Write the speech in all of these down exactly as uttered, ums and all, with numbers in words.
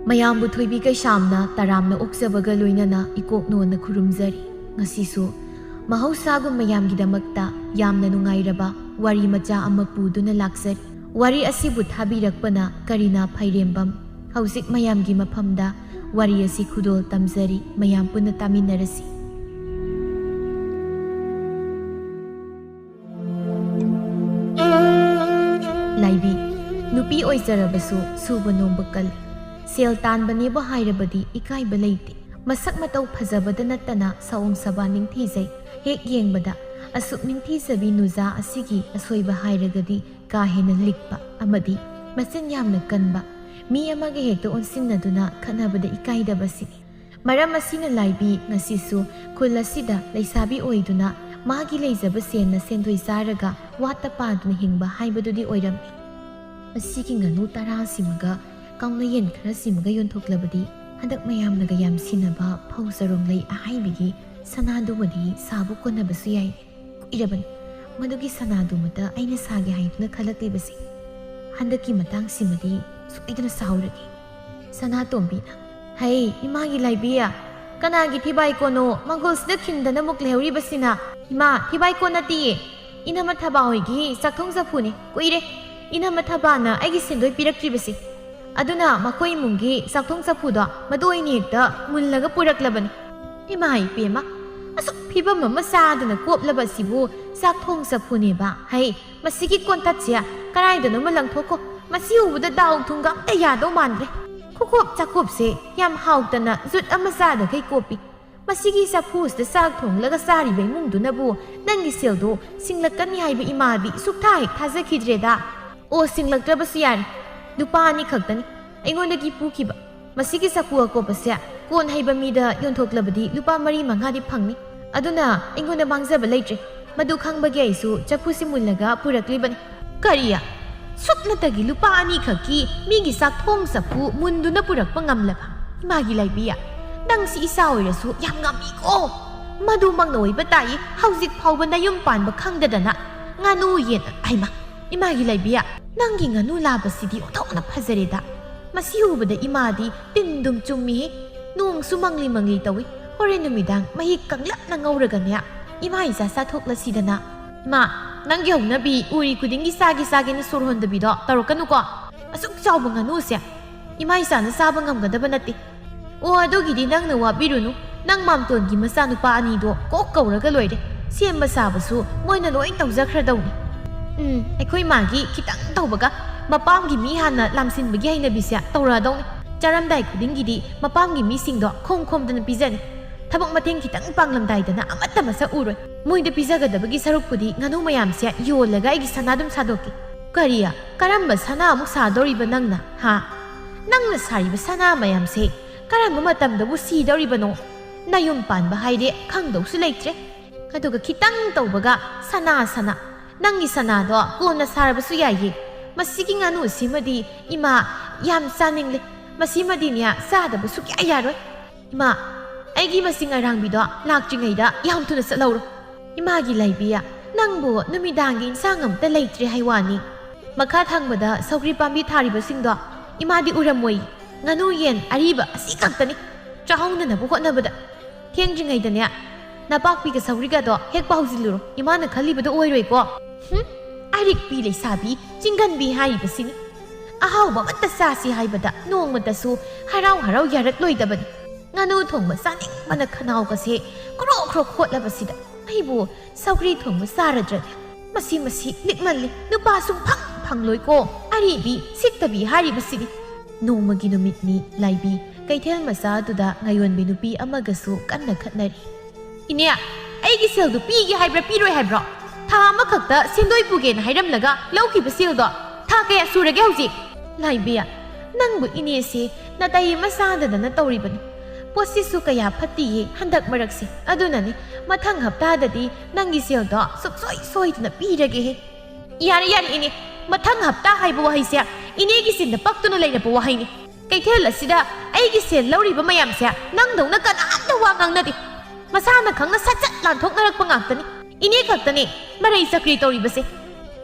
ꯃꯌꯥꯝꯕꯨ ꯊꯣꯏꯕꯤ ꯀꯩꯁꯥꯝꯅ ꯇꯔꯥꯝꯅ ꯑꯣꯛꯆꯕꯒ ꯂꯣꯏꯅꯅ ꯏꯀꯣꯛꯅꯣꯅ ꯈꯨꯔꯨꯝꯖꯔꯤ꯫ ꯉꯁꯤꯁꯨ ꯃꯍꯧꯁꯥꯒꯨꯝ ꯃꯌꯥꯝꯒꯤꯗꯃꯛꯇ ꯌꯥꯝꯅ ꯅꯨꯡꯉꯥꯏꯔꯕ ꯋꯥꯔꯤ ꯃꯆꯥ ꯑꯃ ꯄꯨꯗꯨꯅ ꯂꯥꯛꯆꯔꯤ꯫ ꯋꯥꯔꯤ ꯑꯁꯤꯕꯨ ꯊꯥꯕꯤꯔꯛꯄꯅ ꯀꯔꯤꯅꯥ ꯐꯩꯔꯦꯝꯕꯝ꯫ ꯍꯧꯖꯤꯛ ꯃꯌꯥꯝꯒꯤ ꯃꯐꯝꯗ ꯋꯥꯔꯤ ꯑꯁꯤ ꯈꯨꯗꯣꯜ ꯇꯝꯖꯔꯤ, ꯃꯌꯥꯝ ꯄꯨꯟꯅ ꯇꯥꯃꯤꯟꯅꯔꯁꯤ꯫ ꯂꯥꯏꯕꯤ, ꯅꯨꯄꯤ ꯑꯣꯏꯖꯔꯕꯁꯨ ꯁꯨꯕ ꯅꯣꯝꯕ ꯀꯜꯂꯤ꯫ ꯁꯦꯜ ꯇꯥꯟꯕꯅꯦꯕꯨ ꯍꯥꯏꯔꯕꯗꯤ ꯏꯀꯥꯏꯕ ꯂꯩꯇꯦ꯫ ꯃꯁꯛ ꯃꯇꯧ ꯐꯖꯕꯗ ꯅꯠꯇꯅ ꯁꯑꯣꯡ ꯁꯕꯥ ꯅꯤꯡꯊꯤꯖꯩ꯫ ꯍꯦꯛ ꯌꯦꯡꯕꯗ ꯑꯁꯨꯛ ꯅꯤꯡꯊꯤꯖꯕꯤ ꯅꯨꯖꯥ ꯑꯁꯤꯒꯤ ꯑꯁꯣꯏꯕ ꯍꯥꯏꯔꯒꯗꯤ ꯀꯥ ꯍꯦꯟꯅ ꯂꯤꯛꯄ ꯑꯃꯗꯤ ꯃꯆꯤꯟ ꯌꯥꯝꯅ ꯀꯟꯕ, ꯃꯤ ꯑꯃꯒ ꯍꯦꯛꯇ ꯑꯣꯟꯁꯤꯟꯅꯗꯨꯅ ꯈꯠꯅꯕꯗ ꯏꯀꯥꯏꯗꯕꯁꯤꯅꯤ꯫ ꯃꯔꯝ ꯑꯁꯤꯅ ꯂꯥꯏꯕꯤ, ꯉꯁꯤꯁꯨ ꯈꯨꯜ ꯑꯁꯤꯗ ꯂꯩꯁꯥꯕꯤ ꯑꯣꯏꯗꯨꯅ ꯃꯥꯒꯤ ꯂꯩꯖꯕ ꯁꯦꯟꯅ ꯁꯦꯟꯗꯣꯏ ꯆꯥꯔꯒ ꯋꯥꯠꯇ ꯄꯥꯗꯨꯅ ꯍꯤꯡꯕ ꯍꯥꯏꯕꯗꯨꯗꯤ ꯑꯣꯏꯔꯝꯃꯤ꯫ ꯃꯁꯤꯒꯤ ꯉꯥꯅꯨ ꯇꯔꯥꯁꯤꯃꯒ ꯀꯥꯎꯅꯌꯦꯟ ꯈꯔꯁꯤꯃꯒ ꯌꯣꯟꯊꯣꯛꯂꯕꯗꯤ ꯍꯟꯗꯛ ꯃꯌꯥꯝꯅꯒ ꯌꯥꯝ ꯁꯤꯟꯅꯕ ꯐꯧ ꯆꯔꯣꯡ ꯂꯩ ꯑꯍꯥꯏꯕꯤꯒꯤ ꯁꯅꯥꯗꯨꯃꯗꯤ ꯁꯥꯕ ꯀꯣꯟꯅꯕꯁꯨ ꯌꯥꯏ꯫ ꯀꯨꯏꯔꯕꯅꯤ ꯃꯗꯨꯒꯤ ꯁꯅꯥꯗꯨꯃꯇ ꯑꯩꯅ ꯁꯥꯒꯦ ꯍꯥꯏꯗꯨꯅ ꯈꯜꯂꯛꯂꯤꯕꯁꯦ꯫ ꯍꯟꯗꯛꯀꯤ ꯃꯇꯥꯡꯁꯤꯃꯗꯤ ꯁꯣꯏꯗꯅ ꯁꯥꯍꯧꯔꯒꯦ꯫ ꯁꯅꯥꯇꯣꯝꯕꯤꯅ, "ꯍꯩ, ꯏꯃꯥꯒꯤ ꯂꯥꯏꯕꯤ, ꯀꯅꯥꯒꯤ ꯐꯤꯕꯥꯏ ꯀꯣꯟꯅꯣ ꯃꯪꯒꯣꯜꯁꯤꯗ ꯈꯤꯟꯗꯅ ꯃꯨꯛ ꯂꯩꯍꯧꯔꯤꯕꯁꯤꯅ?" "ꯏꯃꯥ, ꯐꯤꯕꯥꯏ ꯀꯣꯟ ꯅꯠꯇꯤꯌꯦ, ꯏꯅꯝꯃ ꯊꯕꯥ ꯍꯣꯏꯒꯤ ꯆꯥꯛꯊꯣꯡ ꯆꯐꯨꯅꯤ꯫ ꯀꯨꯏꯔꯦ ꯏꯅꯝꯃ ꯊꯕꯥꯅ ꯑꯩꯒꯤ ꯁꯦꯟꯗꯣꯏ ꯄꯤꯔꯛꯇ꯭ꯔꯤꯕꯁꯤ꯫ ꯑꯗꯨꯅ ꯃꯈꯣꯏ ꯏꯃꯨꯡꯒꯤ ꯆꯥꯛꯊꯣꯡ ꯆꯐꯨꯗꯣ ꯃꯗꯨ ꯑꯣꯏꯅ ꯍꯦꯛꯇ ꯃꯨꯜꯂꯒ ꯄꯨꯔꯛꯂꯕꯅꯤ꯫" "ꯏꯃꯥ ꯏꯄꯦꯝꯃ, ꯑꯁꯨꯛ ꯐꯤꯕꯝ ꯑꯃ ꯆꯥꯗꯅ ꯀꯣꯞꯂꯕ ꯑꯁꯤꯕꯨ ꯆꯥꯛꯊꯣꯡ ꯆꯐꯨꯅꯦꯕ? ꯍꯩ, ꯃꯁꯤꯒꯤ ꯀꯣꯟꯇꯠꯁꯦ ꯀꯗꯥꯏꯗꯅꯣꯃ ꯂꯪꯊꯣꯛꯈꯣ꯫ ꯃꯁꯤ ꯎꯕꯗ ꯗꯥꯎ ꯊꯨꯝꯒ ꯑꯝꯇ ꯌꯥꯗꯧ ꯃꯥꯟꯗ꯭ꯔꯦ꯫ ꯈꯨꯀꯣꯞ ꯆꯥꯛꯀꯣꯞꯁꯦ ꯌꯥꯝ ꯍꯥꯎꯇꯅ ꯖꯨꯠ ꯑꯃ ꯆꯥꯗꯈꯩ ꯀꯣꯞꯄꯤ꯫ ꯃꯁꯤꯒꯤ ꯆꯐꯨꯁꯤꯗ ꯆꯥꯛ ꯊꯣꯡꯂꯒ ꯆꯥꯔꯤꯕ ꯏꯃꯨꯡꯗꯨꯅꯕꯨ ꯅꯪꯒꯤ ꯁꯦꯜꯗꯣ ꯁꯤꯡꯂꯛꯀꯅꯤ ꯍꯥꯏꯕ ꯏꯃꯥꯗꯤ ꯁꯨꯛꯊꯥ ꯍꯦꯛ ꯊꯥꯖꯈꯤꯗ꯭ꯔꯦꯗ꯫ ꯑꯣ, ꯁꯤꯡꯂꯛꯇ꯭ꯔꯕꯁꯨ ꯌꯥꯔꯦ, ꯂꯨꯄꯥ ꯑꯅꯤ ꯈꯛꯇꯅꯤ ꯑꯩꯉꯣꯟꯗꯒꯤ ꯄꯨꯈꯤꯕ꯫ ꯃꯁꯤꯒꯤ ꯆꯐꯨ ꯑꯀꯣꯞꯄꯁꯦ ꯀꯣꯟ ꯍꯩꯕ ꯃꯤꯗ ꯌꯣꯟꯊꯣꯛꯂꯕꯗꯤ ꯂꯨꯄꯥ ꯃꯔꯤ ꯃꯉꯥꯗꯤ ꯐꯪꯅꯤ꯫ ꯑꯗꯨꯅ ꯑꯩꯉꯣꯟꯗ ꯃꯥꯡꯖꯕ ꯂꯩꯇ꯭ꯔꯦ꯫ ꯃꯗꯨ ꯈꯪꯕꯒꯤ ꯑꯩꯁꯨ ꯆꯐꯨꯁꯤ ꯃꯨꯜꯂꯒ ꯄꯨꯔꯛꯂꯤꯕꯅꯤ꯫" "ꯀꯔꯤ? ꯁꯨꯞꯅꯇꯒꯤ ꯂꯨꯄꯥ ꯑꯅꯤꯈꯛꯀꯤ ꯃꯤꯒꯤ ꯆꯥꯛꯊꯣꯡ ꯆꯐꯨ ꯃꯨꯟꯗꯨꯅ ꯄꯨꯔꯛꯄ ꯉꯝꯂꯕ? ꯏꯃꯥꯒꯤ ꯂꯥꯏꯕꯤ, ꯅꯪꯁꯤ ꯏꯆꯥ ꯑꯣꯏꯔꯁꯨ ꯌꯥꯝ ꯉꯝꯃꯤꯀꯣ!" "ꯃꯗꯨꯃꯛꯅ ꯑꯣꯏꯕ ꯇꯥꯏ, ꯍꯧꯖꯤꯛ ꯐꯥꯎꯕ ꯅꯌꯨꯝ ꯄꯥꯟꯕ ꯈꯪꯗꯗꯅ ꯉꯥꯅꯨ ꯌꯦꯟ꯫ ꯍꯩꯃꯥ, ꯏꯃꯥꯒꯤ ꯂꯩꯕꯤꯌꯥ, ꯅꯪꯒꯤ ꯉꯥꯅꯨ ꯂꯥꯕꯁꯤꯗꯤ ꯑꯣꯟꯊꯣꯛꯅ ꯐꯖꯔꯦꯗ꯫ ꯃꯁꯤ ꯎꯕꯗ ꯏꯃꯥꯗꯤ ꯇꯤꯟꯗꯨꯝ ꯆꯨꯝꯃꯤꯍꯦ꯫ ꯅꯣꯡꯁꯨ ꯃꯪꯂꯤ ꯃꯪꯂꯤ ꯇꯧꯏ꯫ ꯍꯣꯔꯦꯟ ꯅꯨꯃꯤꯗꯥꯡ ꯃꯍꯤ ꯀꯪꯂꯞꯅ ꯉꯧꯔꯒꯅꯦ, ꯏꯃꯥ ꯏꯆꯥ ꯆꯥꯊꯣꯛꯂꯁꯤꯗꯅ꯫" "ꯏꯃꯥ, ꯅꯪꯒꯤ ꯍꯧꯅꯕꯤ ꯎꯔꯤ ꯈꯨꯗꯤꯡꯒꯤ ꯆꯥꯒꯦ ꯆꯥꯒꯦꯅ ꯁꯣꯔ ꯍꯣꯟꯗꯕꯤꯗꯣ ꯇꯧꯔꯛꯀꯅꯨꯀꯣ꯫ ꯑꯁꯨꯛ ꯆꯥꯎꯕ ꯉꯥꯅꯨꯁꯦ ꯏꯃꯥ ꯏꯆꯥꯅ ꯆꯥꯕ ꯉꯝꯒꯗꯕ ꯅꯠꯇꯦ꯫" "ꯑꯣ, ꯑꯗꯨꯒꯤꯗꯤ ꯅꯪꯅ ꯋꯥꯕꯤꯔꯨꯅꯨ꯫ ꯅꯪ ꯃꯥꯝꯇꯣꯟꯒꯤ ꯃꯆꯥꯅꯨꯄꯥ ꯑꯅꯤꯗꯣ ꯀꯣꯛ ꯀꯧꯔꯒ ꯂꯣꯏꯔꯦ꯫ ꯁꯦꯝꯕ ꯁꯥꯕꯁꯨ ꯃꯣꯏꯅ ꯂꯣꯏ ꯇꯧꯖꯈ꯭ꯔꯗꯧꯅꯤ꯫" "ꯎꯝ, ꯑꯩꯈꯣꯏ ꯃꯥꯒꯤ ꯈꯤꯇꯪ ꯇꯧꯕꯒ ꯃꯄꯥꯝꯒꯤ ꯃꯤ ꯍꯥꯟꯅ ꯂꯥꯝꯁꯤꯟꯕꯒꯤ ꯍꯩꯅꯕꯤꯁꯦ ꯇꯧꯔꯛꯑꯗꯧꯅꯤ꯫ ꯆꯥꯔꯝꯗꯥꯏ ꯈꯨꯗꯤꯡꯒꯤꯗꯤ ꯃꯄꯥꯝꯒꯤ ꯃꯤꯁꯤꯡꯗꯣ ꯈꯣꯝ ꯈꯣꯝꯗꯅ ꯄꯤꯖꯅꯤ꯫ ꯊꯕꯛ ꯃꯇꯦꯡ ꯈꯤꯇꯪ ꯄꯥꯡꯂꯝꯗꯥꯏꯗꯅ ꯑꯃꯠꯇ ꯃꯁꯛ ꯎꯔꯣꯏ꯫ ꯃꯣꯏꯗ ꯄꯤꯖꯒꯗꯕꯒꯤ ꯁꯔꯨꯛꯄꯨꯗꯤ ꯉꯥꯅꯨ ꯃꯌꯥꯝꯁꯦ ꯌꯣꯜꯂꯒ ꯑꯩꯒꯤ ꯁꯅꯥ ꯑꯗꯨꯝ ꯁꯥꯗꯣꯛꯀꯦ꯫" "ꯀꯔꯤ? ꯀꯔꯝꯕ ꯁꯅꯥ ꯑꯃꯨꯛ ꯁꯥꯗꯧꯔꯤꯕ ꯅꯪꯅ, ꯍꯥ? ꯅꯪꯅ ꯁꯥꯔꯤꯕ ꯁꯅꯥ ꯃꯌꯥꯝꯁꯦ ꯀꯔꯝꯕ ꯃꯇꯝꯗꯕꯨ ꯁꯤꯗꯧꯔꯤꯕꯅꯣ? ꯅꯌꯨꯝ ꯄꯥꯟꯕ ꯍꯥꯏꯔꯦ ꯈꯪꯗꯧꯁꯨ ꯂꯩꯇ꯭ꯔꯦ꯫ ꯑꯗꯨꯒ ꯈꯤꯇꯪ ꯇꯧꯕꯒ ꯁꯅꯥ, ꯁꯅꯥ꯫ ꯅꯪꯒꯤ ꯁꯅꯥꯗꯣ ꯀꯣꯟꯅ ꯁꯥꯔꯕꯁꯨ ꯌꯥꯏꯌꯦ꯫ ꯃꯁꯤꯒꯤ ꯉꯥꯅꯨꯁꯤꯃꯗꯤ ꯏꯃꯥ ꯌꯥꯝ ꯆꯥꯅꯤꯡꯂꯦ꯫ ꯃꯁꯤꯃꯗꯤꯅꯦ ꯆꯥꯗꯕ ꯁꯨꯛꯌꯥ ꯌꯥꯔꯣꯏ꯫ ꯏꯃꯥ, ꯑꯩꯒꯤ ꯃꯁꯤꯡ ꯑꯔꯥꯡꯕꯤꯗꯣ ꯂꯥꯛꯇ꯭ꯔꯤꯉꯩꯗ ꯌꯥꯝ ꯊꯨꯅ ꯆꯠꯍꯧꯔꯣ꯫" "ꯏꯃꯥꯒꯤ ꯂꯩꯕꯤ, ꯅꯪꯕꯨ ꯅꯨꯃꯤꯗꯥꯡꯒꯤ ꯏꯟꯁꯥꯡ ꯑꯝꯇ ꯂꯩꯇ꯭ꯔꯦ ꯍꯥꯏ ꯋꯥꯅꯤ꯫ ꯃꯈꯥ ꯊꯪꯕꯗ ꯁꯧꯒ꯭ꯔꯤ ꯄꯥꯝꯕꯤ ꯊꯥꯔꯤꯕꯁꯤꯡꯗꯣ ꯏꯃꯥꯗꯤ ꯎꯔꯝꯃꯣꯏ꯫ ꯉꯥꯅꯨ ꯌꯦꯟ ꯑꯔꯤꯕ ꯑꯁꯤ ꯈꯛꯇꯅꯤ ꯆꯥꯍꯧꯅꯅꯕ ꯍꯣꯠꯅꯕꯗ꯫ ꯊꯦꯡꯗ꯭ꯔꯤꯉꯩꯗꯅꯦ ꯅꯄꯥꯛꯄꯤꯒ ꯁꯧꯒ꯭ꯔꯤꯒꯗꯣ ꯍꯦꯛꯄ ꯍꯧꯖꯤꯜꯂꯨꯔꯣ꯫ ꯏꯃꯥꯅ ꯈꯜꯂꯤꯕꯗꯣ ꯑꯣꯏꯔꯣꯏꯀꯣ꯫" ꯍꯨꯝ, ꯑꯔꯤꯛꯄꯤ ꯂꯩꯁꯥꯕꯤ ꯆꯤꯡꯒꯟꯕꯤ ꯍꯥꯏꯔꯤꯕꯁꯤꯅꯤ꯫ ꯑꯍꯥꯎꯕ ꯑꯃꯠꯇ ꯆꯥꯁꯤ ꯍꯥꯏꯕꯗ ꯅꯣꯡꯃꯇꯁꯨ ꯍꯔꯥꯎ ꯍꯔꯥꯎ ꯌꯥꯔꯛꯂꯣꯏꯗꯕꯅꯤ꯫ ꯉꯥꯅꯨ ꯊꯣꯡꯕ ꯆꯥꯅꯤꯡꯕꯅ ꯈꯅꯥꯎꯒꯁꯦ ꯈ꯭ꯔꯣꯛ ꯈ꯭ꯔꯣꯛ ꯈꯣꯠꯂꯕꯁꯤꯗ ꯑꯩꯕꯨ ꯁꯧꯒ꯭ꯔꯤ ꯊꯣꯡꯕ ꯆꯥꯔꯗ꯭ꯔꯅꯦ? ꯃꯁꯤ, ꯃꯁꯤ ꯂꯤꯛꯃꯜꯂꯤ꯫ ꯅꯨꯄꯥ ꯁꯨꯡꯐꯪ ꯐꯪꯂꯣꯏꯀꯣ꯫ ꯑꯔꯤꯕꯤ, ꯁꯤꯠꯇꯕꯤ ꯍꯥꯏꯔꯤꯕꯁꯤꯗꯤ꯫ ꯅꯣꯡꯃꯒꯤ ꯅꯨꯃꯤꯠꯅꯤ ꯂꯥꯏꯕꯤ꯫ ꯀꯩꯊꯦꯜ ꯃꯆꯥ ꯑꯗꯨꯗ ꯉꯥꯌꯣꯟꯕꯤ ꯅꯨꯄꯤ ꯑꯃꯒꯁꯨ ꯀꯟꯅ ꯈꯠꯅꯔꯤ꯫ "ꯏꯅꯦ, ꯑꯩꯒꯤ ꯁꯦꯜꯗꯨ ꯄꯤꯒꯦ ꯍꯥꯏꯕ꯭ꯔꯥ, ꯄꯤꯔꯣꯏ ꯍꯥꯏꯕ꯭ꯔꯣ? ꯊꯥ ꯑꯃꯈꯛꯇ ꯁꯦꯟꯗꯣꯏ ꯄꯨꯒꯦꯅ ꯍꯥꯏꯔꯝꯂꯒ ꯂꯧꯈꯤꯕ ꯁꯦꯜꯗꯣ ꯊꯥ ꯀꯌꯥ ꯁꯨꯔꯒꯦ ꯍꯧꯖꯤꯛ?" "ꯂꯥꯏꯕꯤ, ꯅꯪꯕꯨ ꯏꯅꯦꯁꯦ ꯅꯥꯇꯩ ꯑꯃ ꯆꯥꯗꯗꯅ ꯇꯧꯔꯤꯕꯅꯤ꯫ ꯄꯣꯠꯁꯤꯁꯨ ꯀꯌꯥ ꯐꯠꯇꯤꯌꯦ ꯍꯟꯗꯛ ꯃꯔꯛꯁꯦ꯫ ꯑꯗꯨꯅꯅꯤ, ꯃꯊꯪ ꯍꯞꯇꯥꯗꯗꯤ ꯅꯪꯒꯤ ꯁꯦꯜꯗꯣ ꯁꯨꯛꯁꯣꯏ ꯁꯣꯏꯗꯅ ꯄꯤꯔꯒꯦꯍꯦ꯫" "ꯌꯥꯔꯦ, ꯌꯥꯔꯦ, ꯏꯅꯦ꯫ ꯃꯊꯪ ꯍꯞꯇꯥ ꯍꯥꯏꯕ ꯋꯥꯍꯩꯁꯦ ꯏꯅꯦꯒꯤ ꯆꯤꯟꯗ ꯄꯛꯇꯨꯅ ꯂꯩꯔꯕ ꯋꯥꯍꯩꯅꯤ꯫ ꯀꯩꯊꯦꯜ ꯑꯁꯤꯗ ꯑꯩꯒꯤ ꯁꯦꯜ ꯂꯧꯔꯤꯕ ꯃꯌꯥꯝꯁꯦ ꯅꯪꯗꯧꯅ ꯀꯅꯥꯝꯇ ꯋꯥ ꯉꯥꯡꯅꯗꯦ꯫ ꯃꯁꯥꯅ ꯈꯪꯅ ꯁꯠ ꯁꯠ ꯂꯥꯟꯊꯣꯛꯅꯔꯛꯄ ꯉꯥꯛꯇꯅꯤ꯫ ꯏꯅꯦ ꯈꯛꯇꯅꯦ ꯃꯔꯩ ꯆꯀ꯭ꯔꯤ ꯇꯧꯔꯤꯕꯁꯦ꯫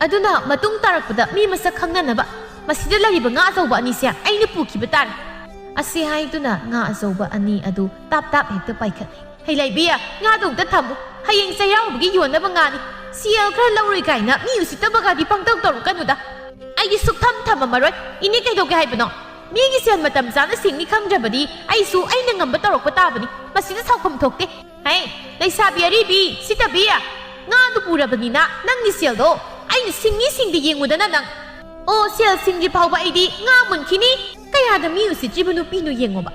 ꯑꯗꯨꯅ ꯃꯇꯨꯡ ꯇꯥꯔꯛꯄꯗ ꯃꯤ ꯃꯁꯛ ꯈꯪꯅꯅꯕ ꯃꯁꯤꯗ ꯂꯩꯔꯤꯕ ꯉꯥ ꯑꯆꯧꯕ ꯑꯅꯤꯁꯦ ꯑꯩꯅ ꯄꯨꯈꯤꯕ ꯇꯥꯔꯦ꯫ ꯑꯁꯤ ꯍꯥꯏꯗꯨꯅ ꯉꯥ ꯑꯆꯧꯕ ꯑꯅꯤ ꯑꯗꯨ ꯇꯥꯞ ꯇꯥꯞ ꯍꯦꯛꯇ ꯄꯥꯏꯈꯠꯂꯦ꯫ "ꯍꯩ ꯂꯩꯕꯤ, ꯉꯥꯗꯣ ꯑꯝꯇ ꯊꯝꯃꯨ꯫ ꯍꯌꯦꯡ ꯆꯩꯔꯥꯎꯕꯒꯤ ꯌꯣꯟꯅꯕ ꯉꯥꯅꯤ꯫ ꯁꯦꯜ ꯈꯔ ꯂꯧꯔꯣꯏ ꯀꯥꯏꯅ ꯃꯤ ꯎꯁꯤꯠꯇꯕꯒꯗꯤ ꯄꯪꯇꯧ ꯇꯧꯔꯛꯀꯅꯨꯗ꯫ ꯑꯩꯗꯤ ꯁꯨꯛꯊꯝ ꯊꯝꯃꯝꯃꯔꯣꯏ꯫ ꯏꯅꯦ ꯀꯩꯗꯧꯒꯦ ꯍꯥꯏꯕꯅꯣ? ꯃꯤꯒꯤ ꯁꯦꯜ ꯃꯇꯝ ꯆꯥꯅ ꯁꯤꯡꯅꯤ ꯈꯪꯗ꯭ꯔꯕꯗꯤ ꯑꯩꯁꯨ ꯑꯩꯅ ꯉꯝꯕ ꯇꯧꯔꯛꯄ ꯇꯥꯕꯅꯤ꯫ ꯃꯁꯤꯗ ꯁꯥꯎꯐꯝ ꯊꯣꯛꯇꯦ꯫ ꯍꯩ, ꯂꯩꯁꯥꯕꯤ ꯑꯔꯤꯕꯤ, ꯁꯤꯇꯕꯤ, ꯉꯥꯗꯨ ꯄꯨꯔꯕꯅꯤꯅ ꯅꯪꯒꯤ ꯁꯦꯜꯗꯣ ꯑꯩꯅ ꯁꯤꯡꯉꯤ ꯁꯤꯡꯗꯦ ꯌꯦꯡꯉꯨꯗꯅ ꯅꯪ꯫ ꯑꯣ, ꯁꯦꯜ ꯁꯤꯡꯗ꯭ꯔꯤ ꯐꯥꯎꯕ ꯑꯩꯗꯤ ꯉꯥ ꯃꯨꯟꯈꯤꯅꯤ꯫ ꯀꯌꯥꯗ ꯃꯤ ꯎꯁꯤꯠꯇ꯭ꯔꯤꯕ ꯅꯨꯄꯤꯅꯣ ꯌꯦꯡꯉꯣꯕ꯫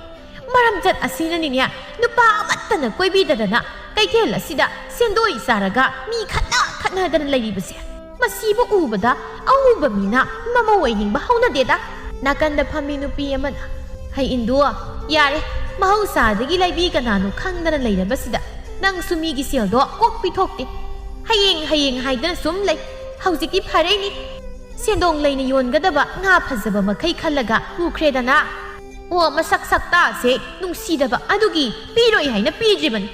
ꯃꯔꯝꯆꯠ ꯑꯁꯤꯅꯅꯤꯅꯦ ꯅꯨꯄꯥ ꯑꯃꯠꯇꯅ ꯀꯣꯏꯕꯤꯗꯗꯅ ꯀꯩꯊꯦꯜ ꯑꯁꯤꯗ ꯁꯦꯟꯗꯣꯏ ꯆꯥꯔꯒ ꯃꯤ ꯈꯠꯅ ꯈꯠꯅꯗꯅ ꯂꯩꯔꯤꯕꯁꯦ꯫ ꯃꯁꯤꯕꯨ ꯎꯕꯗ ꯑꯎꯕ ꯃꯤꯅ ꯃꯃꯧ ꯑꯣꯏꯅꯤꯡꯕ ꯍꯧꯅꯗꯦꯗ꯫ ꯅꯥꯀꯟꯗ ꯐꯝꯃꯤ ꯅꯨꯄꯤ ꯑꯃꯅ, "ꯍꯩ ꯏꯟꯗꯨ, ꯌꯥꯔꯦ, ꯃꯍꯧꯁꯥꯗꯒꯤ ꯂꯩꯕꯤ ꯀꯅꯥꯅꯣ ꯈꯪꯗꯅ ꯂꯩꯔꯕꯁꯤꯗ ꯅꯪꯁꯨ ꯃꯤꯒꯤ ꯁꯦꯜꯗꯣ ꯀꯣꯛ ꯄꯤꯊꯣꯛꯇꯦ꯫ ꯍꯌꯦꯡ, ꯍꯌꯦꯡ ꯍꯥꯏꯗꯅ ꯁꯨꯝ ꯂꯩ꯫ ꯍꯧꯖꯤꯛꯇꯤ ꯐꯔꯦꯅꯤ꯫ ꯁꯦꯟꯗꯣꯡ ꯂꯩꯅ ꯌꯣꯟꯒꯗꯕ ꯉꯥ ꯐꯖꯕ ꯃꯈꯩ ꯈꯜꯂꯒ ꯄꯨꯈ꯭ꯔꯦꯗꯅ꯫ ꯑꯣ, ꯃꯁꯛ ꯁꯛꯇꯥꯁꯦ ꯅꯨꯡꯁꯤꯗꯕ ꯑꯗꯨꯒꯤ ꯄꯤꯔꯣꯏ ꯍꯥꯏꯅ ꯄꯤꯗ꯭ꯔꯤꯕꯅꯤ꯫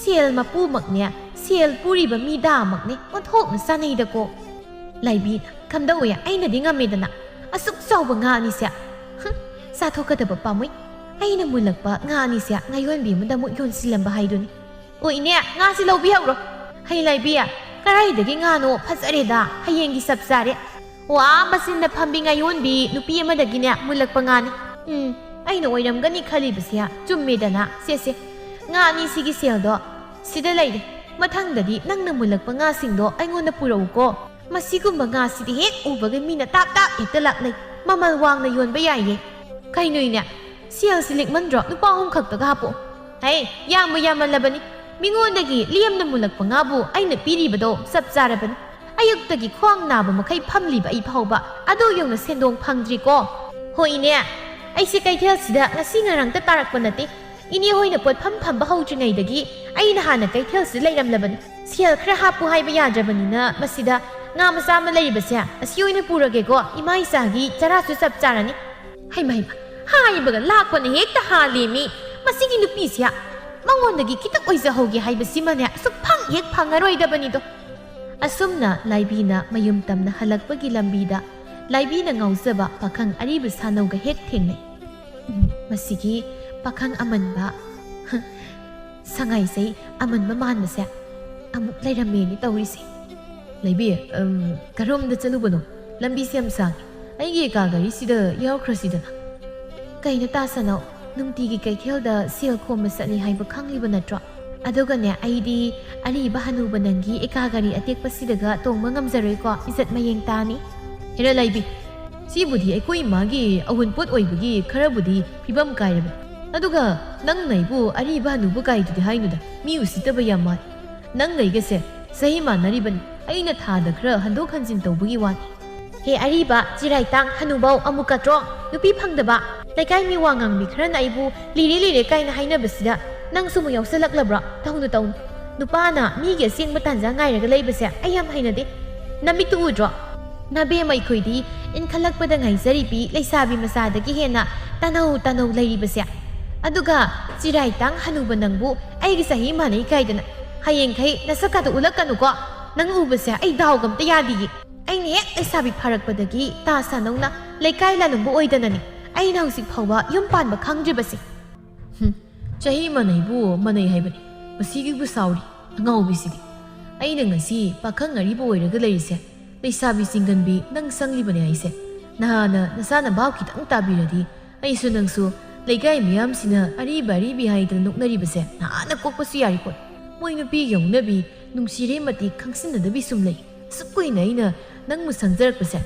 ꯁꯦꯜ ꯃꯄꯨꯃꯛꯅꯦ, ꯁꯦꯜ ꯄꯨꯔꯤꯕ ꯃꯤꯗꯥꯃꯛꯅꯦ ꯑꯣꯟꯊꯣꯛꯅ ꯆꯥꯅꯩꯗꯀꯣ꯫ ꯂꯩꯕꯤꯅ ꯀꯝꯗꯧꯋꯦ, ꯑꯩꯅꯗꯤ ꯉꯝꯃꯦꯗꯅ꯫ ꯑꯁꯨꯛ ꯆꯥꯎꯕ ꯉꯥ ꯑꯅꯤꯁꯦ, ꯍꯨꯝ, ꯆꯥꯊꯣꯛꯀꯗꯕ ꯄꯥꯝꯃꯨꯏ꯫ ꯑꯩꯅ ꯃꯨꯜꯂꯛꯄ ꯉꯥ ꯑꯅꯤꯁꯦ ꯉꯥꯌꯣꯟꯕꯤ ꯑꯃꯗ ꯑꯃꯨꯛ ꯌꯣꯟꯁꯤꯜꯂꯝꯕ ꯍꯥꯏꯗꯨꯅꯤ꯫ ꯑꯣ ꯏꯅꯦ, ꯉꯥꯁꯤ ꯂꯧꯕꯤꯍꯧꯔꯣ꯫ ꯍꯩ ꯂꯩꯕꯤ, ꯀꯗꯥꯏꯗꯒꯤ ꯉꯥꯅꯣ? ꯐꯖꯔꯦꯗ, ꯍꯌꯦꯡꯒꯤ ꯆꯞ ꯆꯥꯔꯦ꯫ ꯑꯣ, ꯑꯥ ꯃꯆꯤꯟꯗ ꯐꯝꯕꯤ ꯉꯥꯌꯣꯟꯕꯤ ꯅꯨꯄꯤ ꯑꯃꯗꯒꯤꯅꯦ ꯃꯨꯜꯂꯛꯄ ꯉꯥꯅꯤ꯫ ꯎꯝ, ꯑꯩꯅ ꯑꯣꯏꯔꯝꯒꯅꯤ ꯈꯜꯂꯤꯕꯁꯦ ꯆꯨꯝꯃꯦꯗꯅ꯫ ꯁꯦ, ꯁꯦ, ꯉꯥ ꯑꯅꯤꯁꯤꯒꯤ ꯁꯦꯜꯗꯣ ꯁꯤꯗ ꯂꯩꯔꯦ꯫ ꯃꯊꯪꯗꯗꯤ ꯅꯪꯅ ꯃꯨꯜꯂꯛꯄ ꯉꯥꯁꯤꯡꯗꯣ ꯑꯩꯉꯣꯟꯗ ꯄꯨꯔꯛꯎꯀꯣ꯫ ꯃꯁꯤꯒꯨꯝꯕ ꯉꯥꯁꯤꯗꯤ ꯍꯦꯛ ꯎꯕꯒ ꯃꯤꯅ ꯇꯥꯞ ꯇꯥꯞ ꯍꯦꯛꯇ ꯂꯥꯛꯅꯩ꯫ ꯃꯃꯜ ꯋꯥꯡꯅ ꯌꯣꯟꯕ ꯌꯥꯏꯌꯦ꯫ ꯀꯩꯅꯣ ꯏꯅꯦ, ꯁꯦꯜꯁꯤ ꯂꯤꯛꯃꯟꯗ꯭ꯔꯣ? ꯂꯨꯄꯥ ꯑꯍꯨꯝ ꯈꯛꯇꯒ ꯍꯥꯞꯄꯣ꯫ ꯍꯩ, ꯌꯥꯝꯕꯨ ꯌꯥꯝꯃꯜꯂꯕꯅꯤ꯫ ꯃꯤꯉꯣꯟꯗꯒꯤ ꯂꯦꯝꯅ ꯃꯨꯜꯂꯛꯄ ꯉꯥꯕꯨ ꯑꯩꯅ ꯄꯤꯔꯤꯕꯗꯣ ꯆꯞ ꯆꯥꯔꯕꯅꯤ꯫ ꯑꯌꯨꯛꯇꯒꯤ ꯈ꯭ꯋꯥꯡ ꯅꯥꯕ ꯃꯈꯩ ꯐꯝꯂꯤꯕ ꯑꯩ ꯐꯥꯎꯕ ꯑꯗꯨ ꯌꯧꯅ ꯁꯦꯟꯗꯣꯡ ꯐꯪꯗ꯭ꯔꯤꯀꯣ꯫ ꯍꯣꯏ ꯏꯅꯦ, ꯑꯩꯁꯦ ꯀꯩꯊꯦꯜꯁꯤꯗ ꯉꯁꯤ ꯉꯔꯥꯡꯇ ꯇꯥꯔꯛꯄ ꯅꯠꯇꯦ꯫ ꯏꯅꯦ ꯍꯣꯏꯅ ꯄꯣꯠꯐꯝ ꯐꯝꯕ ꯍꯧꯗ꯭ꯔꯤꯉꯩꯗꯒꯤ ꯑꯩꯅ ꯍꯥꯟꯅ ꯀꯩꯊꯦꯜꯁꯤꯗ ꯂꯩꯔꯝꯂꯕꯅꯤ꯫ ꯁꯦꯜ ꯈꯔ ꯍꯥꯞꯄꯨ ꯍꯥꯏꯕ ꯌꯥꯗ꯭ꯔꯕꯅꯤꯅ ꯃꯁꯤꯗ ꯉꯥ ꯃꯆꯥ ꯑꯃ ꯂꯩꯔꯤꯕꯁꯦ ꯑꯁꯤ ꯑꯣꯏꯅ ꯄꯨꯔꯒꯦꯀꯣ꯫ ꯏꯃꯥ ꯏꯆꯥꯒꯤ ꯆꯔꯥꯁꯨ ꯆꯞ ꯆꯥꯔꯅꯤ꯫ ꯍꯩꯃ, ꯍꯩꯃ, ꯍꯥꯏꯕꯒ ꯂꯥꯛꯄꯅ ꯍꯦꯛꯇ ꯍꯥꯜꯂꯦꯃꯤ꯫ ꯃꯁꯤꯒꯤ ꯅꯨꯄꯤꯁꯦ ꯃꯉꯣꯟꯗꯒꯤ ꯈꯤꯇꯪ ꯑꯣꯏꯖꯍꯧꯒꯦ ꯍꯥꯏꯕꯁꯤꯃꯅꯦ ꯁꯨꯛꯐꯪ ꯍꯦꯛ ꯐꯪꯉꯔꯣꯏꯗꯕꯅꯤꯗꯣ꯫ ꯑꯁꯨꯝꯅ ꯂꯥꯏꯕꯤꯅ ꯃꯌꯨꯝ ꯇꯝꯅ ꯍꯜꯂꯛꯄꯒꯤ ꯂꯝꯕꯤꯗ ꯂꯥꯏꯕꯤꯅ ꯉꯥꯎꯖꯕ ꯄꯥꯈꯪ ꯑꯔꯤꯕ ꯁꯥꯅꯧꯒ ꯍꯦꯛ ꯊꯦꯡꯅꯩ꯫ ꯎꯝ, ꯃꯁꯤꯒꯤ ꯄꯥꯈꯪ ꯑꯃꯟꯕ, ꯁꯉꯥꯏꯁꯩ ꯑꯃꯟꯕ ꯃꯥꯟꯕꯁꯦ ꯑꯃꯨꯛ ꯂꯩꯔꯝꯃꯦꯅꯦ ꯇꯧꯔꯤꯁꯦ꯫ ꯂꯩꯕꯤ, ꯎꯝ, ꯀꯔꯣꯝꯗ ꯆꯠꯂꯨꯕꯅꯣ? ꯂꯝꯕꯤꯁꯦ ꯌꯥꯝ ꯁꯥꯡꯉꯤ꯫ ꯑꯩꯒꯤ ꯀꯥ ꯒꯥꯔꯤꯁꯤꯗ ꯌꯥꯎꯈ꯭ꯔꯁꯤꯗꯅ꯫ ꯀꯩꯅꯣ ꯇꯥ ꯁꯥꯅꯧ, ꯅꯨꯡꯇꯤꯒꯤ ꯀꯩꯊꯦꯜꯗ ꯁꯦꯜ ꯈꯣꯝꯕ ꯆꯠꯂꯤ ꯍꯥꯏꯕ ꯈꯪꯂꯤꯕ ꯅꯠꯇ꯭ꯔꯣ? ꯑꯗꯨꯒꯅꯦ, ꯑꯩꯗꯤ ꯑꯔꯤꯕ ꯍꯅꯨꯕ ꯅꯪꯒꯤ ꯑꯦꯀꯥ ꯒꯥꯔꯤ ꯑꯇꯦꯛꯄꯁꯤꯗꯒ ꯇꯣꯡꯕ ꯉꯝꯖꯔꯣꯏꯀꯣ, ꯏꯖꯠ ꯃꯌꯦꯡ ꯇꯥꯅꯤ꯫ ꯍꯦꯔꯥ ꯂꯩꯕꯤ, ꯁꯤꯕꯨꯗꯤ ꯑꯩꯈꯣꯏ ꯏꯃꯥꯒꯤ ꯑꯋꯨꯟꯄꯣꯠ ꯑꯣꯏꯕꯒꯤ ꯈꯔꯕꯨꯗꯤ ꯐꯤꯕꯝ ꯀꯥꯏꯔꯕꯅꯤ꯫ ꯑꯗꯨꯒ ꯅꯪꯅ ꯑꯩꯕꯨ ꯑꯔꯤꯕ ꯍꯅꯨꯕ ꯀꯥꯏꯗꯨꯗꯤ ꯍꯥꯏꯅꯨꯗ, ꯃꯤ ꯎꯁꯤꯠꯇꯕ ꯌꯥꯝ ꯃꯥꯜꯂꯤ꯫ ꯅꯪ ꯑꯩꯒꯁꯦ ꯆꯍꯤ ꯃꯥꯟꯅꯔꯤꯕꯅꯤ, ꯑꯩꯅ ꯊꯥꯗ ꯈꯔ ꯍꯟꯗꯣꯛ ꯍꯟꯖꯤꯟ ꯇꯧꯕꯒꯤ ꯋꯥꯅꯤ꯫ ꯍꯦ ꯑꯔꯤꯕ, ꯆꯤꯔꯥꯏꯇꯥꯡ, ꯍꯅꯨꯕꯧ, ꯑꯃꯨꯛꯀꯇ꯭ꯔꯣ, ꯅꯨꯄꯤ ꯐꯪꯗꯕ, ꯂꯩꯀꯥꯏ ꯃꯤ ꯋꯥ ꯉꯥꯡꯕꯤ ꯈꯔꯅ ꯑꯩꯕꯨ ꯂꯤꯔꯦ ꯂꯤꯔꯦ ꯀꯥꯏꯅ ꯍꯥꯏꯅꯕꯁꯤꯗ ꯅꯪꯁꯨ ꯑꯃꯨꯛ ꯌꯥꯎꯁꯜꯂꯛꯂꯕ꯭ꯔꯣ? ꯇꯧꯅꯨ, ꯇꯧꯅꯨ꯫ ꯅꯨꯄꯥꯅ ꯃꯤꯒꯤ ꯑꯁꯦꯡꯕ ꯇꯥꯟꯖꯥ ꯉꯥꯏꯔꯒ ꯂꯩꯕꯁꯦ ꯑꯩ ꯌꯥꯝ ꯍꯩꯅꯗꯦ꯫ ꯅꯃꯤꯠꯇꯨ ꯎꯗ꯭ꯔꯣ? ꯅꯕꯦꯝꯃ ꯑꯩꯈꯣꯏꯗꯤ ꯏꯟꯈꯠꯂꯛꯄꯗ ꯉꯥꯏꯖꯔꯤꯕꯤ ꯂꯩꯁꯥꯕꯤ ꯃꯆꯥꯗꯒꯤ ꯍꯦꯟꯅ ꯇꯅꯧ ꯇꯅꯧ ꯂꯩꯔꯤꯕꯁꯦ꯫ ꯑꯗꯨꯒ ꯆꯤꯔꯥꯏꯇꯥꯡ ꯍꯅꯨꯕ ꯅꯪꯕꯨ ꯑꯩꯒꯤ ꯆꯍꯤ ꯃꯥꯟꯅꯩ ꯀꯥꯏꯗꯅ ꯍꯌꯦꯡꯈꯩ ꯅꯁꯛꯀꯗꯣ ꯎꯠꯂꯛꯀꯅꯨꯀꯣ꯫ ꯅꯪ ꯎꯕꯁꯦ ꯑꯩ ꯗꯥꯎꯒ ꯑꯝꯇ ꯌꯥꯗꯤꯌꯦ꯫ ꯑꯩꯅ ꯍꯦꯛ ꯂꯩꯁꯥꯕꯤ ꯐꯥꯔꯛꯄꯗꯒꯤ ꯇꯥ ꯁꯥꯅꯧꯅ ꯂꯩꯀꯥꯏ ꯂꯥꯂꯣꯡꯕ ꯑꯣꯏꯗꯅꯅꯦ ꯑꯩꯅ ꯍꯧꯖꯤꯛ ꯐꯥꯎꯕ ꯌꯨꯝ ꯄꯥꯟꯕ ꯈꯪꯗ꯭ꯔꯤꯕꯁꯦ꯫ ꯍꯨꯝ, ꯆꯍꯤ ꯃꯥꯟꯅꯩꯕꯨ ꯃꯥꯟꯅꯩ ꯍꯥꯏꯕꯅꯤ꯫ ꯃꯁꯤꯒꯤꯕꯨ ꯁꯥꯎꯔꯤ, ꯑꯉꯥꯎꯕꯤꯁꯤꯗꯤ꯫ ꯑꯩꯅ ꯉꯁꯤ ꯄꯥꯈꯪ ꯑꯔꯤꯕ ꯑꯣꯏꯔꯒ ꯂꯩꯔꯤꯁꯦ, ꯂꯩꯁꯥꯕꯤ ꯆꯤꯡꯒꯟꯕꯤ ꯅꯪ ꯆꯪꯂꯤꯕꯅꯦ ꯍꯥꯏꯁꯦ꯫ ꯅꯍꯥꯟꯅ ꯅꯁꯥꯅ ꯚꯥꯞ ꯈꯤꯇꯪ ꯇꯥꯕꯤꯔꯗꯤ, ꯑꯩꯁꯨ ꯅꯪꯁꯨ ꯂꯩꯀꯥꯏ ꯃꯤꯌꯥꯝꯁꯤꯅ ꯑꯔꯤꯕ ꯑꯔꯤꯕꯤ ꯍꯥꯏꯗꯅ ꯅꯣꯛꯅꯔꯤꯕꯁꯦ ꯅꯍꯥꯟꯅ ꯀꯣꯛꯄꯁꯨ ꯌꯥꯔꯤꯄꯣꯠ꯫ ꯃꯣꯏ ꯅꯨꯄꯤꯒꯤ ꯍꯧꯅꯕꯤ, ꯅꯨꯡꯁꯤꯔꯦ ꯃꯇꯤꯛ ꯈꯪꯁꯤꯟꯅꯗꯕꯤ ꯁꯨꯝ ꯂꯩ꯫ ꯑꯁꯨꯛ ꯀꯨꯏꯅ ꯑꯩꯅ ꯅꯪꯕꯨ ꯁꯪꯖꯔꯛꯄꯁꯦ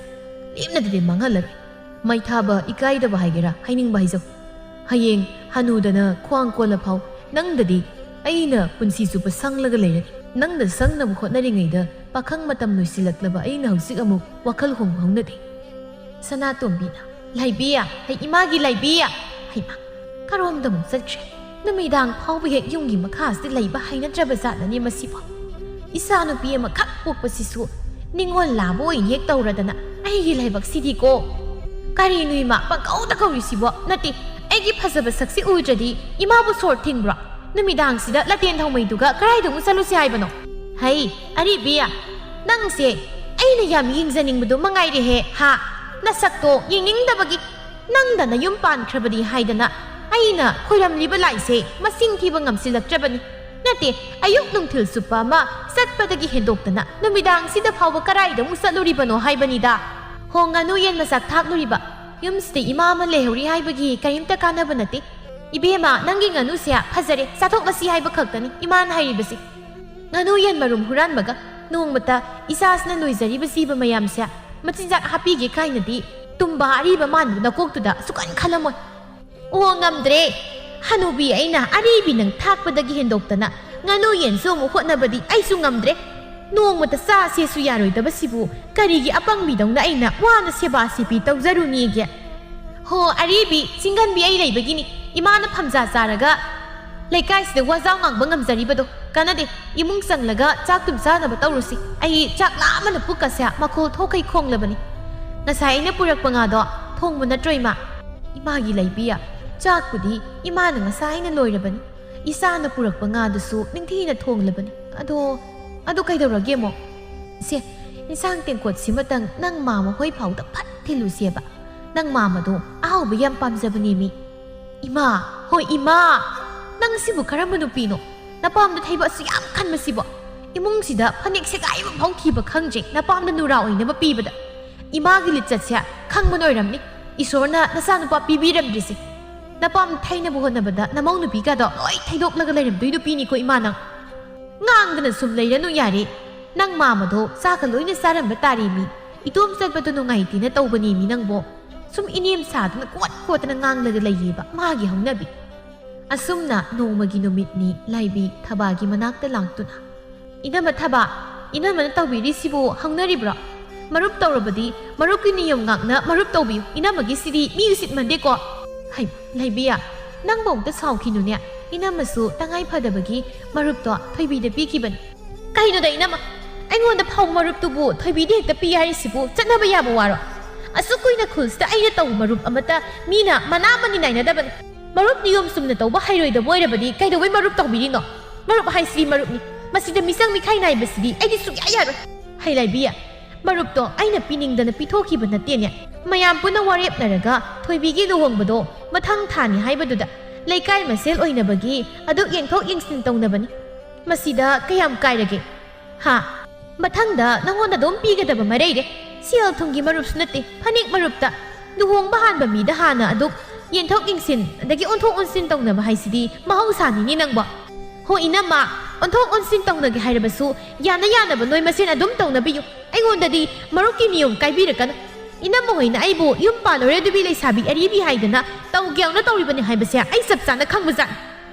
ꯂꯦꯝꯅꯗꯤ ꯃꯥꯡꯍꯜꯂꯔꯣꯏ꯫ ꯃꯩ ꯊꯥꯕ, ꯏꯀꯥꯏꯗꯕ ꯍꯥꯏꯒꯦꯔꯥ, ꯍꯥꯏꯅꯤꯡꯕ ꯍꯥꯏꯖꯧ꯫ ꯍꯌꯦꯡ ꯍꯅꯨꯗꯅ ꯈ꯭ꯋꯥꯡ ꯀꯣꯜꯂ ꯐꯥꯎ ꯅꯪꯗꯗꯤ ꯑꯩꯅ ꯄꯨꯟꯁꯤ ꯆꯨꯞꯄ ꯁꯪꯂꯒ ꯂꯩꯔꯅꯤ꯫ ꯅꯪꯗ ꯁꯪꯅꯕ ꯍꯣꯠꯅꯔꯤꯉꯩꯗ ꯄꯥꯈꯪ ꯃꯇꯝ ꯂꯣꯏꯁꯤꯜꯂꯛꯂꯕ ꯑꯩꯅ ꯍꯧꯖꯤꯛ ꯑꯃꯨꯛ ꯋꯥꯈꯜ ꯍꯣꯡꯕ ꯍꯧꯅꯗꯦ꯫ ꯁꯅꯥꯇꯣꯝꯕꯤꯅ, "ꯂꯥꯏꯕꯤ, ꯍꯩ ꯏꯃꯥꯒꯤ ꯂꯥꯏꯕꯤ!" ꯍꯩꯃꯥ, ꯀꯔꯣꯝꯗ ꯑꯃꯨꯛ ꯆꯠꯈ꯭ꯔꯦ? ꯅꯨꯃꯤꯗꯥꯡ ꯐꯥꯎꯕ ꯍꯦꯛ ꯌꯨꯝꯒꯤ ꯃꯈꯥꯁꯤꯗ ꯂꯩꯕ ꯍꯩꯅꯗ꯭ꯔꯕ ꯖꯥꯠꯂꯅꯦ ꯃꯁꯤꯕꯣ? ꯏꯆꯥ ꯅꯨꯄꯤ ꯑꯃꯈꯛ ꯄꯣꯛꯄꯁꯤꯁꯨ ꯅꯤꯡꯉꯣꯜ ꯂꯥꯕ ꯑꯣꯏꯅ ꯍꯦꯛ ꯇꯧꯔꯗꯅ ꯑꯩꯒꯤ ꯂꯥꯏꯕꯛꯁꯤꯗꯤꯀꯣ꯫ ꯀꯔꯤꯅꯣ ꯏꯃꯥ ꯄꯪꯀꯧꯗ ꯀꯧꯔꯤꯁꯤꯕꯣ? ꯅꯠꯇꯦ, ꯑꯩꯒꯤ ꯐꯖꯕ ꯁꯛꯁꯤ ꯎꯗ꯭ꯔꯗꯤ ꯏꯃꯥꯕꯨ ꯁꯣꯔ ꯊꯤꯡꯕ꯭ꯔꯣ? ꯅꯨꯃꯤꯗꯥꯡꯁꯤꯗ ꯂꯥꯇꯦꯟ ꯊꯧꯃꯩꯗꯨꯒ ꯀꯗꯥꯏꯗ ꯑꯃꯨꯛ ꯆꯠꯂꯨꯁꯤ ꯍꯥꯏꯕꯅꯣ? ꯍꯩ, ꯑꯔꯤꯕꯤ, ꯅꯪꯁꯦ ꯑꯩꯅ ꯌꯥꯝ ꯌꯦꯡꯖꯅꯤꯡꯕꯗꯣ ꯃꯉꯥꯏꯔꯦꯍꯦ, ꯍꯥ? ꯅꯁꯛꯇꯣ ꯌꯦꯡꯅꯤꯡꯗꯕꯒꯤ ꯅꯪꯗ ꯅꯌꯨꯝ ꯄꯥꯟꯈ꯭ꯔꯕꯅꯤ ꯍꯥꯏꯗꯅ ꯑꯩꯅ ꯈꯣꯏꯔꯝꯂꯤꯕ ꯂꯥꯏꯁꯦ ꯃꯁꯤꯡ ꯊꯤꯕ ꯉꯝꯁꯤꯜꯂꯛꯇ꯭ꯔꯕꯅꯤ꯫ ꯅꯠꯇꯦ, ꯑꯌꯨꯛ ꯅꯨꯡꯊꯤꯜ ꯆꯨꯞꯄ ꯑꯃ ꯆꯠꯄꯗꯒꯤ ꯍꯦꯟꯗꯣꯛꯇꯅ ꯅꯨꯃꯤꯗꯥꯡꯁꯤꯗ ꯐꯥꯎꯕ ꯀꯗꯥꯏꯗ ꯑꯃꯨꯛ ꯆꯠꯂꯨꯔꯤꯕꯅꯣ ꯍꯥꯏꯕꯅꯤꯗ꯫ ꯍꯣ, ꯉꯥꯅꯨ ꯌꯦꯟ ꯃꯆꯥꯛ ꯊꯥꯛꯂꯨꯔꯤꯕ꯫ ꯌꯨꯝꯁꯤꯗ ꯏꯃꯥ ꯑꯃ ꯂꯩꯍꯧꯔꯤ ꯍꯥꯏꯕꯒꯤ ꯀꯔꯤꯝꯇ ꯀꯥꯟꯅꯕ ꯅꯠꯇꯦ꯫ ꯏꯕꯦꯝꯃ, ꯅꯪꯒꯤ ꯉꯥꯅꯨꯁꯦ ꯐꯖꯔꯦ, ꯆꯥꯊꯣꯛꯂꯁꯤ ꯍꯥꯏꯕ ꯈꯛꯇꯅꯤ ꯏꯃꯥꯅ ꯍꯥꯏꯔꯤꯕꯁꯦ꯫ ꯉꯥꯅꯨ ꯌꯦꯟ ꯃꯔꯨꯝ ꯍꯨꯔꯥꯟꯕꯒ ꯅꯣꯡꯃꯇ ꯏꯆꯥꯁꯤꯅ ꯂꯣꯏꯖꯔꯤꯕ ꯖꯤꯕ ꯃꯌꯥꯝꯁꯦ ꯃꯆꯤꯟꯖꯥꯛ ꯍꯥꯞꯄꯤꯒꯦ ꯀꯥꯏꯅꯗꯤ ꯇꯨꯝꯕ ꯑꯔꯤꯕ ꯃꯥꯟꯕ ꯅꯀꯣꯛꯇꯨꯗ ꯁꯨꯛꯈꯟ ꯈꯜꯂꯝꯃꯣꯏ꯫ ꯑꯣ, ꯉꯝꯗ꯭ꯔꯦ꯫ ꯍꯅꯨꯕꯤ, ꯑꯩꯅ ꯑꯔꯤꯕꯤ ꯅꯪ ꯊꯥꯛꯄꯗꯒꯤ ꯍꯦꯟꯗꯣꯛꯇꯅ ꯉꯥꯅꯨ ꯌꯦꯟꯁꯨ ꯑꯃꯨꯛ ꯍꯣꯠꯅꯕꯗꯤ ꯑꯩꯁꯨ ꯉꯝꯗ꯭ꯔꯦ꯫ ꯅꯣꯡꯃꯇ ꯆꯥꯁꯦꯁꯨ ꯌꯥꯔꯣꯏꯗꯕꯁꯤꯕꯨ ꯀꯔꯤꯒꯤ ꯑꯄꯪꯕꯤꯗꯧꯅ ꯑꯩꯅ ꯋꯥꯅ ꯁꯦꯕꯥ ꯁꯤꯄꯤ ꯇꯧꯖꯔꯨꯅꯤꯒꯦ? ꯍꯣ, ꯑꯔꯤꯕꯤ, ꯆꯤꯡꯒꯟꯕꯤ ꯑꯩ ꯂꯩꯕꯒꯤꯅꯤ ꯏꯃꯥꯅ ꯐꯝꯖꯥ ꯆꯥꯔꯒ ꯂꯩꯀꯥꯏꯁꯤꯗ ꯋꯥꯖꯥꯎ ꯉꯥꯡꯕ ꯉꯝꯖꯔꯤꯕꯗꯣ꯫ ꯀꯥꯟꯅꯗꯦ, ꯏꯃꯨꯡ ꯆꯪꯂꯒ ꯆꯥꯛ ꯇꯨꯝ ꯆꯥꯅꯕ ꯇꯧꯔꯨꯁꯤ꯫ ꯑꯩ ꯆꯥꯛ ꯂꯥꯝꯕꯅ ꯄꯨꯛꯀꯁꯦ ꯃꯈꯣꯜ ꯊꯣꯛꯈꯩ ꯈꯣꯡꯂꯕꯅꯤ꯫ ꯉꯁꯥꯏ ꯑꯩꯅ ꯄꯨꯔꯛꯄ ꯉꯥꯗꯣ ꯊꯣꯡꯕ ꯅꯠꯇ꯭ꯔꯣ, ꯏꯃꯥ? ꯏꯃꯥꯒꯤ ꯂꯩꯕꯤ, ꯆꯥꯛꯄꯨꯗꯤ ꯏꯃꯥꯅ ꯉꯁꯥꯏꯅ ꯂꯣꯏꯔꯕꯅꯤ꯫ ꯏꯆꯥꯅ ꯄꯨꯔꯛꯄ ꯉꯥꯗꯨꯁꯨ ꯅꯤꯡꯊꯤꯅ ꯊꯣꯡꯂꯕꯅꯤ꯫ ꯑꯗꯣ, ꯑꯗꯣ ꯀꯩꯗꯧꯔꯒꯦ ꯑꯃꯨꯛ? ꯁꯦ, ꯏꯟꯁꯥꯡ ꯇꯦꯡꯀꯣꯠꯁꯤꯃꯇꯪ ꯅꯪ ꯃꯥꯃ ꯍꯣꯏ ꯐꯥꯎꯗ ꯐꯠ ꯊꯤꯜꯂꯨꯁꯦꯕ꯫ ꯅꯪ ꯃꯥꯃꯗꯣ ꯑꯍꯥꯎꯕ ꯌꯥꯝ ꯄꯥꯝꯖꯕꯅꯦꯃꯤ꯫ ꯏꯃꯥ, ꯍꯣꯏ ꯏꯃꯥ, ꯅꯪ ꯁꯤꯕꯨ ꯀꯔꯝꯕ ꯅꯨꯄꯤꯅꯣ? ꯅꯄꯥꯝꯗ ꯊꯩꯕ ꯑꯁꯨꯛ ꯌꯥꯝ ꯈꯟꯕꯁꯤꯕꯣ? ꯏꯃꯨꯡꯁꯤꯗ ꯐꯅꯦꯛ ꯁꯦꯒꯥꯏ ꯑꯃ ꯐꯥꯎ ꯊꯤꯕ ꯈꯪꯗ꯭ꯔꯤ ꯅꯄꯥꯝꯗ ꯅꯨꯔꯥ ꯑꯣꯏꯅꯕ ꯄꯤꯕꯗ꯫ ꯏꯃꯥꯒꯤ ꯂꯤꯆꯠꯁꯦ ꯈꯪꯕꯅ ꯑꯣꯏꯔꯝꯅꯤ꯫ ꯏꯁꯣꯔꯅ ꯅꯆꯥꯅꯨꯄꯥ ꯄꯤꯕꯤꯔꯝꯗ꯭ꯔꯤꯁꯦ꯫ ꯅꯄꯥꯝ ꯊꯩꯅꯕ ꯍꯣꯠꯅꯕꯗ ꯅꯃꯧ ꯅꯨꯄꯤꯒꯗꯣ ꯂꯣꯏ ꯊꯩꯗꯣꯛꯂꯒ ꯂꯩꯔꯝꯗꯣꯏ ꯅꯨꯄꯤꯅꯤꯀꯣ ꯏꯃꯥ ꯅꯪ꯫ ꯉꯥꯡꯗꯅ ꯁꯨꯝ ꯂꯩꯔꯅꯨ ꯌꯥꯔꯦ꯫ ꯅꯪ ꯃꯥꯃꯗꯣ ꯆꯥꯒ ꯂꯣꯏꯅ ꯆꯥꯔꯝꯕ ꯇꯥꯔꯦꯃꯤ꯫ ꯏꯇꯣꯝ ꯆꯠꯄꯗꯣ ꯅꯨꯡꯉꯥꯏꯇꯦꯅ ꯇꯧꯕꯅꯦꯃꯤ ꯅꯪꯕꯣ꯫ ꯁꯨꯝ ꯏꯅꯦꯝ ꯁꯥꯗꯅ ꯀꯣꯠ ꯀꯣꯠꯇꯅ ꯉꯥꯡꯂꯒ ꯂꯩꯌꯦꯕ ꯃꯥꯒꯤ ꯍꯧꯅꯕꯤ꯫ ꯑꯁꯨꯝꯅ ꯅꯣꯡꯃꯒꯤ ꯅꯨꯃꯤꯠꯅꯤ ꯂꯥꯏꯕꯤ ꯊꯕꯥꯒꯤ ꯃꯅꯥꯛꯇ ꯂꯥꯛꯇꯨꯅ, "ꯏꯅꯝꯃ ꯊꯕꯥ, ꯏꯅꯝꯃꯅ ꯇꯧꯕꯤꯔꯤꯁꯤꯕꯨ ꯍꯧꯅꯔꯤꯕ꯭ꯔꯣ? ꯃꯔꯨꯞ ꯇꯧꯔꯕꯗꯤ ꯃꯔꯨꯞꯀꯤ ꯅꯤꯌꯣꯝ ꯉꯥꯛꯅ ꯃꯔꯨꯞ ꯇꯧꯕꯤꯌꯨ꯫ ꯏꯅꯝꯃꯒꯤꯁꯤꯗꯤ ꯃꯤ ꯎꯁꯤꯠꯃꯟꯗꯦꯀꯣ꯫" ꯍꯩ, ꯂꯩꯕꯤꯌꯥ, ꯅꯪꯕꯨ ꯑꯃꯨꯛꯇ ꯁꯥꯎꯈꯤꯅꯨꯅꯦ꯫ ꯏꯅꯝꯃꯁꯨ ꯇꯉꯥꯏ ꯐꯗꯕꯒꯤ ꯃꯔꯨꯞꯇꯣ ꯊꯣꯏꯕꯤꯗ ꯄꯤꯈꯤꯕꯅꯤ꯫ ꯀꯩꯅꯣꯗ ꯏꯅꯝꯃ? ꯑꯩꯉꯣꯟꯗ ꯐꯥꯎꯕ ꯃꯔꯨꯞꯇꯨꯕꯨ ꯊꯣꯏꯕꯤꯗ ꯍꯦꯛꯇ ꯄꯤ ꯍꯥꯏꯔꯤꯁꯤꯕꯨ ꯆꯠꯅꯕ ꯌꯥꯕ ꯋꯥꯔꯣ? ꯑꯁꯨꯛ ꯀꯨꯏꯅ ꯈꯨꯜꯁꯤꯗ ꯑꯩꯅ ꯇꯧꯕ ꯃꯔꯨꯞ ꯑꯃꯠꯇ ꯃꯤꯅ ꯃꯅꯥ ꯑꯃꯅꯤ ꯅꯥꯏꯅꯗꯕꯅꯤ꯫ ꯃꯔꯨꯞ ꯅꯤꯌꯣꯝ ꯆꯨꯝꯅ ꯇꯧꯕ ꯍꯩꯔꯣꯏꯗꯕ ꯑꯣꯏꯔꯕꯗꯤ ꯀꯩꯗꯧꯕꯩ ꯃꯔꯨꯞ ꯇꯧꯕꯤꯔꯤꯅꯣ? ꯃꯔꯨꯞ ꯍꯥꯏꯁꯤꯗꯤ ꯃꯔꯨꯞꯅꯤ꯫ ꯃꯁꯤꯗ ꯃꯤꯆꯪ ꯃꯤꯈꯥꯏ ꯅꯥꯏꯕꯁꯤꯗꯤ ꯑꯩꯗꯤ ꯁꯨꯛꯌꯥ ꯌꯥꯔꯣꯏ꯫ ꯍꯩ ꯂꯥꯏꯕꯤ, ꯃꯔꯨꯞꯇꯣ ꯑꯩꯅ ꯄꯤꯅꯤꯡꯗꯅ ꯄꯤꯊꯣꯛꯈꯤꯕ ꯅꯠꯇꯦꯅꯦ꯫ ꯃꯌꯥꯝ ꯄꯨꯟꯅ ꯋꯥꯔꯦꯞꯅꯔꯒ ꯊꯣꯏꯕꯤꯒꯤ ꯂꯨꯍꯣꯡꯕꯗꯣ ꯃꯊꯪ ꯊꯥꯅꯤ ꯍꯥꯏꯕꯗꯨꯗ ꯂꯩꯀꯥꯏ ꯃꯁꯦꯜ ꯑꯣꯏꯅꯕꯒꯤ ꯑꯗꯨꯛ ꯌꯦꯡꯊꯣꯛ ꯌꯦꯡꯁꯤꯟ ꯇꯧꯅꯕꯅꯤ꯫ ꯃꯁꯤꯗ ꯀꯌꯥꯝ ꯀꯥꯏꯔꯒꯦ? ꯍꯥ? ꯃꯊꯪꯗ ꯅꯉꯣꯟꯗ ꯑꯗꯨꯝ ꯄꯤꯒꯗꯕ ꯃꯔꯩꯔꯦ꯫ ꯁꯦꯜ ꯊꯨꯝꯒꯤ ꯃꯔꯨꯞꯁꯨ ꯅꯠꯇꯦ, ꯐꯅꯦꯛ ꯃꯔꯨꯞꯇ꯫ ꯂꯨꯍꯣꯡꯕ ꯍꯥꯟꯕ ꯃꯤꯗ ꯍꯥꯟꯅ ꯑꯗꯨꯛ ꯌꯦꯡꯊꯣꯛ ꯌꯦꯡꯁꯤꯟ ꯑꯗꯒꯤ ꯑꯣꯟꯊꯣꯛ ꯑꯣꯟꯁꯤꯟ ꯇꯧꯅꯕ ꯍꯥꯏꯁꯤꯗꯤ ꯃꯍꯧꯁꯥꯅꯤꯅꯦ ꯅꯪꯕꯣ꯫ ꯍꯣ ꯏꯅꯝꯃ, ꯑꯣꯟꯊꯣꯛ ꯑꯣꯟꯁꯤꯟ ꯇꯧꯅꯒꯦ ꯍꯥꯏꯔꯕꯁꯨ ꯌꯥꯅ ꯌꯥꯅꯕ ꯅꯣꯏ ꯃꯁꯦꯟ ꯑꯗꯨꯝ ꯇꯧꯅꯕꯤꯌꯨ꯫ ꯑꯩꯉꯣꯟꯗꯗꯤ ꯃꯔꯨꯞꯀꯤ ꯅꯤꯌꯣꯝ ꯀꯥꯏꯕꯤꯔꯛꯀꯅꯨ꯫ ꯏꯅꯝꯃ ꯍꯣꯏꯅ ꯑꯩꯕꯨ ꯌꯨꯝ ꯄꯥꯜꯂꯨꯔꯦ ꯑꯗꯨꯕꯤ ꯂꯩꯁꯥꯕꯤ ꯑꯔꯤꯕꯤ ꯍꯥꯏꯗꯅ ꯇꯧꯒꯦ ꯌꯥꯎꯅ ꯇꯧꯔꯤꯕꯅꯤ ꯍꯥꯏꯕꯁꯦ ꯑꯩ ꯆꯞ ꯆꯥꯅ ꯈꯪꯕꯖꯥꯠꯅꯤ꯫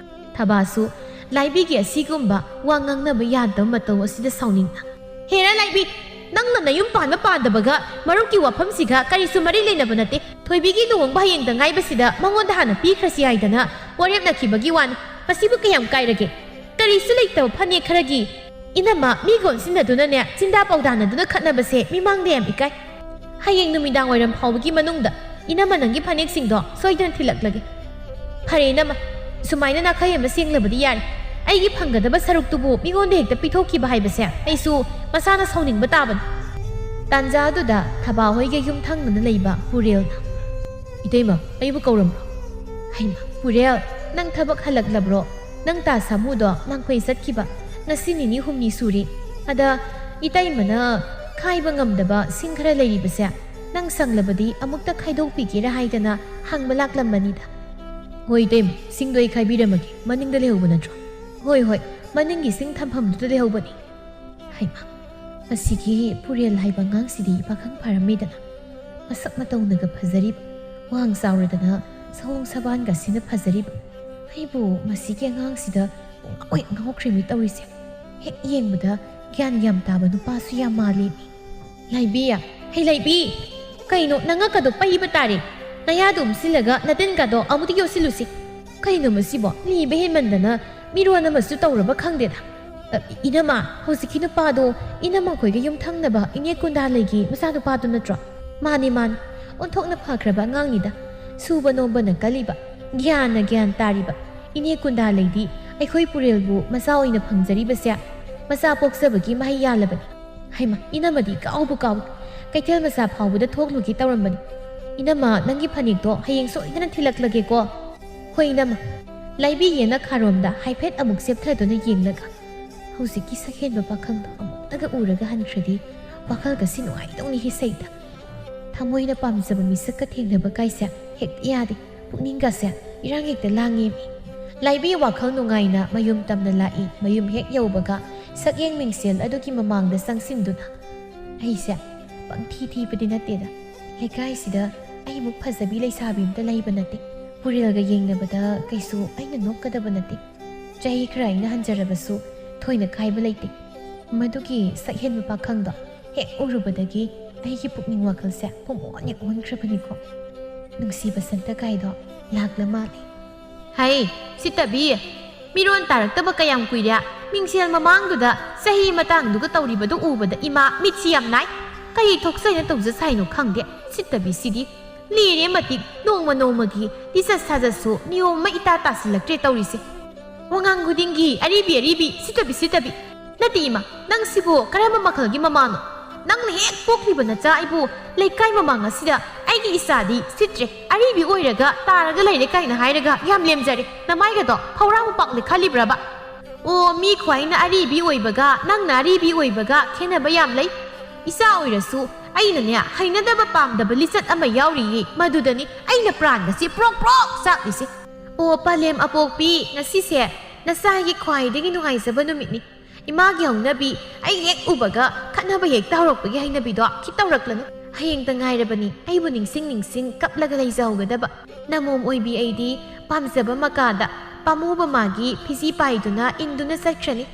ꯊꯕꯥꯁꯨ ꯂꯥꯏꯕꯤꯒꯤ ꯑꯁꯤꯒꯨꯝꯕ ꯋꯥ ꯉꯥꯡꯅꯕ ꯌꯥꯗꯕ ꯃꯇꯧ ꯑꯁꯤꯗ ꯁꯥꯎꯅꯤꯡꯅ, "ꯍꯦꯔꯥ ꯂꯥꯏꯕꯤ, ꯅꯪꯅ ꯅꯌꯨꯝ ꯄꯥꯟꯕ ꯄꯥꯟꯗꯕꯒ ꯃꯔꯨꯞꯀꯤ ꯋꯥꯐꯝꯁꯤꯒ ꯀꯔꯤꯁꯨ ꯃꯔꯤ ꯂꯩꯅꯕ ꯅꯠꯇꯦ꯫ ꯊꯣꯏꯕꯤꯒꯤ ꯂꯨꯍꯣꯡꯕ ꯍꯌꯦꯡꯗ ꯉꯥꯏꯕꯁꯤꯗ ꯃꯉꯣꯟꯗ ꯍꯥꯟꯅ ꯄꯤꯈ꯭ꯔꯁꯤ ꯍꯥꯏꯗꯅ ꯋꯥꯔꯦꯞꯅꯈꯤꯕꯒꯤ ꯋꯥꯅꯤ꯫ ꯃꯁꯤꯕꯨ ꯀꯌꯥꯝ ꯀꯥꯏꯔꯒꯦ? ꯀꯔꯤꯁꯨ ꯂꯩꯇꯕ ꯐꯅꯦꯛ ꯈꯔꯒꯤ ꯏꯅꯝꯃ ꯃꯤꯒ ꯑꯣꯟꯁꯤꯟꯅꯗꯨꯅꯅꯦ, ꯆꯤꯟꯗꯥ ꯄꯥꯎꯗꯥꯅꯗꯨꯅ ꯈꯠꯅꯕꯁꯦ ꯃꯤꯃꯥꯡꯗ ꯌꯥꯝ ꯏꯀꯥꯏ꯫ ꯍꯌꯦꯡ ꯅꯨꯃꯤꯗꯥꯡ ꯋꯥꯏꯔꯝ ꯐꯥꯎꯕꯒꯤ ꯃꯅꯨꯡꯗ ꯏꯅꯝꯃ ꯅꯪꯒꯤ ꯐꯅꯦꯛꯁꯤꯡꯗꯣ ꯁꯣꯏꯗꯅ ꯊꯤꯜꯂꯛꯂꯒꯦ꯫" "ꯐꯔꯦ ꯏꯅꯝꯃ, ꯁꯨꯃꯥꯏꯅ ꯅꯥꯈꯩ ꯑꯃ ꯁꯦꯡꯂꯕꯗꯤ ꯌꯥꯔꯦ꯫ ꯑꯩꯒꯤ ꯐꯪꯒꯗꯕ ꯁꯔꯨꯛꯇꯨꯕꯨ ꯃꯤꯉꯣꯟꯗ ꯍꯦꯛꯇ ꯄꯤꯊꯣꯛꯈꯤꯕ ꯍꯥꯏꯕꯁꯦ ꯑꯩꯁꯨ ꯃꯁꯥꯅ ꯁꯥꯎꯅꯤꯡꯕ ꯇꯥꯕꯅꯤ꯫" ꯇꯥꯟꯖꯥ ꯑꯗꯨꯗ ꯊꯕꯥ ꯍꯣꯏꯒ ꯌꯨꯝꯊꯪꯅꯅ ꯂꯩꯕ ꯄꯨꯔꯦꯜꯅ, "ꯏꯇꯩꯃ, ꯑꯩꯕꯨ ꯀꯧꯔꯝꯕ꯭ꯔꯣ?" "ꯍꯩꯃ, ꯄꯨꯔꯦꯜ, ꯅꯪ ꯊꯕꯛ ꯍꯜꯂꯛꯂꯕ꯭ꯔꯣ? ꯅꯪ ꯇꯥ ꯁꯥꯃꯨꯗꯣ ꯂꯥꯡꯐꯩ ꯆꯠꯈꯤꯕ ꯉꯁꯤ ꯅꯤꯅꯤ ꯍꯨꯝꯅꯤ ꯁꯨꯔꯦ꯫ ꯑꯗ ꯏꯇꯩꯃꯅ ꯈꯥꯏꯕ ꯉꯝꯗꯕ ꯁꯤꯡ ꯈꯔ ꯂꯩꯔꯤꯕꯁꯦ ꯅꯪ ꯁꯪꯂꯕꯗꯤ ꯑꯃꯨꯛꯇ ꯈꯥꯏꯗꯣꯛꯄꯤꯒꯦꯔꯥ ꯍꯥꯏꯗꯅ ꯍꯪꯕ ꯂꯥꯛꯂꯝꯕꯅꯤꯗ꯫" "ꯍꯣꯏ ꯏꯇꯩꯃ, ꯁꯤꯡꯗꯣ ꯑꯩ ꯈꯥꯏꯕꯤꯔꯝꯃꯒꯦ꯫ ꯃꯅꯤꯡꯗ ꯂꯩꯍꯧꯕ ꯅꯠꯇ꯭ꯔꯣ?" "ꯍꯣꯏ, ꯍꯣꯏ, ꯃꯅꯤꯡꯒꯤ ꯁꯤꯡ ꯊꯝꯐꯝꯗꯨꯗ ꯂꯩꯍꯧꯕꯅꯤ꯫" ꯍꯩꯃꯥ, ꯃꯁꯤꯒꯤ ꯄꯨꯔꯦꯜ ꯍꯥꯏꯕ ꯑꯉꯥꯡꯁꯤꯗꯤ ꯄꯥꯈꯪ ꯐꯥꯔꯝꯃꯦꯗꯅ꯫ ꯃꯁꯛ ꯃꯇꯧꯅꯒ ꯐꯖꯔꯤꯕ, ꯋꯥꯡ ꯆꯥꯎꯔꯗꯅ ꯁꯑꯣꯡ ꯁꯕꯥꯟꯒꯁꯤꯅ ꯐꯖꯔꯤꯕ꯫ ꯑꯩꯕꯨ ꯃꯁꯤꯒꯤ ꯑꯉꯥꯡꯁꯤꯗ ꯄꯨꯡꯉꯥꯎ ꯍꯦꯛ ꯉꯥꯎꯈ꯭ꯔꯦꯃꯤ ꯇꯧꯔꯤꯁꯦ꯫ ꯍꯦꯛ ꯌꯦꯡꯕꯗ ꯒ꯭ꯌꯥꯟ ꯌꯥꯝ ꯇꯥꯕ ꯅꯨꯄꯥꯁꯨ ꯌꯥꯝ ꯃꯥꯜꯂꯦꯃꯤ꯫ "ꯂꯥꯏꯕꯤ, ꯍꯩ ꯂꯥꯏꯕꯤ! ꯀꯩꯅꯣ ꯅꯉꯛꯀꯗꯣ ꯄꯩꯕ ꯇꯥꯔꯦ꯫ ꯅꯌꯥꯗꯣ ꯎꯝꯁꯤꯜꯂꯒ ꯅꯇꯤꯟꯒꯗꯣ ꯑꯃꯨꯛꯇ ꯌꯣꯠꯁꯤꯜꯂꯨꯁꯤ꯫ ꯀꯩꯅꯣ ꯃꯁꯤꯕꯣ? ꯂꯤꯕ ꯍꯦꯟꯃꯟꯗꯅ ꯃꯤꯔꯣꯟ ꯑꯃꯁꯨ ꯇꯧꯔꯕ ꯈꯪꯗꯦꯗ꯫" "ꯑ, ꯏꯅꯝꯃ, ꯍꯧꯖꯤꯛꯀꯤ ꯅꯨꯄꯥꯗꯣ ꯏꯅꯝꯃ ꯈꯣꯏꯒ ꯌꯨꯝꯊꯪꯅꯕ ꯏꯅꯦ ꯀꯨꯟꯗꯥꯂꯩꯒꯤ ꯃꯆꯥꯅꯨꯄꯥꯗꯨ ꯅꯠꯇ꯭ꯔꯣ?" "ꯃꯥꯅꯦ, ꯃꯥꯅꯦ꯫ ꯑꯣꯟꯊꯣꯛꯅ ꯐꯈ꯭ꯔꯕ ꯑꯉꯥꯡꯅꯤꯗ꯫ ꯁꯨꯕ ꯅꯣꯝꯕꯅ ꯀꯜꯂꯤꯕ꯫ ꯒ꯭ꯌꯥꯟꯅ ꯒ꯭ꯌꯥꯟ ꯇꯥꯔꯤꯕ ꯏꯅꯦ ꯀꯨꯟꯗꯥ ꯂꯩꯗꯤ ꯑꯩꯈꯣꯏ ꯄꯨꯔꯦꯜꯕꯨ ꯃꯆꯥ ꯑꯣꯏꯅ ꯐꯪꯖꯔꯤꯕꯁꯦ ꯃꯆꯥ ꯄꯣꯛꯆꯕꯒꯤ ꯃꯍꯩ ꯌꯥꯜꯂꯕꯅꯤ꯫ ꯍꯩꯃ, ꯏꯅꯝꯃꯗꯤ ꯀꯥꯎꯕꯨ ꯀꯥꯎꯏ꯫ ꯀꯩꯊꯦꯜ ꯃꯆꯥ ꯐꯥꯎꯕꯗ ꯊꯣꯛꯂꯨꯒꯦ ꯇꯧꯔꯝꯕꯅꯤ꯫ ꯏꯅꯝꯃ, ꯅꯪꯒꯤ ꯐꯅꯦꯛꯇꯣ ꯍꯌꯦꯡ ꯁꯣꯏꯗꯅ ꯊꯤꯜꯂꯛꯂꯒꯦꯀꯣ꯫ ꯍꯣꯏ ꯏꯅꯝꯃ꯫ ꯂꯥꯏꯕꯤꯌꯦꯅ ꯈꯥꯔꯣꯝꯗ ꯍꯥꯏꯐꯦꯠ ꯑꯃꯨꯛ ꯆꯦꯞꯊꯗꯨꯅ ꯌꯦꯡꯂꯒ, ꯍꯧꯖꯤꯛꯀꯤ ꯁꯛꯍꯦꯟꯕ ꯄꯥꯈꯪꯗꯣ ꯑꯃꯨꯛꯇꯒ ꯎꯔꯒ ꯍꯟꯈ꯭ꯔꯗꯤ ꯋꯥꯈꯜꯒꯁꯤ ꯅꯨꯡꯉꯥꯏꯗꯧꯅꯤ ꯏꯁꯩꯗ꯫ ꯊꯃꯣꯏꯅ ꯄꯥꯝꯖꯕ ꯃꯤꯁꯛꯀ ꯊꯦꯡꯅꯕ ꯀꯥꯏꯁꯦ ꯍꯦꯛꯇ ꯌꯥꯗꯦ꯫ ꯄꯨꯛꯅꯤꯡꯒꯁꯦ ꯏꯔꯥꯡ ꯍꯦꯛꯇ ꯂꯥꯡꯉꯦꯃꯤ꯫ ꯂꯥꯏꯕꯤ ꯋꯥꯈꯜ ꯅꯨꯡꯉꯥꯏꯅ ꯃꯌꯨꯝ ꯇꯝꯅ ꯂꯥꯛꯏ꯫ ꯃꯌꯨꯝ ꯍꯦꯛ ꯌꯧꯕꯒ ꯁꯛꯌꯦꯡ ꯃꯤꯡꯁꯦꯜ ꯑꯗꯨꯒꯤ ꯃꯃꯥꯡꯗ ꯆꯪꯁꯤꯟꯗꯨꯅ, ꯑꯩꯁꯦ ꯄꯪꯊꯤ ꯊꯤꯕꯗꯤ ꯅꯠꯇꯦꯗ꯫ ꯂꯩꯀꯥꯏꯁꯤꯗ ꯑꯩꯃꯨꯛ ꯐꯖꯕꯤ ꯂꯩꯁꯥꯕꯤ ꯑꯝꯇ ꯂꯩꯕ ꯅꯠꯇꯦ꯫ ꯄꯨꯔꯦꯜꯒ ꯌꯦꯡꯅꯕꯗ ꯀꯩꯁꯨ ꯑꯩꯅ ꯅꯣꯞꯀꯗꯕ ꯅꯠꯇꯦ꯫ ꯆꯍꯤ ꯈꯔ ꯑꯩꯅ ꯍꯟꯖꯔꯕꯁꯨ ꯊꯣꯏꯅ ꯈꯥꯏꯕ ꯂꯩꯇꯦ꯫ ꯃꯗꯨꯒꯤ ꯁꯛꯍꯦꯟꯕ ꯄꯥꯈꯪꯗꯣ ꯍꯦꯛ ꯎꯔꯨꯕꯗꯒꯤ ꯑꯩꯒꯤ ꯄꯨꯛꯅꯤꯡ ꯋꯥꯈꯜꯁꯦ ꯄꯨꯡꯑꯣꯟ ꯍꯦꯛ ꯑꯣꯟꯈ꯭ꯔꯕꯅꯤꯀꯣ꯫ ꯅꯨꯡꯁꯤꯕ ꯁꯛꯇ ꯀꯥꯏꯗꯣ ꯂꯥꯛꯂ ꯃꯥꯜꯂꯦ꯫ ꯍꯩ, ꯁꯤꯠꯇꯕꯤ! ꯃꯤꯔꯣꯟ ꯇꯥꯔꯛꯇꯕ ꯀꯌꯥꯝ ꯀꯨꯏꯔꯦ꯫ ꯃꯤꯡꯁꯦꯜ ꯃꯃꯥꯡꯗꯨꯗ ꯆꯍꯤ ꯃꯇꯥꯡꯗꯨꯒ ꯇꯧꯔꯤꯕꯗꯨ ꯎꯕꯗ ꯏꯃꯥ ꯃꯤꯠꯁꯤ ꯌꯥꯝ ꯅꯥꯏ꯫ ꯀꯔꯤ ꯊꯣꯛꯆꯩꯅ ꯇꯧꯖ ꯁꯥꯏꯅꯣ ꯈꯪꯗꯦ꯫ ꯁꯤꯠꯇꯕꯤꯁꯤꯗꯤ ꯂꯤꯔꯦ ꯃꯇꯤꯛ, ꯅꯣꯡꯃ ꯅꯣꯡꯃꯒꯤ ꯂꯤꯆꯠ ꯁꯥꯖꯠꯁꯨ ꯅꯤꯌꯣꯝ ꯑꯃ ꯏꯇꯥ ꯇꯥꯁꯤꯜꯂꯛꯇ꯭ꯔꯦ ꯇꯧꯔꯤꯁꯦ꯫ ꯋꯥꯉꯥꯡ ꯈꯨꯗꯤꯡꯒꯤ "ꯑꯔꯤꯕꯤ, ꯑꯔꯤꯕꯤ, ꯁꯤꯠꯇꯕꯤ, ꯁꯤꯠꯇꯕꯤ"꯫ ꯅꯠꯇꯦ ꯏꯃꯥ, ꯅꯪꯁꯤꯕꯨ ꯀꯔꯝꯕ ꯃꯈꯜꯒꯤ ꯃꯃꯥꯅꯣ? ꯅꯪꯅ ꯍꯦꯛ ꯄꯣꯛꯂꯤꯕ ꯅꯆꯥ ꯑꯩꯕꯨ ꯂꯩꯀꯥꯏ ꯃꯃꯥꯡ ꯑꯁꯤꯗ "ꯑꯩꯒꯤ ꯏꯆꯥꯗꯤ ꯁꯤꯠꯇ꯭ꯔꯦ, ꯑꯔꯤꯕꯤ ꯑꯣꯏꯔꯒ ꯇꯥꯔꯒ ꯂꯩꯔꯦ" ꯀꯥꯏꯅ ꯍꯥꯏꯔꯒ ꯌꯥꯝ ꯂꯦꯝꯖꯔꯦ꯫ ꯅꯃꯥꯏꯒꯗꯣ ꯐꯧꯔꯥ ꯃꯄꯥꯛꯅ ꯈꯜꯂꯤꯕ꯭ꯔꯕ? ꯑꯣ, ꯃꯤ ꯈ꯭ꯋꯥꯏꯅ ꯑꯔꯤꯕꯤ ꯑꯣꯏꯕꯒ ꯅꯪꯅ ꯑꯔꯤꯕꯤ ꯑꯣꯏꯕꯒ ꯈꯦꯠꯅꯕ ꯌꯥꯝ ꯂꯩ꯫ ꯏꯆꯥ ꯑꯣꯏꯔꯁꯨ ꯑꯩꯅꯅꯦ, ꯍꯩꯅꯗꯕ ꯄꯥꯝꯗꯕ ꯂꯤꯆꯠ ꯑꯃ ꯌꯥꯎꯔꯤꯌꯦ, ꯃꯗꯨꯗꯅꯤ ꯑꯩꯅ ꯄ꯭ꯔꯥꯟꯒꯁꯤ ꯄ꯭ꯔꯣꯛ ꯄ꯭ꯔꯣꯛ ꯆꯥꯛꯂꯤꯁꯦ꯫ ꯑꯣ, ꯄꯂꯦꯝ ꯑꯄꯣꯛꯄꯤ, ꯉꯁꯤꯁꯦ ꯅꯆꯥꯒꯤ ꯈ꯭ꯋꯥꯏꯗꯒꯤ ꯅꯨꯡꯉꯥꯏꯖꯕ ꯅꯨꯃꯤꯠꯅꯤ꯫ ꯏꯃꯥꯒꯤ ꯍꯧꯅꯕꯤ, ꯑꯩ ꯍꯦꯛ ꯎꯕꯒ ꯈꯠꯅꯕ ꯍꯦꯛꯇ ꯍꯧꯔꯛꯄꯒꯤ ꯍꯩꯅꯕꯤꯗꯣ ꯈꯤꯠ ꯇꯧꯔꯛꯂꯅꯨ꯫ ꯍꯌꯦꯡꯇ ꯉꯥꯏꯔꯕꯅꯤ ꯑꯩꯕꯨ ꯅꯤꯡꯁꯤꯡ ꯅꯤꯡꯁꯤꯡ ꯀꯞꯂꯒ ꯂꯩꯖꯍꯧꯒꯗꯕ꯫ ꯅꯃꯣꯝ ꯑꯣꯏꯕꯤ ꯑꯩꯗꯤ ꯄꯥꯝꯖꯕ ꯃꯀꯥꯗ ꯄꯥꯝꯃꯨꯕ ꯃꯥꯒꯤ ꯐꯤꯖꯤ ꯄꯥꯏꯗꯨꯅ ꯏꯟꯗꯨꯅ ꯆꯠꯈ꯭ꯔꯅꯤ꯫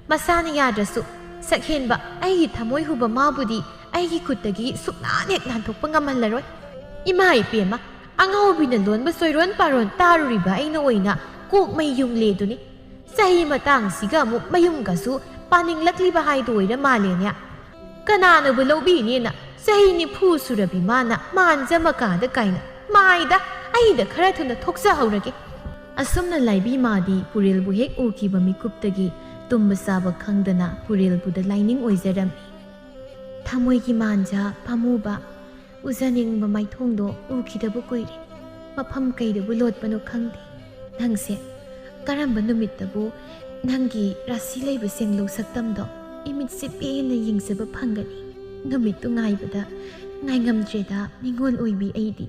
ꯃꯁꯥꯅ ꯌꯥꯗ꯭ꯔꯁꯨ, ꯁꯛꯍꯦꯟꯕ ꯑꯩꯒꯤ ꯊꯃꯣꯏ ꯍꯨꯕ ꯃꯥꯕꯨꯗꯤ ꯑꯩꯒꯤ ꯈꯨꯠꯇꯒꯤ ꯁꯨꯛꯅꯥꯟ ꯍꯦꯛ ꯅꯥꯟꯊꯣꯛꯄ ꯉꯝꯍꯜꯂꯔꯣꯏ꯫ ꯏꯃꯥ ꯏꯄꯦꯝꯃ, ꯑꯉꯥꯎꯕꯤꯅ ꯂꯣꯟꯕ ꯆꯣꯏꯔꯣꯟ ꯄꯥꯔꯣꯟ ꯇꯥꯔꯨꯔꯤꯕ ꯑꯩꯅ ꯑꯣꯏꯅ ꯀꯣꯛ ꯃꯩ ꯌꯨꯡꯂꯦꯗꯨꯅꯤ꯫ ꯆꯍꯤ ꯃꯇꯥꯡꯁꯤꯒ ꯑꯃꯨꯛ ꯃꯌꯨꯝꯒꯁꯨ ꯄꯥꯅꯤꯡꯂꯛꯂꯤꯕ ꯍꯥꯏꯗꯣ ꯑꯣꯏꯔ ꯃꯥꯜꯂꯦꯅꯦ꯫ ꯀꯅꯥꯅꯕꯨ ꯂꯧꯕꯤꯅꯦꯅ ꯆꯍꯤ ꯅꯤꯐꯨ ꯁꯨꯔꯕꯤ ꯃꯥꯅ ꯃꯥꯟꯖ ꯃꯀꯥꯗ ꯀꯥꯏꯅ꯫ ꯃꯥꯏꯗ! ꯑꯩꯗ ꯈꯔ ꯊꯨꯅ ꯊꯣꯛꯆꯍꯧꯔꯒꯦ꯫ ꯑꯁꯨꯝꯅ ꯂꯥꯏꯕꯤ ꯃꯥꯗꯤ ꯄꯨꯔꯦꯜꯕꯨ ꯍꯦꯛ ꯎꯈꯤꯕ ꯃꯤꯀꯨꯞꯇꯒꯤ ꯇꯨꯝꯕ ꯆꯥꯕ ꯈꯪꯗꯅ ꯄꯨꯔꯦꯜꯕꯨꯗ ꯂꯥꯏꯅꯤꯡ ꯑꯣꯏꯖꯔꯝꯃꯤ꯫ ꯊꯃꯣꯏꯒꯤ ꯃꯥꯟꯖ ꯄꯥꯝꯃꯨꯕ, ꯎꯖꯅꯤꯡꯕ ꯃꯥꯏꯊꯣꯡꯗꯣ ꯎꯈꯤꯗꯕ ꯀꯨꯏꯔꯦ꯫ ꯃꯐꯝ ꯀꯩꯗꯕꯨ ꯂꯣꯠꯄꯅꯣ ꯈꯪꯗꯦ꯫ ꯅꯪꯁꯦ ꯀꯔꯝꯕ ꯅꯨꯃꯤꯠꯇꯕꯨ ꯅꯪꯒꯤ ꯔꯥꯁꯤ ꯂꯩꯕ ꯁꯦꯡꯂꯧ ꯁꯛꯇꯝꯗꯣ ꯏꯃꯤꯠꯁꯦ ꯄꯦꯟꯅ ꯌꯦꯡꯖꯕ ꯐꯪꯒꯅꯤ? ꯅꯨꯃꯤꯠꯇꯨ ꯉꯥꯏꯕꯗ ꯉꯥꯏꯉꯝꯗ꯭ꯔꯦꯗ ꯅꯤꯉꯣꯜ ꯑꯣꯏꯕꯤ ꯑꯩꯗꯤ꯫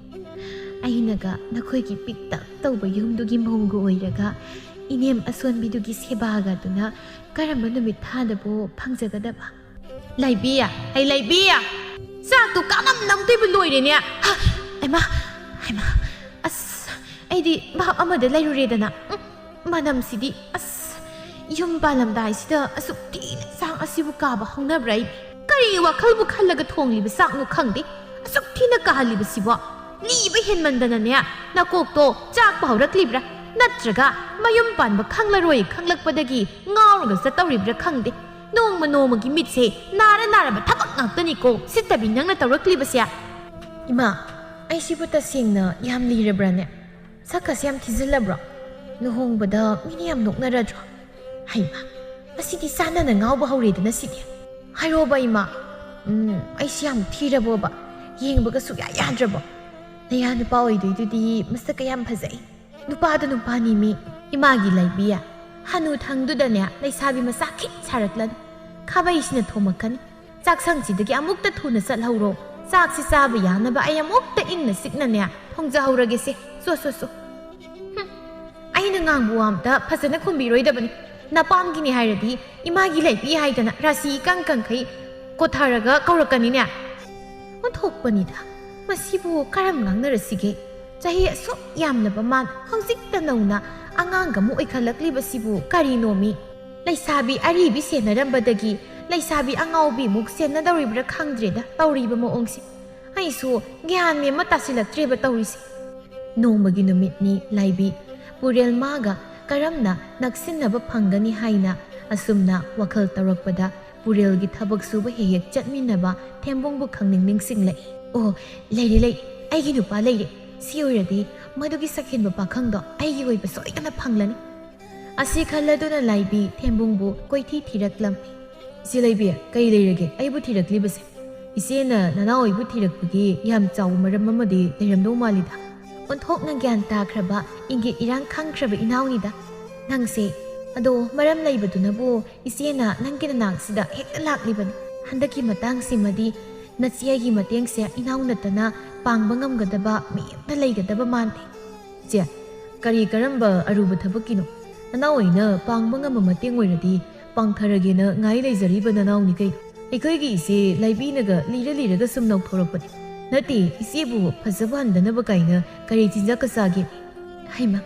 ꯑꯩꯅꯒ ꯅꯈꯣꯏꯒꯤ ꯄꯤꯛꯇꯛ ꯇꯧꯕ ꯌꯨꯝꯗꯨꯒꯤ ꯃꯧꯒ ꯑꯣꯏꯔꯒ ꯏꯅꯦꯝ ꯑꯁꯣꯟꯕꯤꯗꯨꯒꯤ ꯁꯦꯕꯥꯒꯗꯨꯅ ꯀꯔꯝꯕ ꯅꯨꯃꯤꯠ ꯊꯥꯗꯕꯨ ꯐꯪꯖꯒꯗꯕ? ꯂꯩꯕꯤ, ꯑꯩ ꯂꯩꯕꯤ, ꯆꯥꯛꯇꯨ ꯀꯥꯅꯝ ꯅꯝꯗꯣꯏꯕ ꯂꯣꯏꯔꯦꯅꯦ꯫ ꯍ, ꯍꯩꯃꯥ, ꯍꯩꯃꯥ, ꯑꯁ, ꯑꯩꯗꯤ ꯚꯥꯞ ꯑꯃꯗ ꯂꯩꯔꯨꯔꯦꯗꯅ꯫ ꯎꯝ, ꯃꯅꯝꯁꯤꯗꯤ, ꯑꯁ, ꯌꯨꯝ ꯄꯥꯜꯂꯝꯗꯥꯏꯁꯤꯗ ꯑꯁꯨꯛ ꯊꯤꯅ ꯆꯥꯛ ꯑꯁꯤꯕꯨ ꯀꯥꯕ ꯍꯧꯅꯕ꯭ꯔꯥ? ꯑꯩ ꯀꯔꯤ ꯋꯥꯈꯜꯕꯨ ꯈꯜꯂꯒ ꯊꯣꯡꯂꯤꯕ ꯆꯥꯛꯅꯣ ꯈꯪꯗꯦ꯫ ꯑꯁꯨꯛ ꯊꯤꯅ ꯀꯥꯍꯜꯂꯤꯕꯁꯤꯕꯣ? ꯂꯤꯕ ꯍꯦꯟꯃꯟꯗꯅꯅꯦ, ꯅꯀꯣꯛꯇꯣ ꯆꯥꯛꯄ ꯍꯧꯔꯛꯂꯤꯕ꯭ꯔꯥ? ꯅꯠꯇ꯭ꯔꯒ ꯃꯌꯨꯝ ꯄꯥꯟꯕ ꯈꯪꯂꯔꯣꯏ ꯈꯪꯂꯛꯄꯗꯒꯤ ꯉꯥꯎꯔꯒ ꯆꯠꯇꯧꯔꯤꯕ꯭ꯔꯥ ꯈꯪꯗꯦ꯫ ꯅꯣꯡꯃ ꯅꯣꯡꯃꯒꯤ ꯃꯤꯠꯁꯦ ꯅꯥꯔ ꯅꯥꯔꯕ ꯊꯕꯛ ꯉꯥꯛꯇꯅꯤꯀꯣ ꯁꯤꯠꯇꯕꯤ ꯅꯪꯅ ꯇꯧꯔꯛꯂꯤꯕꯁꯦ꯫ ꯏꯃꯥ, ꯑꯩꯁꯤꯕꯨ ꯇꯁꯦꯡꯅ ꯌꯥꯝ ꯂꯤꯔꯕ꯭ꯔꯥꯅꯦ? ꯁꯛꯀꯁꯦ ꯌꯥꯝ ꯊꯤꯖꯤꯜꯂꯕ꯭ꯔꯣ? ꯂꯨꯍꯣꯡꯕꯗ ꯃꯤꯅ ꯌꯥꯝ ꯅꯣꯛꯅꯔꯗ꯭ꯔꯣ? ꯍꯩꯃꯥ, ꯃꯁꯤꯗꯤ ꯆꯥꯟꯅꯅ ꯉꯥꯎꯕ ꯍꯧꯔꯦꯗꯅ ꯁꯤꯗꯤ꯫ ꯍꯥꯏꯔꯣꯕ ꯏꯃꯥ, ꯎꯝ, ꯑꯩꯁꯤ ꯌꯥꯝ ꯊꯤꯔꯕꯣꯕ? ꯌꯦꯡꯕꯒ ꯁꯨꯛꯌꯥ ꯌꯥꯗ꯭ꯔꯕꯣ? ꯅꯌꯥ ꯅꯨꯄꯥ ꯑꯣꯏꯗꯣꯏꯗꯨꯗꯤ ꯃꯁꯛꯀ ꯌꯥꯝ ꯐꯖꯩ꯫ ꯅꯨꯄꯥꯗ ꯅꯨꯄꯥꯅꯤ ꯃꯤ꯫ ꯏꯃꯥꯒꯤ ꯂꯩꯕꯤ, ꯍꯅꯨ ꯊꯪꯗꯨꯗꯅꯦ ꯂꯩꯁꯥꯕꯤ ꯃꯆꯥ ꯈꯤꯠ ꯁꯥꯔꯛꯂꯅꯤ꯫ ꯈꯥꯕꯩꯁꯤꯅ ꯊꯣꯝꯃꯛꯀꯅꯤ꯫ ꯆꯥꯛꯁꯪꯁꯤꯗꯒꯤ ꯑꯃꯨꯛꯇ ꯊꯨꯅ ꯆꯠꯍꯧꯔꯣ꯫ ꯆꯥꯛꯁꯤ ꯆꯥꯕ ꯌꯥꯅꯕ ꯑꯩ ꯑꯃꯨꯛꯇ ꯏꯪꯅ ꯆꯤꯛꯅꯅꯦ ꯊꯣꯡꯖꯍꯧꯔꯒꯦꯁꯦ꯫ ꯁꯣ, ꯁꯣ, ꯁꯣ꯫ ꯍꯨꯝ, ꯑꯩꯅ ꯉꯥꯡꯕ ꯋꯥ ꯑꯝꯇ ꯐꯖꯅ ꯈꯨꯝꯕꯤꯔꯣꯏꯗꯕꯅꯤ꯫ ꯅꯄꯥꯝꯒꯤꯅꯤ ꯍꯥꯏꯔꯗꯤ ꯏꯃꯥꯒꯤ ꯂꯩꯕꯤ ꯍꯥꯏꯗꯅ ꯔꯥꯁꯤ ꯏꯀꯪ ꯀꯪꯈꯩ ꯀꯣꯊꯔꯒ ꯀꯧꯔꯛꯀꯅꯤꯅꯦ꯫ ꯑꯣꯟꯊꯣꯛꯄꯅꯤꯗ, ꯃꯁꯤꯕꯨ ꯀꯔꯝ ꯉꯥꯡꯅꯔꯁꯤꯒꯦ? ꯆꯍꯤ ꯑꯁꯨꯛ ꯌꯥꯝꯂꯕ ꯃꯥꯅ ꯍꯧꯖꯤꯛꯇ ꯅꯧꯅ ꯑꯉꯥꯡ ꯑꯃ ꯑꯣꯏꯈꯠꯂꯛꯂꯤꯕꯁꯤꯕꯨ ꯀꯔꯤꯅꯣꯃꯤ? ꯂꯩꯁꯥꯕꯤ ꯑꯔꯤꯕꯤ ꯁꯦꯟꯅꯔꯝꯕꯗꯒꯤ ꯂꯩꯁꯥꯕꯤ ꯑꯉꯥꯎꯕꯤꯃꯨꯛ ꯁꯦꯟꯅꯗꯧꯔꯤꯕ꯭ꯔꯥ ꯈꯪꯗ꯭ꯔꯦꯗ ꯇꯧꯔꯤꯕ ꯃꯑꯣꯡꯁꯦ꯫ ꯑꯩꯁꯨ ꯒ꯭ꯌꯥꯟ ꯃꯦꯟ ꯑꯃ ꯇꯥꯁꯤꯜꯂꯛꯇ꯭ꯔꯦꯕ ꯇꯧꯔꯤꯁꯦ꯫ ꯅꯣꯡꯃꯒꯤ ꯅꯨꯃꯤꯠꯅꯤ ꯂꯥꯏꯕꯤ꯫ ꯄꯨꯔꯦꯜ ꯃꯥꯒ ꯀꯔꯝꯅ ꯅꯛꯁꯤꯟꯅꯕ ꯐꯪꯒꯅꯤ ꯍꯥꯏꯅ ꯑꯁꯨꯝꯅ ꯋꯥꯈꯜ ꯇꯧꯔꯛꯄꯗ ꯄꯨꯔꯦꯜꯒꯤ ꯊꯕꯛ ꯁꯨꯕ ꯍꯦꯛ ꯍꯦꯛ ꯆꯠꯃꯤꯟꯅꯕ ꯊꯦꯝꯕꯨꯡꯕꯨ ꯈꯪꯅꯤꯡ ꯅꯤꯡꯁꯤꯡꯂꯛꯏ꯫ ꯑꯣ, ꯂꯩꯔꯦ, ꯂꯩꯔꯦ, ꯑꯩꯒꯤ ꯅꯨꯄꯥ ꯂꯩꯔꯦ꯫ ꯁꯤ ꯑꯣꯏꯔꯗꯤ ꯃꯗꯨꯒꯤ ꯁꯛꯍꯦꯟꯕ ꯄꯥꯈꯪꯗꯣ ꯑꯩꯒꯤ ꯑꯣꯏꯕ ꯁꯣꯏꯗꯅ ꯐꯪꯂꯅꯤ꯫ ꯑꯁꯤ ꯈꯜꯂꯗꯨꯅ ꯂꯥꯏꯕꯤ ꯊꯦꯝꯕꯣꯡꯕꯨ ꯀꯣꯏꯊꯤ ꯊꯤꯔꯛꯂꯝꯃꯤ꯫ "ꯏꯆꯦ ꯂꯩꯕꯤ, ꯀꯩ ꯂꯩꯔꯒꯦ? ꯑꯩꯕꯨ ꯊꯤꯔꯛꯂꯤꯕꯁꯦ? ꯏꯆꯦꯅ ꯅꯅꯥꯎ ꯑꯩꯕꯨ ꯊꯤꯔꯛꯄꯒꯤ ꯌꯥꯝ ꯆꯥꯎꯕ ꯃꯔꯝ ꯑꯃꯗꯤ ꯂꯩꯔꯝꯗꯧ ꯃꯥꯜꯂꯤꯗ꯫ ꯑꯣꯟꯊꯣꯛꯅ ꯒ꯭ꯌꯥꯟ ꯇꯥꯈ꯭ꯔꯕ, ꯏꯪꯒꯤꯠ ꯏꯔꯥꯡ ꯈꯪꯈ꯭ꯔꯕ ꯏꯅꯥꯎꯅꯤꯗ ꯅꯪꯁꯦ꯫ ꯑꯗꯣ ꯃꯔꯝ ꯂꯩꯕꯗꯨꯅꯕꯨ ꯏꯆꯦꯅ ꯅꯪꯒꯤ ꯅꯅꯥꯛꯁꯤꯗ ꯍꯦꯛꯇ ꯂꯥꯛꯂꯤꯕꯅꯤ꯫ ꯍꯟꯗꯛꯀꯤ ꯃꯇꯥꯡꯁꯤꯃꯗꯤ ꯅꯆꯦꯒꯤ ꯃꯇꯦꯡꯁꯦ ꯏꯅꯥꯎ ꯅꯠꯇꯅ ꯄꯥꯡꯕ ꯉꯝꯒꯗꯕ ꯃꯤ ꯑꯃꯠꯇ ꯂꯩꯒꯗꯕ ꯃꯥꯟꯗꯦ꯫" "ꯏꯆꯦ, ꯀꯔꯤ ꯀꯔꯝꯕ ꯑꯔꯨꯕ ꯊꯕꯛꯀꯤꯅꯣ? ꯅꯅꯥꯎ ꯑꯩꯅ ꯄꯥꯡꯕ ꯉꯝꯕ ꯃꯇꯦꯡ ꯑꯣꯏꯔꯗꯤ ꯄꯥꯡꯊꯔꯒꯦꯅ ꯉꯥꯏ ꯂꯩꯖꯔꯤꯕ ꯅꯅꯥꯎꯅꯤ ꯀꯩꯅꯣ꯫ ꯑꯩꯈꯣꯏꯒꯤ ꯏꯆꯦ ꯂꯥꯏꯕꯤꯅꯒ ꯂꯤꯔ ꯂꯤꯔꯒ ꯁꯨꯝ ꯅꯧꯊꯣꯔꯛꯄꯅꯤ꯫ ꯅꯠꯇꯦ, ꯏꯆꯦꯕꯨ ꯐꯖꯕ ꯍꯟꯗꯅꯕ ꯀꯥꯏꯅ ꯀꯔꯤ ꯆꯤꯟꯖꯥꯛꯀ ꯆꯥꯒꯦ?" "ꯍꯩꯃ,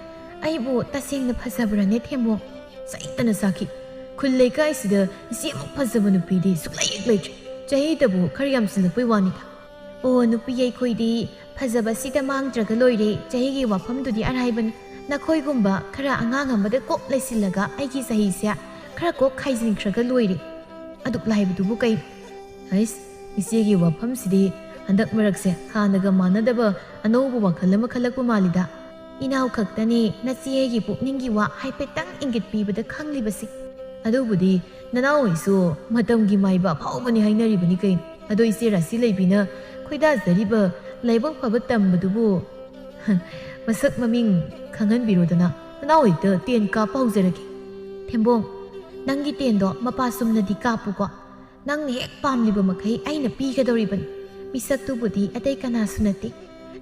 ꯑꯩꯕꯨ ꯇꯁꯦꯡꯅ ꯐꯖꯕ꯭ꯔꯥꯅꯦ ꯊꯦꯝꯕꯣꯡ?" ꯆꯩꯇꯅ ꯆꯥꯈꯤ꯫ "ꯈꯨꯜ ꯂꯩꯀꯥꯏꯁꯤꯗ ꯏꯆꯦꯃꯨꯛ ꯐꯖꯕ ꯅꯨꯄꯤꯗꯤ ꯁꯨꯛꯂꯩ ꯍꯦꯛ ꯂꯩꯇ꯭ꯔꯦ꯫ ꯆꯍꯤꯗꯕꯨ ꯈꯔ ꯌꯥꯝꯁꯤꯜꯂꯛꯄꯩ ꯋꯥꯅꯤꯗ꯫ ꯑꯣ, ꯅꯨꯄꯤ ꯑꯩꯈꯣꯏꯗꯤ ꯐꯖꯕꯁꯤꯗ ꯃꯥꯡꯗ꯭ꯔꯒ ꯂꯣꯏꯔꯦ꯫ ꯆꯍꯤꯒꯤ ꯋꯥꯐꯝꯗꯨꯗꯤ ꯑꯔꯥꯏꯕꯅꯤ꯫ ꯅꯈꯣꯏꯒꯨꯝꯕ ꯈꯔ ꯑꯉꯥꯡ ꯑꯃꯗ ꯀꯣꯛ ꯂꯩꯁꯤꯜꯂꯒ ꯑꯩꯒꯤ ꯆꯍꯤꯁꯦ ꯈꯔ ꯀꯣꯛ ꯈꯥꯏꯖꯤꯟꯈ꯭ꯔꯒ ꯂꯣꯏꯔꯦ꯫ ꯑꯗꯨꯛ ꯂꯥꯏꯕꯗꯨꯕꯨ ꯀꯩ?" "ꯑꯩꯁ, ꯏꯆꯦꯒꯤ ꯋꯥꯐꯝꯁꯤꯗꯤ ꯍꯟꯗꯛ ꯃꯔꯛꯁꯦ ꯍꯥꯟꯅꯒ ꯃꯥꯟꯅꯗꯕ ꯑꯅꯧꯕ ꯋꯥꯈꯜ ꯑꯃ ꯈꯜꯂꯛꯄ ꯃꯥꯜꯂꯤꯗ꯫ ꯏꯅꯥꯎ ꯈꯛꯇꯅꯦ ꯅꯆꯦ ꯑꯩꯒꯤ ꯄꯨꯛꯅꯤꯡꯒꯤ ꯋꯥ ꯍꯥꯏꯐꯦꯠꯇꯪ ꯏꯪꯒꯤꯠ ꯄꯤꯕꯗ ꯈꯪꯂꯤꯕꯁꯦ꯫ ꯑꯗꯨꯕꯨꯗꯤ ꯅꯅꯥꯎ ꯍꯣꯏꯁꯨ ꯃꯇꯝꯒꯤ ꯃꯥꯏꯕ ꯑꯐꯥꯎꯕꯅꯤ ꯍꯥꯏꯅꯔꯤꯕꯅꯤ ꯀꯩꯅꯣ꯫ ꯑꯗꯣ ꯏꯆꯦ ꯔꯥꯁꯤ ꯂꯩꯕꯤꯅ ꯈꯣꯏꯗꯥꯖꯔꯤꯕ ꯂꯥꯏꯕꯛ ꯐꯕ ꯇꯝꯕꯗꯨꯕꯨ ꯃꯁꯛ ꯃꯃꯤꯡ ꯈꯪꯍꯟꯕꯤꯔꯣꯗꯅ꯫ ꯅꯅꯥꯎ ꯍꯦꯛꯇ ꯇꯦꯟ ꯀꯥꯞꯄ ꯍꯧꯖꯔꯒꯦ꯫" "ꯊꯦꯝꯕꯣꯡ, ꯅꯪꯒꯤ ꯇꯦꯟꯗꯣ ꯃꯄꯥ ꯆꯨꯝꯅꯗꯤ ꯀꯥꯞꯄꯨꯀꯣ꯫ ꯅꯪꯅ ꯍꯦꯛ ꯄꯥꯝꯂꯤꯕ ꯃꯈꯩ ꯑꯩꯅ ꯄꯤꯒꯗꯧꯔꯤꯕꯅꯤ꯫ ꯃꯤꯁꯛꯇꯨꯕꯨꯗꯤ ꯑꯇꯩ ꯀꯅꯥꯁꯨ ꯅꯠꯇꯦ,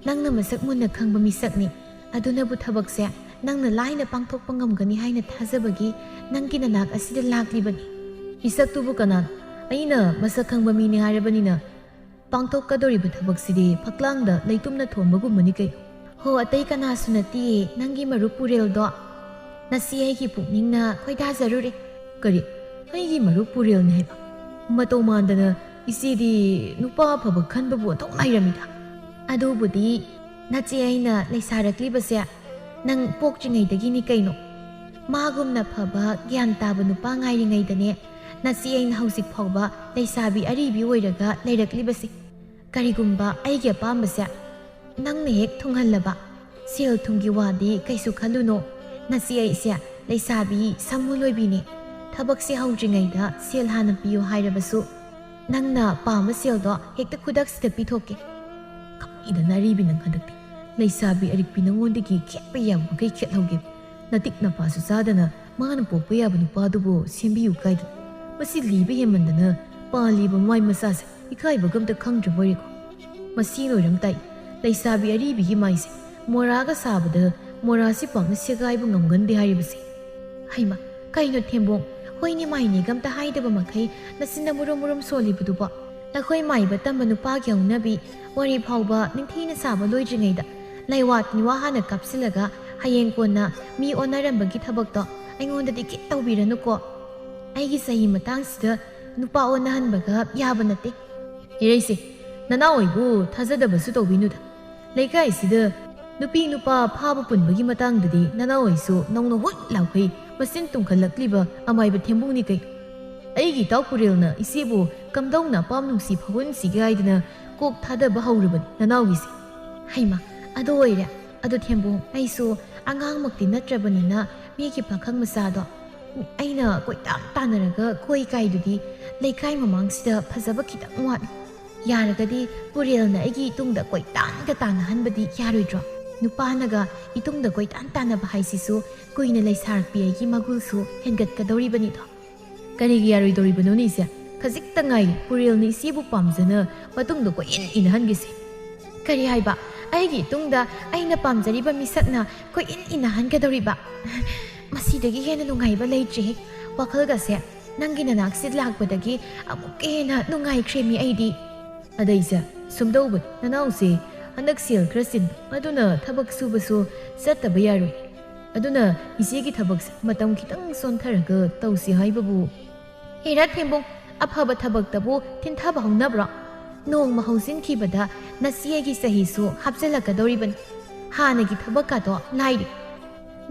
ꯅꯪꯅ ꯃꯁꯛ ꯃꯨꯟꯅ ꯈꯪꯕ ꯃꯤꯁꯛꯅꯤ꯫ ꯑꯗꯨꯅꯕꯨ ꯊꯕꯛꯁꯦ ꯅꯪꯅ ꯂꯥꯏꯅ ꯄꯥꯡꯊꯣꯛꯄ ꯉꯝꯒꯅꯤ ꯍꯥꯏꯅ ꯊꯥꯖꯕꯒꯤ ꯅꯪꯒꯤ ꯅꯅꯥꯛ ꯑꯁꯤꯗ ꯂꯥꯛꯂꯤꯕꯅꯤ꯫" "ꯃꯤꯁꯛꯇꯨꯕꯨ ꯀꯅꯥꯅꯣ? ꯑꯩꯅ ꯃꯁꯛ ꯈꯪꯕ ꯃꯤꯅꯤ ꯍꯥꯏꯔꯕꯅꯤꯅ ꯄꯥꯡꯊꯣꯛꯀꯗꯧꯔꯤꯕ ꯊꯕꯛꯁꯤꯗꯤ ꯐꯛꯂꯥꯡꯗ ꯂꯩꯇꯨꯝꯅ ꯊꯣꯝꯕꯒꯨꯝꯕꯅꯤ ꯀꯩꯅꯣ꯫" "ꯍꯣ, ꯑꯇꯩ ꯀꯅꯥꯁꯨ ꯅꯠꯇꯤꯌꯦ, ꯅꯪꯒꯤ ꯃꯔꯨꯞ ꯄꯨꯔꯦꯜꯗꯣ꯫ ꯅꯆꯦ ꯑꯩꯒꯤ ꯄꯨꯛꯅꯤꯡꯅ ꯈꯣꯏꯗꯥꯖꯔꯨꯔꯦ꯫" "ꯀꯔꯤ? ꯑꯩꯒꯤ ꯃꯔꯨꯞ ꯄꯨꯔꯦꯜꯅꯤ ꯍꯥꯏꯕ? ꯃꯇꯧ ꯃꯥꯟꯗꯅ ꯏꯆꯦꯗꯤ ꯅꯨꯄꯥ ꯑꯐꯕ ꯈꯟꯕꯕꯨ ꯑꯣꯟꯊꯣꯛ ꯅꯥꯏꯔꯝꯃꯤꯗ꯫" "ꯑꯗꯨꯕꯨꯗꯤ ꯅꯆꯦ ꯑꯩꯅ ꯂꯩꯁꯥꯔꯛꯂꯤꯕꯁꯦ ꯅꯪ ꯄꯣꯛꯇ꯭ꯔꯤꯉꯩꯗꯒꯤꯅꯤ ꯀꯩꯅꯣ꯫ ꯃꯥꯒꯨꯝꯅ ꯐꯕ ꯒ꯭ꯌꯥꯟ ꯇꯥꯕ ꯅꯨꯄꯥ ꯉꯥꯏꯔꯤꯉꯩꯗꯅꯦ ꯅꯆꯦ ꯑꯩꯅ ꯍꯧꯖꯤꯛ ꯐꯥꯎꯕ ꯂꯩꯁꯥꯕꯤ ꯑꯔꯤꯕꯤ ꯑꯣꯏꯔꯒ ꯂꯩꯔꯛꯂꯤꯕꯁꯦ꯫ ꯀꯔꯤꯒꯨꯝꯕ ꯑꯩꯒꯤ ꯑꯄꯥꯝꯕꯁꯦ ꯅꯪꯅ ꯍꯦꯛ ꯊꯨꯡꯍꯜꯂꯕ꯫ ꯁꯦꯜ ꯊꯨꯝꯒꯤ ꯋꯥꯗꯤ ꯀꯩꯁꯨ ꯈꯜꯂꯨꯅꯣ꯫ ꯅꯆꯦ ꯑꯩꯁꯦ ꯂꯩꯁꯥꯕꯤ ꯁꯃꯨ ꯂꯣꯏꯕꯤꯅꯦ꯫ ꯊꯕꯛꯁꯦ ꯍꯧꯗ꯭ꯔꯤꯉꯩꯗ ꯁꯦꯜ ꯍꯥꯟꯅ ꯄꯤꯌꯨ ꯍꯥꯏꯔꯕꯁꯨ ꯅꯪꯅ ꯄꯥꯝꯕ ꯁꯦꯜꯗꯣ ꯍꯦꯛꯇ ꯈꯨꯗꯛꯁꯤꯗ ꯄꯤꯊꯣꯛꯀꯦ꯫ ꯀꯞꯏꯗꯅ ꯑꯔꯤꯕꯤ ꯅꯪ ꯍꯟꯗꯛꯇꯤ꯫ ꯂꯩꯁꯥꯕꯤ ꯑꯔꯤꯛꯄꯤ ꯅꯉꯣꯟꯗꯒꯤ ꯈꯦꯠꯄ ꯌꯥꯕ ꯃꯈꯩ ꯈꯦꯠꯍꯧꯒꯦ꯫ ꯅꯇꯤꯛ ꯅꯄꯥꯁꯨ ꯆꯥꯗꯅ ꯃꯥꯅ ꯄꯣꯛꯄ ꯌꯥꯕ ꯅꯨꯄꯥꯗꯨꯕꯨ ꯁꯦꯝꯕꯤꯌꯨ ꯀꯥꯏꯗꯅ꯫ ꯃꯁꯤ ꯂꯤꯕ ꯍꯦꯟꯃꯟꯗꯅ ꯄꯥꯜꯂꯤꯕ ꯃꯥꯏ ꯃꯆꯥꯁꯦ ꯏꯀꯥꯏꯕꯒ ꯑꯝꯇ ꯈꯪꯗ꯭ꯔꯕꯣꯏꯔꯦꯀꯣ꯫ ꯃꯁꯤ ꯂꯣꯏꯔꯝ ꯇꯥꯏ꯫ ꯂꯩꯁꯥꯕꯤ ꯑꯔꯤꯕꯤꯒꯤ ꯃꯥꯏꯁꯦ ꯃꯣꯔꯥꯒ ꯁꯥꯕꯗ ꯃꯣꯔꯥꯁꯤ ꯄꯥꯛꯅ ꯁꯦꯒꯥꯏꯕ ꯉꯝꯒꯟꯗꯦ ꯍꯥꯏꯔꯤꯕꯁꯦ꯫ ꯍꯩꯃ, ꯀꯩꯅꯣ ꯊꯦꯝꯕꯣꯡ, ꯍꯣꯏꯅꯦ ꯃꯥꯏꯅꯦꯒ ꯑꯝꯇ ꯍꯥꯏꯗꯕ ꯃꯈꯩ ꯅꯆꯤꯟꯅ ꯃꯨꯔꯨꯝ ꯃꯨꯔꯨꯝ ꯁꯣꯜꯂꯤꯕꯗꯨꯕꯣ? ꯂꯈꯣꯏ ꯃꯥꯏꯕ ꯇꯝꯕ ꯅꯨꯄꯥꯒꯤ ꯍꯧꯅꯕꯤ, ꯋꯥꯔꯤ ꯐꯥꯎꯕ ꯅꯤꯡꯊꯤꯅ ꯁꯥꯕ ꯂꯣꯏꯗ꯭ꯔꯤꯉꯩꯗ ꯂꯩꯋꯥ ꯇꯤꯟꯋꯥ ꯍꯥꯟꯅ ꯀꯥꯞꯁꯤꯜꯂꯒ ꯍꯌꯦꯡ ꯀꯣꯟꯅ ꯃꯤ ꯑꯣꯟꯅꯔꯝꯕꯒꯤ ꯊꯕꯛꯇꯣ ꯑꯩꯉꯣꯟꯗꯗꯤ ꯈꯤꯠ ꯇꯧꯕꯤꯔꯅꯨꯀꯣ꯫ ꯑꯩꯒꯤ ꯆꯍꯤ ꯃꯇꯥꯡꯁꯤꯗ ꯅꯨꯄꯥ ꯑꯣꯟꯅꯍꯟꯕꯒ ꯌꯥꯕ ꯅꯠꯇꯦ꯫ ꯏꯔꯩꯁꯦ, ꯅꯅꯥꯎ ꯑꯩꯕꯨ ꯊꯥꯖꯗꯕꯁꯨ ꯇꯧꯕꯤꯅꯨꯗ꯫ ꯂꯩꯀꯥꯏꯁꯤꯗ ꯅꯨꯄꯤ ꯅꯨꯄꯥ ꯐꯥꯕ ꯄꯨꯟꯕꯒꯤ ꯃꯇꯥꯡꯗꯗꯤ ꯅꯅꯥꯎ ꯑꯩꯁꯨ ꯅꯧꯅ ꯍꯨꯠ ꯂꯥꯎꯈꯩ ꯃꯆꯤꯟ ꯇꯨꯝꯈꯠꯂꯛꯂꯤꯕ ꯑꯃꯥꯏꯕ ꯊꯦꯝꯕꯨꯡꯅꯤ ꯀꯩ꯫ ꯑꯩꯒꯤ ꯏꯇꯥꯎ ꯄꯨꯔꯦꯜꯅ ꯏꯆꯦꯕꯨ ꯀꯝꯗꯧꯅ ꯑꯄꯥꯝ ꯅꯨꯡꯁꯤ ꯐꯥꯎꯍꯟꯁꯤꯒꯦ ꯍꯥꯏꯗꯅ ꯀꯣꯛ ꯊꯥꯗꯕ ꯍꯧꯔꯕꯅꯤ ꯅꯅꯥꯎꯒꯤꯁꯦ꯫ ꯍꯩꯃ, ꯑꯗꯨ ꯑꯣꯏꯔꯦ꯫ ꯑꯗꯣ ꯊꯦꯝꯕꯨꯡ, ꯑꯩꯁꯨ ꯑꯉꯥꯡꯃꯛꯇꯤ ꯅꯠꯇ꯭ꯔꯕꯅꯤꯅ ꯃꯤꯒꯤ ꯄꯥꯈꯪ ꯃꯆꯥꯗꯣ ꯑꯩꯅ ꯀꯣꯏꯇꯥꯟ ꯇꯥꯟꯅꯔꯒ ꯀꯣꯏ ꯀꯥꯏꯗꯨꯗꯤ ꯂꯩꯀꯥꯏ ꯃꯃꯥꯡꯁꯤꯗ ꯐꯖꯕ ꯈꯤꯇꯪ ꯋꯥꯠꯂꯤ꯫ ꯌꯥꯔꯒꯗꯤ ꯄꯨꯔꯦꯜꯅ ꯑꯩꯒꯤ ꯏꯇꯨꯡꯗ ꯀꯣꯏꯇꯥꯟꯒ ꯇꯥꯟꯅꯍꯟꯕꯗꯤ ꯌꯥꯔꯣꯏꯗ꯭ꯔꯣ? ꯅꯨꯄꯥꯅꯒ ꯏꯇꯨꯡꯗ ꯀꯣꯏꯇꯥꯟ ꯇꯥꯟꯅꯕ ꯍꯥꯏꯁꯤꯁꯨ ꯀꯨꯏꯅ ꯂꯩꯁꯥꯔꯛꯄꯤ ꯑꯩꯒꯤ ꯃꯒꯨꯜꯁꯨ ꯍꯦꯟꯒꯠꯀꯗꯧꯔꯤꯕꯅꯤꯗꯣ꯫ ꯀꯔꯤꯒꯤ ꯌꯥꯔꯣꯏꯗꯧꯔꯤꯕꯅꯣꯅꯦ ꯏꯆꯦ? ꯈꯖꯤꯛꯇ ꯉꯥꯏꯔꯤ ꯄꯨꯔꯦꯜꯅ ꯏꯆꯦꯕꯨ ꯄꯥꯝꯖꯅ ꯃꯇꯨꯡꯗ ꯀꯣꯏꯏꯟ ꯏꯟꯅꯍꯟꯒꯦꯁꯦ꯫ ꯀꯔꯤ ꯍꯥꯏꯕ? ꯑꯩꯒꯤ ꯏꯇꯨꯡꯗ ꯑꯩꯅ ꯄꯥꯝꯖꯔꯤꯕ ꯃꯤꯁꯛꯅ ꯀꯣꯏꯏꯟ ꯏꯟꯅꯍꯟꯒꯗꯧꯔꯤꯕ? ꯃꯁꯤꯗꯒꯤ ꯍꯦꯟꯅ ꯅꯨꯡꯉꯥꯏꯕ ꯂꯩꯇ꯭ꯔꯦꯍꯦ꯫ ꯋꯥꯈꯜꯒꯁꯦ ꯅꯪꯒꯤ ꯅꯅꯥꯛꯁꯤꯗ ꯂꯥꯛꯄꯗꯒꯤ ꯑꯃꯨꯛꯀ ꯍꯦꯟꯅ ꯅꯨꯡꯉꯥꯏꯈ꯭ꯔꯦꯃꯤ ꯑꯩꯗꯤ꯫ ꯑꯗꯩꯁꯦ, ꯁꯨꯝꯗꯧꯕ ꯅꯅꯥꯎꯁꯦ ꯍꯟꯗꯛ ꯁꯦꯜ ꯈꯔ ꯆꯤꯟꯕ, ꯑꯗꯨꯅ ꯊꯕꯛ ꯁꯨꯕꯁꯨ ꯆꯠꯇꯕ ꯌꯥꯔꯣꯏ꯫ ꯑꯗꯨꯅ ꯏꯆꯦꯒꯤ ꯊꯕꯛꯁꯦ ꯃꯇꯝ ꯈꯤꯇꯪ ꯁꯣꯟꯊꯔꯒ ꯇꯧꯁꯤ ꯍꯥꯏꯕꯕꯨ꯫ ꯍꯦꯔꯥ ꯊꯦꯝꯕꯣꯡ, ꯑꯐꯕ ꯊꯕꯛꯇꯕꯨ ꯊꯤꯟꯊꯕ ꯍꯧꯅꯕ꯭ꯔꯣ? ꯅꯣꯡꯃ ꯍꯧꯖꯤꯟꯈꯤꯕꯗ ꯅꯆꯦꯒꯤ ꯆꯍꯤꯁꯨ ꯍꯥꯞꯆꯤꯜꯂꯛꯀꯗꯧꯔꯤꯕꯅꯤ꯫ ꯍꯥꯟꯅꯒꯤ ꯊꯕꯛꯀꯗꯣ ꯂꯥꯏꯔꯤ꯫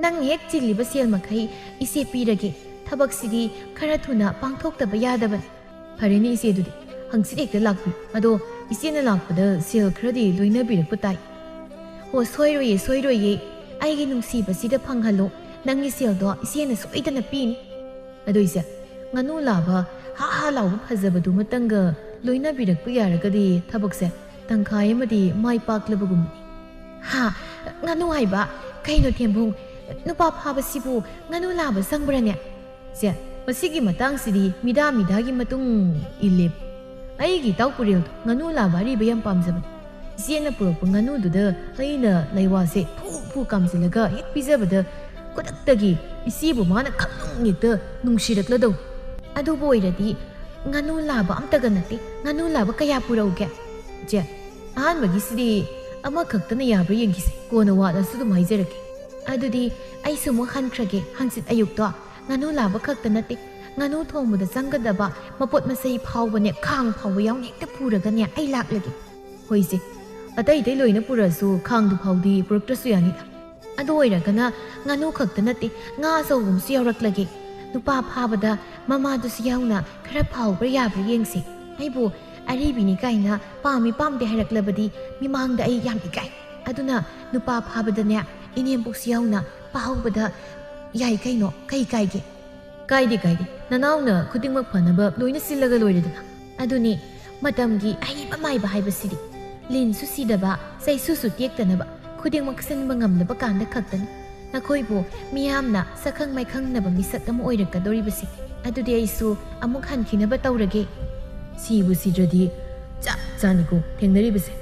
ꯅꯪ ꯍꯦꯛ ꯆꯤꯜꯂꯤꯕ ꯁꯦꯜ ꯃꯈꯩ ꯏꯆꯦ ꯄꯤꯔꯒꯦ꯫ ꯊꯕꯛꯁꯤꯗꯤ ꯈꯔ ꯊꯨꯅ ꯄꯥꯡꯊꯣꯛꯇꯕ ꯌꯥꯗꯕꯅꯤ꯫ ꯐꯔꯦꯅꯦ ꯏꯆꯦ, ꯑꯗꯨꯗꯤ ꯍꯪꯆꯤꯠ ꯍꯦꯛꯇ ꯂꯥꯛꯄꯤꯌꯨ꯫ ꯑꯗꯣ ꯏꯆꯦꯅ ꯂꯥꯛꯄꯗ ꯁꯦꯜ ꯈꯔꯗꯤ ꯂꯣꯏꯅꯕꯤꯔꯛꯄ ꯇꯥꯏ꯫ ꯑꯣ, ꯁꯣꯏꯔꯣꯏꯌꯦ, ꯁꯣꯏꯔꯣꯏꯌꯦ꯫ ꯑꯩꯒꯤ ꯅꯨꯡꯁꯤꯕꯁꯤꯗ ꯐꯪꯍꯜꯂꯣ꯫ ꯅꯪꯒꯤ ꯁꯦꯜꯗꯣ ꯏꯆꯦꯅ ꯁꯣꯏꯗꯅ ꯄꯤꯅꯤ꯫ ꯑꯗꯨ ꯏꯆꯦ, ꯉꯥꯅꯨ ꯂꯥꯕ ꯍꯥ ꯍꯥ ꯂꯥꯎꯕ ꯐꯖꯕꯗꯨꯃꯇꯪꯒ ꯂꯣꯏꯅꯕꯤꯔꯛꯄ ꯌꯥꯔꯒꯗꯤ ꯊꯕꯛꯁꯦ ꯇꯪꯈꯥꯏ ꯑꯃꯗꯤ ꯃꯥꯏ ꯄꯥꯛꯂꯕꯒꯨꯝꯕꯅꯤ꯫ ꯍꯥ, ꯉꯥꯅꯨ ꯍꯥꯏꯕ? ꯀꯩꯅꯣ ꯊꯦꯝꯕꯨꯡ, ꯅꯨꯄꯥ ꯐꯥꯕꯁꯤꯕꯨ ꯉꯥꯅꯨ ꯂꯥꯕ ꯆꯪꯕ꯭ꯔꯅꯦ? ꯁꯦ, ꯃꯁꯤꯒꯤ ꯃꯇꯥꯡꯁꯤꯗꯤ ꯃꯤꯗꯥ ꯃꯤꯗꯥꯒꯤ ꯃꯇꯨꯡ ꯏꯜꯂꯦ꯫ ꯑꯩꯒꯤ ꯏꯇꯥꯎ ꯄꯨꯔꯦꯜꯗꯣ ꯉꯥꯅꯨ ꯂꯥꯕ ꯑꯔꯤꯕ ꯌꯥꯝ ꯄꯥꯝꯖꯕꯅꯤ꯫ ꯏꯆꯦꯅ ꯄꯨꯔꯛꯄ ꯉꯥꯅꯨꯗꯨꯗ ꯑꯩꯅ ꯂꯩꯋꯥꯁꯦ ꯐꯨ ꯐꯨ ꯀꯥꯝꯁꯤꯜꯂꯒ ꯍꯦꯛ ꯄꯤꯖꯕꯗ ꯈꯨꯗꯛꯇꯒꯤ ꯏꯆꯦꯕꯨ ꯃꯥꯅ ꯈꯪꯅꯨꯡ ꯍꯦꯛꯇ ꯅꯨꯡꯁꯤꯔꯛꯂꯗꯧ꯫ ꯑꯗꯨꯕꯨ ꯑꯣꯏꯔꯗꯤ ꯉꯥꯅꯨ ꯂꯥꯕ ꯑꯝꯇꯒ ꯅꯠꯇꯦ, ꯉꯥꯅꯨ ꯂꯥꯕ ꯀꯌꯥ ꯄꯨꯔꯛꯎꯒꯦ? ꯆꯦ, ꯑꯍꯥꯟꯕꯒꯤꯁꯤꯗꯤ ꯑꯃꯈꯛꯇꯅ ꯌꯥꯕ꯭ꯔꯥ ꯌꯦꯡꯈꯤꯁꯦ, ꯀꯣꯟꯅ ꯋꯥꯠꯂꯁꯨ ꯑꯗꯨꯝ ꯍꯥꯏꯖꯔꯛꯀꯦ꯫ ꯑꯗꯨꯗꯤ ꯑꯩꯁꯨ ꯑꯃꯨꯛ ꯍꯟꯈ꯭ꯔꯒꯦ, ꯍꯪꯆꯤꯠ ꯑꯌꯨꯛꯇꯣ꯫ ꯉꯥꯅꯨ ꯂꯥꯕ ꯈꯛꯇ ꯅꯠꯇꯦ, ꯉꯥꯅꯨ ꯊꯣꯡꯕꯗ ꯆꯪꯒꯗꯕ ꯃꯄꯣꯠ ꯃꯆꯩ ꯐꯥꯎꯕꯅꯦ, ꯈꯥꯡ ꯐꯥꯎꯕ ꯌꯥꯎꯅ ꯍꯦꯛꯇ ꯄꯨꯔꯒꯅꯦ ꯑꯩ ꯂꯥꯛꯂꯒꯦ꯫ ꯍꯣꯏꯁꯦ, ꯑꯇꯩ ꯑꯇꯩ ꯂꯣꯏꯅ ꯄꯨꯔꯛꯑꯁꯨ ꯈꯥꯡꯗꯨ ꯐꯥꯎꯗꯤ ꯄꯨꯔꯛꯇ꯭ꯔꯁꯨ ꯌꯥꯅꯤꯗ꯫ ꯑꯗꯨ ꯑꯣꯏꯔꯒꯅ ꯉꯥꯅꯨ ꯈꯛꯇ ꯅꯠꯇꯦ, ꯉꯥ ꯑꯆꯧꯕ ꯑꯃꯁꯨ ꯌꯥꯎꯔꯛꯂꯒꯦ꯫ ꯅꯨꯄꯥ ꯐꯥꯕꯗ ꯃꯃꯥꯗꯨꯁꯨ ꯌꯥꯎꯅ ꯈꯔ ꯐꯥꯎꯕ꯭ꯔꯥ ꯌꯥꯕ꯭ꯔꯥ ꯌꯦꯡꯁꯤ꯫ ꯑꯩꯕꯨ ꯑꯔꯤꯕꯤꯅꯤ ꯀꯥꯏꯅ ꯄꯥꯝꯃꯤ ꯄꯥꯝꯗꯦ ꯍꯥꯏꯔꯛꯂꯕꯗꯤ ꯃꯤꯃꯥꯡꯗ ꯑꯩ ꯌꯥꯝ ꯏꯀꯥꯏ꯫ ꯑꯗꯨꯅ ꯅꯨꯄꯥ ꯐꯥꯕꯗꯅꯦ ꯏꯅꯦꯝꯕꯣꯛꯁꯨ ꯌꯥꯎꯅ ꯐꯥꯍꯧꯕꯗ ꯌꯥꯏ ꯀꯩꯅꯣ, ꯀꯩ ꯀꯥꯏꯒꯦ? ꯀꯥꯏꯗꯦ, ꯀꯥꯏꯗꯦ꯫ ꯅꯅꯥꯎꯅ ꯈꯨꯗꯤꯡꯃꯛ ꯐꯅꯕ ꯂꯣꯏꯅ ꯁꯤꯜꯂꯒ ꯂꯣꯏꯔꯦꯗꯅ꯫ ꯑꯗꯨꯅꯤ, ꯃꯇꯝꯒꯤ ꯑꯍꯩꯕ ꯃꯥꯏꯕ ꯍꯥꯏꯕꯁꯤꯗꯤ꯫ ꯂꯤꯟꯁꯨ ꯁꯤꯗꯕ, ꯆꯩꯁꯨꯁꯨ ꯇꯦꯛꯇꯅꯕ, ꯈꯨꯗꯤꯡꯃꯛ ꯁꯤꯟꯕ ꯉꯝꯂꯕ ꯀꯥꯟꯗ ꯈꯛꯇꯅꯤ ꯅꯈꯣꯏꯕꯨ ꯃꯤꯌꯥꯝꯅ ꯁꯛꯈꯪ ꯃꯥꯏꯈꯪꯅꯕ ꯃꯤꯁꯛ ꯑꯃ ꯑꯣꯏꯔꯛꯀꯗꯧꯔꯤꯕꯁꯤ꯫ ꯑꯗꯨꯗꯤ ꯑꯩꯁꯨ ꯑꯃꯨꯛ ꯍꯟꯈꯤꯅꯕ ꯇꯧꯔꯒꯦ꯫ ꯁꯤꯕꯨ ꯁꯤꯗ꯭ꯔꯗꯤ ꯆꯞ ꯆꯥꯅꯤꯀꯣ ꯊꯦꯡꯅꯔꯤꯕꯁꯦ꯫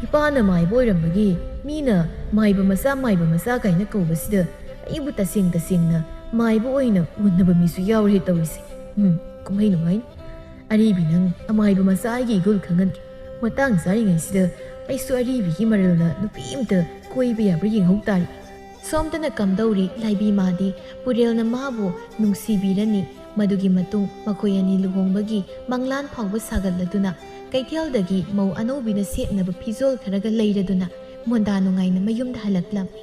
ꯏꯄꯥꯅ ꯃꯥꯏꯕ ꯑꯣꯏꯔꯝꯕꯒꯤ ꯃꯤꯅ ꯃꯥꯏꯕ ꯃꯆꯥ, ꯃꯥꯏꯕ ꯃꯆꯥ ꯀꯥꯏꯅ ꯀꯧꯕꯁꯤꯗ ꯑꯩꯕꯨ ꯇꯁꯦꯡ ꯇꯁꯦꯡꯅ ꯃꯥꯏꯕ ꯑꯣꯏꯅ ꯎꯅꯕ ꯃꯤꯁꯨ ꯌꯥꯎꯔꯦ ꯇꯧꯔꯤꯁꯦ꯫ ꯎꯝ, ꯀꯨꯝꯍꯩ ꯅꯨꯡꯉꯥꯏꯅꯤ꯫ ꯑꯔꯤꯕꯤ ꯅꯪ ꯑꯃꯥꯏꯕ ꯃꯆꯥ ꯑꯩꯒꯤ ꯏꯒꯨꯜ ꯈꯪꯍꯟꯒꯦ꯫ ꯃꯇꯥꯡ ꯆꯥꯔꯤꯉꯩꯁꯤꯗ ꯑꯩꯁꯨ ꯑꯔꯤꯕꯤꯒꯤ ꯃꯔꯜꯅ ꯅꯨꯄꯤ ꯑꯃꯇ ꯀꯣꯏꯕ ꯌꯥꯕ꯭ꯔꯥ ꯌꯦꯡꯍꯧ ꯇꯥꯔꯦ꯫ ꯁꯣꯝꯗꯅ ꯀꯝꯗꯧꯔꯤ ꯂꯥꯏꯕꯤ ꯃꯥꯗꯤ ꯄꯨꯔꯦꯜꯅ ꯃꯥꯕꯨ ꯅꯨꯡꯁꯤꯕꯤꯔꯅꯤ꯫ ꯃꯗꯨꯒꯤ ꯃꯇꯨꯡ ꯃꯈꯣꯏ ꯑꯅꯤ ꯂꯨꯍꯣꯡꯕꯒꯤ ꯃꯪꯂꯥꯟ ꯐꯥꯎꯕ ꯁꯥꯒꯠꯂꯗꯨꯅ ꯀꯩꯊꯦꯜꯗꯒꯤ ꯃꯧ ꯑꯅꯧꯕꯤꯅ ꯁꯦꯠꯅꯕ ꯐꯤꯖꯣꯜ ꯈꯔꯒ ꯂꯩꯔꯗꯨꯅ ꯃꯣꯟꯗꯥ ꯅꯨꯡꯉꯥꯏꯅ ꯃꯌꯨꯝꯗ ꯍꯜꯂꯛꯂꯝꯃꯤ꯫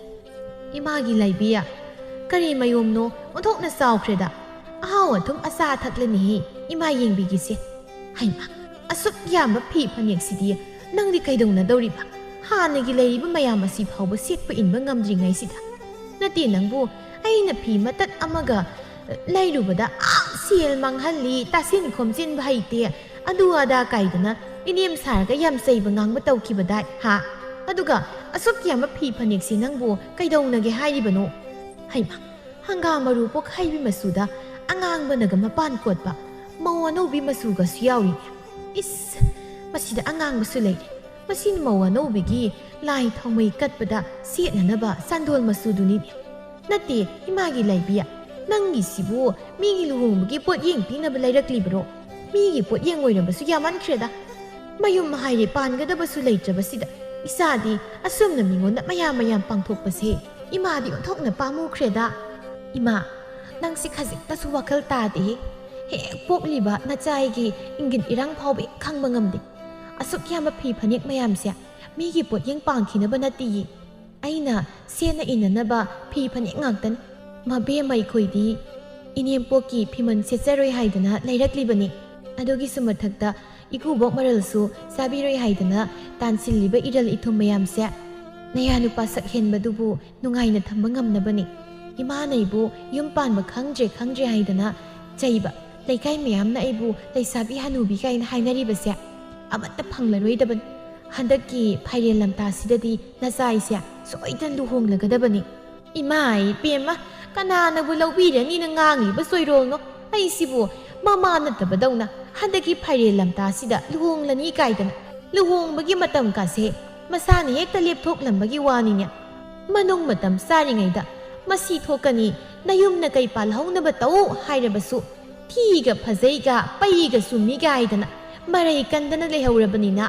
ꯏꯃꯥꯒꯤ ꯂꯥꯏꯕꯤꯌꯥ, ꯀꯔꯤ ꯃꯌꯣꯝꯅꯣ ꯑꯣꯟꯊꯣꯛꯅ ꯆꯥꯎꯈ꯭ꯔꯦꯗ꯫ ꯑꯍꯥꯎ ꯑꯊꯨꯝ ꯑꯆꯥ ꯑꯊꯛꯂꯅꯤꯍꯦ ꯏꯃꯥ ꯌꯦꯡꯕꯤꯒꯤꯁꯦ꯫ ꯍꯩꯃꯥ, ꯑꯁꯨꯛ ꯌꯥꯝꯕ ꯐꯤ ꯐꯅꯦꯛꯁꯤꯗꯤ ꯅꯪꯗꯤ ꯀꯩꯗꯧꯅꯗꯧꯔꯤꯕ? ꯍꯥꯟꯅꯒꯤ ꯂꯩꯔꯤꯕ ꯃꯌꯥꯝ ꯑꯁꯤ ꯐꯥꯎꯕ ꯁꯦꯠꯄ ꯏꯟꯕ ꯉꯝꯗ꯭ꯔꯤꯉꯩꯁꯤꯗ꯫ ꯅꯠꯇꯦ ꯅꯪꯕꯨ, ꯑꯩꯅ ꯐꯤ ꯃꯇꯠ ꯑꯃꯒ ꯂꯩꯔꯨꯕꯗ ꯑꯥ ꯁꯦꯜ ꯃꯥꯡꯍꯜꯂꯤ, ꯇꯥꯁꯤꯟ ꯈꯣꯝꯖꯤꯟꯕ ꯍꯩꯇꯦ, ꯑꯗꯨ ꯑꯗꯥ ꯀꯥꯏꯗꯅ ꯏꯅꯦꯝ ꯁꯥꯔꯒ ꯌꯥꯝ ꯆꯩꯕ ꯉꯥꯡꯕ ꯇꯧꯈꯤꯕꯗꯥꯏ, ꯍꯥ? ꯑꯗꯨꯒ ꯑꯁꯨꯛ ꯌꯥꯝꯕ ꯐꯤ ꯐꯅꯦꯛꯁꯤ ꯅꯪꯕꯨ ꯀꯩꯗꯧꯅꯒꯦ ꯍꯥꯏꯔꯤꯕꯅꯣ? ꯍꯩꯃꯥ, ꯍꯪꯒꯥꯝ ꯃꯔꯨ ꯄꯣꯛꯈꯥꯏꯕꯤ ꯃꯆꯨꯗ ꯑꯉꯥꯡꯕꯅꯒ ꯃꯄꯥꯟ ꯀꯣꯠꯄ ꯃꯧ ꯑꯅꯧꯕꯤ ꯃꯆꯨꯒꯁꯨ ꯌꯥꯎꯔꯤꯅꯦ꯫ ꯏꯁ, ꯃꯁꯤꯗ ꯑꯉꯥꯡꯕꯁꯨ ꯂꯩꯔꯦ꯫ ꯃꯁꯤ ꯃꯧ ꯑꯅꯧꯕꯤꯒꯤ ꯂꯥꯏ ꯊꯥꯎꯃꯩ ꯀꯠꯄꯗ ꯁꯦꯠꯅꯅꯕ ꯆꯥꯟꯗꯣꯜ ꯃꯆꯨꯗꯨꯅꯤꯅꯦ꯫ ꯅꯠꯇꯦ, ꯏꯃꯥꯒꯤ ꯂꯥꯏꯕꯤ, ꯅꯪꯒꯤꯁꯤꯕꯨ ꯃꯤꯒꯤ ꯂꯨꯍꯣꯡꯕꯒꯤ ꯄꯣꯠꯌꯦꯡ ꯄꯤꯅꯕ ꯂꯩꯔꯛꯂꯤꯕꯔꯣ? ꯃꯤꯒꯤ ꯄꯣꯠꯌꯦꯡ ꯑꯣꯏꯔꯕꯁꯨ ꯌꯥꯝꯃꯟꯈ꯭ꯔꯦꯗ꯫ ꯃꯌꯨꯝ ꯍꯥꯏꯔꯦ ꯄꯥꯟꯒꯗꯕꯁꯨ ꯂꯩꯇ꯭ꯔꯕꯁꯤꯗ ꯏꯆꯥꯗꯤ ꯑꯁꯨꯝꯅ ꯃꯤꯉꯣꯟꯗ ꯃꯌꯥꯝ ꯃꯌꯥꯝ ꯄꯥꯡꯊꯣꯛꯄꯁꯦ ꯏꯃꯥꯗꯤ ꯑꯣꯟꯊꯣꯛꯅ ꯄꯥꯝꯃꯨꯈ꯭ꯔꯦꯗ꯫ ꯏꯃꯥ, ꯅꯪꯁꯤ ꯈꯖꯤꯛꯇꯁꯨ ꯋꯥꯈꯜ ꯇꯥꯗꯦꯍꯦ꯫ ꯍꯦꯛ ꯄꯣꯛꯂꯤꯕ ꯅꯆꯥ ꯑꯩꯒꯤ ꯏꯪꯒꯤꯠ ꯏꯔꯥꯡ ꯐꯥꯎꯕ ꯍꯦꯛ ꯈꯪꯕ ꯉꯝꯗꯦ꯫ ꯑꯁꯨꯛ ꯌꯥꯝꯕ ꯐꯤ ꯐꯅꯦꯛ ꯃꯌꯥꯝꯁꯦ ꯃꯤꯒꯤ ꯄꯣꯠꯌꯦꯡ ꯄꯥꯡꯈꯤꯅꯕ ꯅꯠꯇꯦꯌꯦ꯫ ꯑꯩꯅ ꯁꯦꯠꯅ ꯏꯟꯅꯅꯕ ꯐꯤ ꯐꯅꯦꯛ ꯉꯥꯛꯇꯅꯤ꯫ ꯃꯕꯦꯝꯃ ꯑꯩꯈꯣꯏꯗꯤ ꯏꯅꯦꯝꯄꯣꯛꯀꯤ ꯐꯤꯃꯟ ꯁꯦꯠꯆꯔꯣꯏ ꯍꯥꯏꯗꯅ ꯂꯩꯔꯛꯂꯤꯕꯅꯤ꯫ ꯑꯗꯨꯒꯤꯁꯨ ꯃꯊꯛꯇ ꯏꯀꯨꯕꯣꯛ ꯃꯔꯜꯁꯨ ꯆꯥꯕꯤꯔꯣꯏ ꯍꯥꯏꯗꯅ ꯇꯥꯟꯁꯤꯜꯂꯤꯕ ꯏꯔꯜ ꯏꯊꯨꯝ ꯃꯌꯥꯝꯁꯦ ꯅꯌꯥ ꯅꯨꯄꯥ ꯁꯛ ꯍꯦꯟꯕꯗꯨꯕꯨ ꯅꯨꯡꯉꯥꯏꯅ ꯊꯝꯕ ꯉꯝꯅꯕꯅꯤ꯫ ꯏꯃꯥꯅ ꯑꯩꯕꯨ ꯌꯨꯝ ꯄꯥꯟꯕ ꯈꯪꯗ꯭ꯔꯦ ꯈꯪꯗ꯭ꯔꯦ ꯍꯥꯏꯗꯅ ꯆꯩꯕ, ꯂꯩꯀꯥꯏ ꯃꯌꯥꯝꯅ ꯑꯩꯕꯨ ꯂꯩꯁꯥꯕꯤ ꯍꯅꯨꯕꯤ ꯀꯥꯏꯅ ꯍꯥꯏꯅꯔꯤꯕꯁꯦ ꯑꯃꯠꯇ ꯐꯪꯂꯔꯣꯏꯗꯕꯅꯤ꯫ ꯍꯟꯗꯛꯀꯤ ꯐꯥꯏꯔꯦꯜ ꯂꯝꯇꯥꯁꯤꯗꯗꯤ ꯅꯆꯥꯏꯁꯦ ꯁꯣꯏꯗꯅ ꯂꯨꯍꯣꯡꯂꯒꯗꯕꯅꯤ꯫ ꯏꯃꯥ ꯏꯕꯦꯝꯃ, ꯀꯅꯥꯅꯕꯨ ꯂꯧꯕꯤꯔꯅꯤꯅ ꯉꯥꯡꯂꯤꯕ ꯆꯣꯏꯔꯣꯜꯅꯣ? ꯑꯩꯁꯤꯕꯨ ꯃꯃꯥ ꯅꯠꯇꯕꯗꯧꯅ ꯍꯟꯗꯛꯀꯤ ꯐꯥꯏꯔꯦꯜ ꯂꯝꯇꯥꯁꯤꯗ ꯂꯨꯍꯣꯡꯂꯅꯤ ꯀꯥꯏꯗꯅ ꯂꯨꯍꯣꯡꯕꯒꯤ ꯃꯇꯝ ꯀꯥꯁꯦ ꯃꯁꯥꯅ ꯍꯦꯛꯇ ꯂꯦꯞꯊꯣꯛꯂꯝꯕꯒꯤ ꯋꯥꯅꯤꯅꯦ꯫ ꯃꯅꯨꯡ ꯃꯇꯝ ꯆꯥꯔꯤꯉꯩꯗ ꯃꯁꯤ ꯊꯣꯛꯀꯅꯤ, ꯅꯌꯨꯝ ꯅꯀꯩ ꯄꯥꯜꯍꯧꯅꯕ ꯇꯧ ꯍꯥꯏꯔꯕꯁꯨ ꯊꯤꯒ ꯐꯖꯩꯒ ꯄꯩꯒ ꯆꯨꯝꯃꯤꯒ ꯍꯥꯏꯗꯅ ꯃꯔꯩ ꯀꯟꯗꯅ ꯂꯩꯍꯧꯔꯕꯅꯤꯅ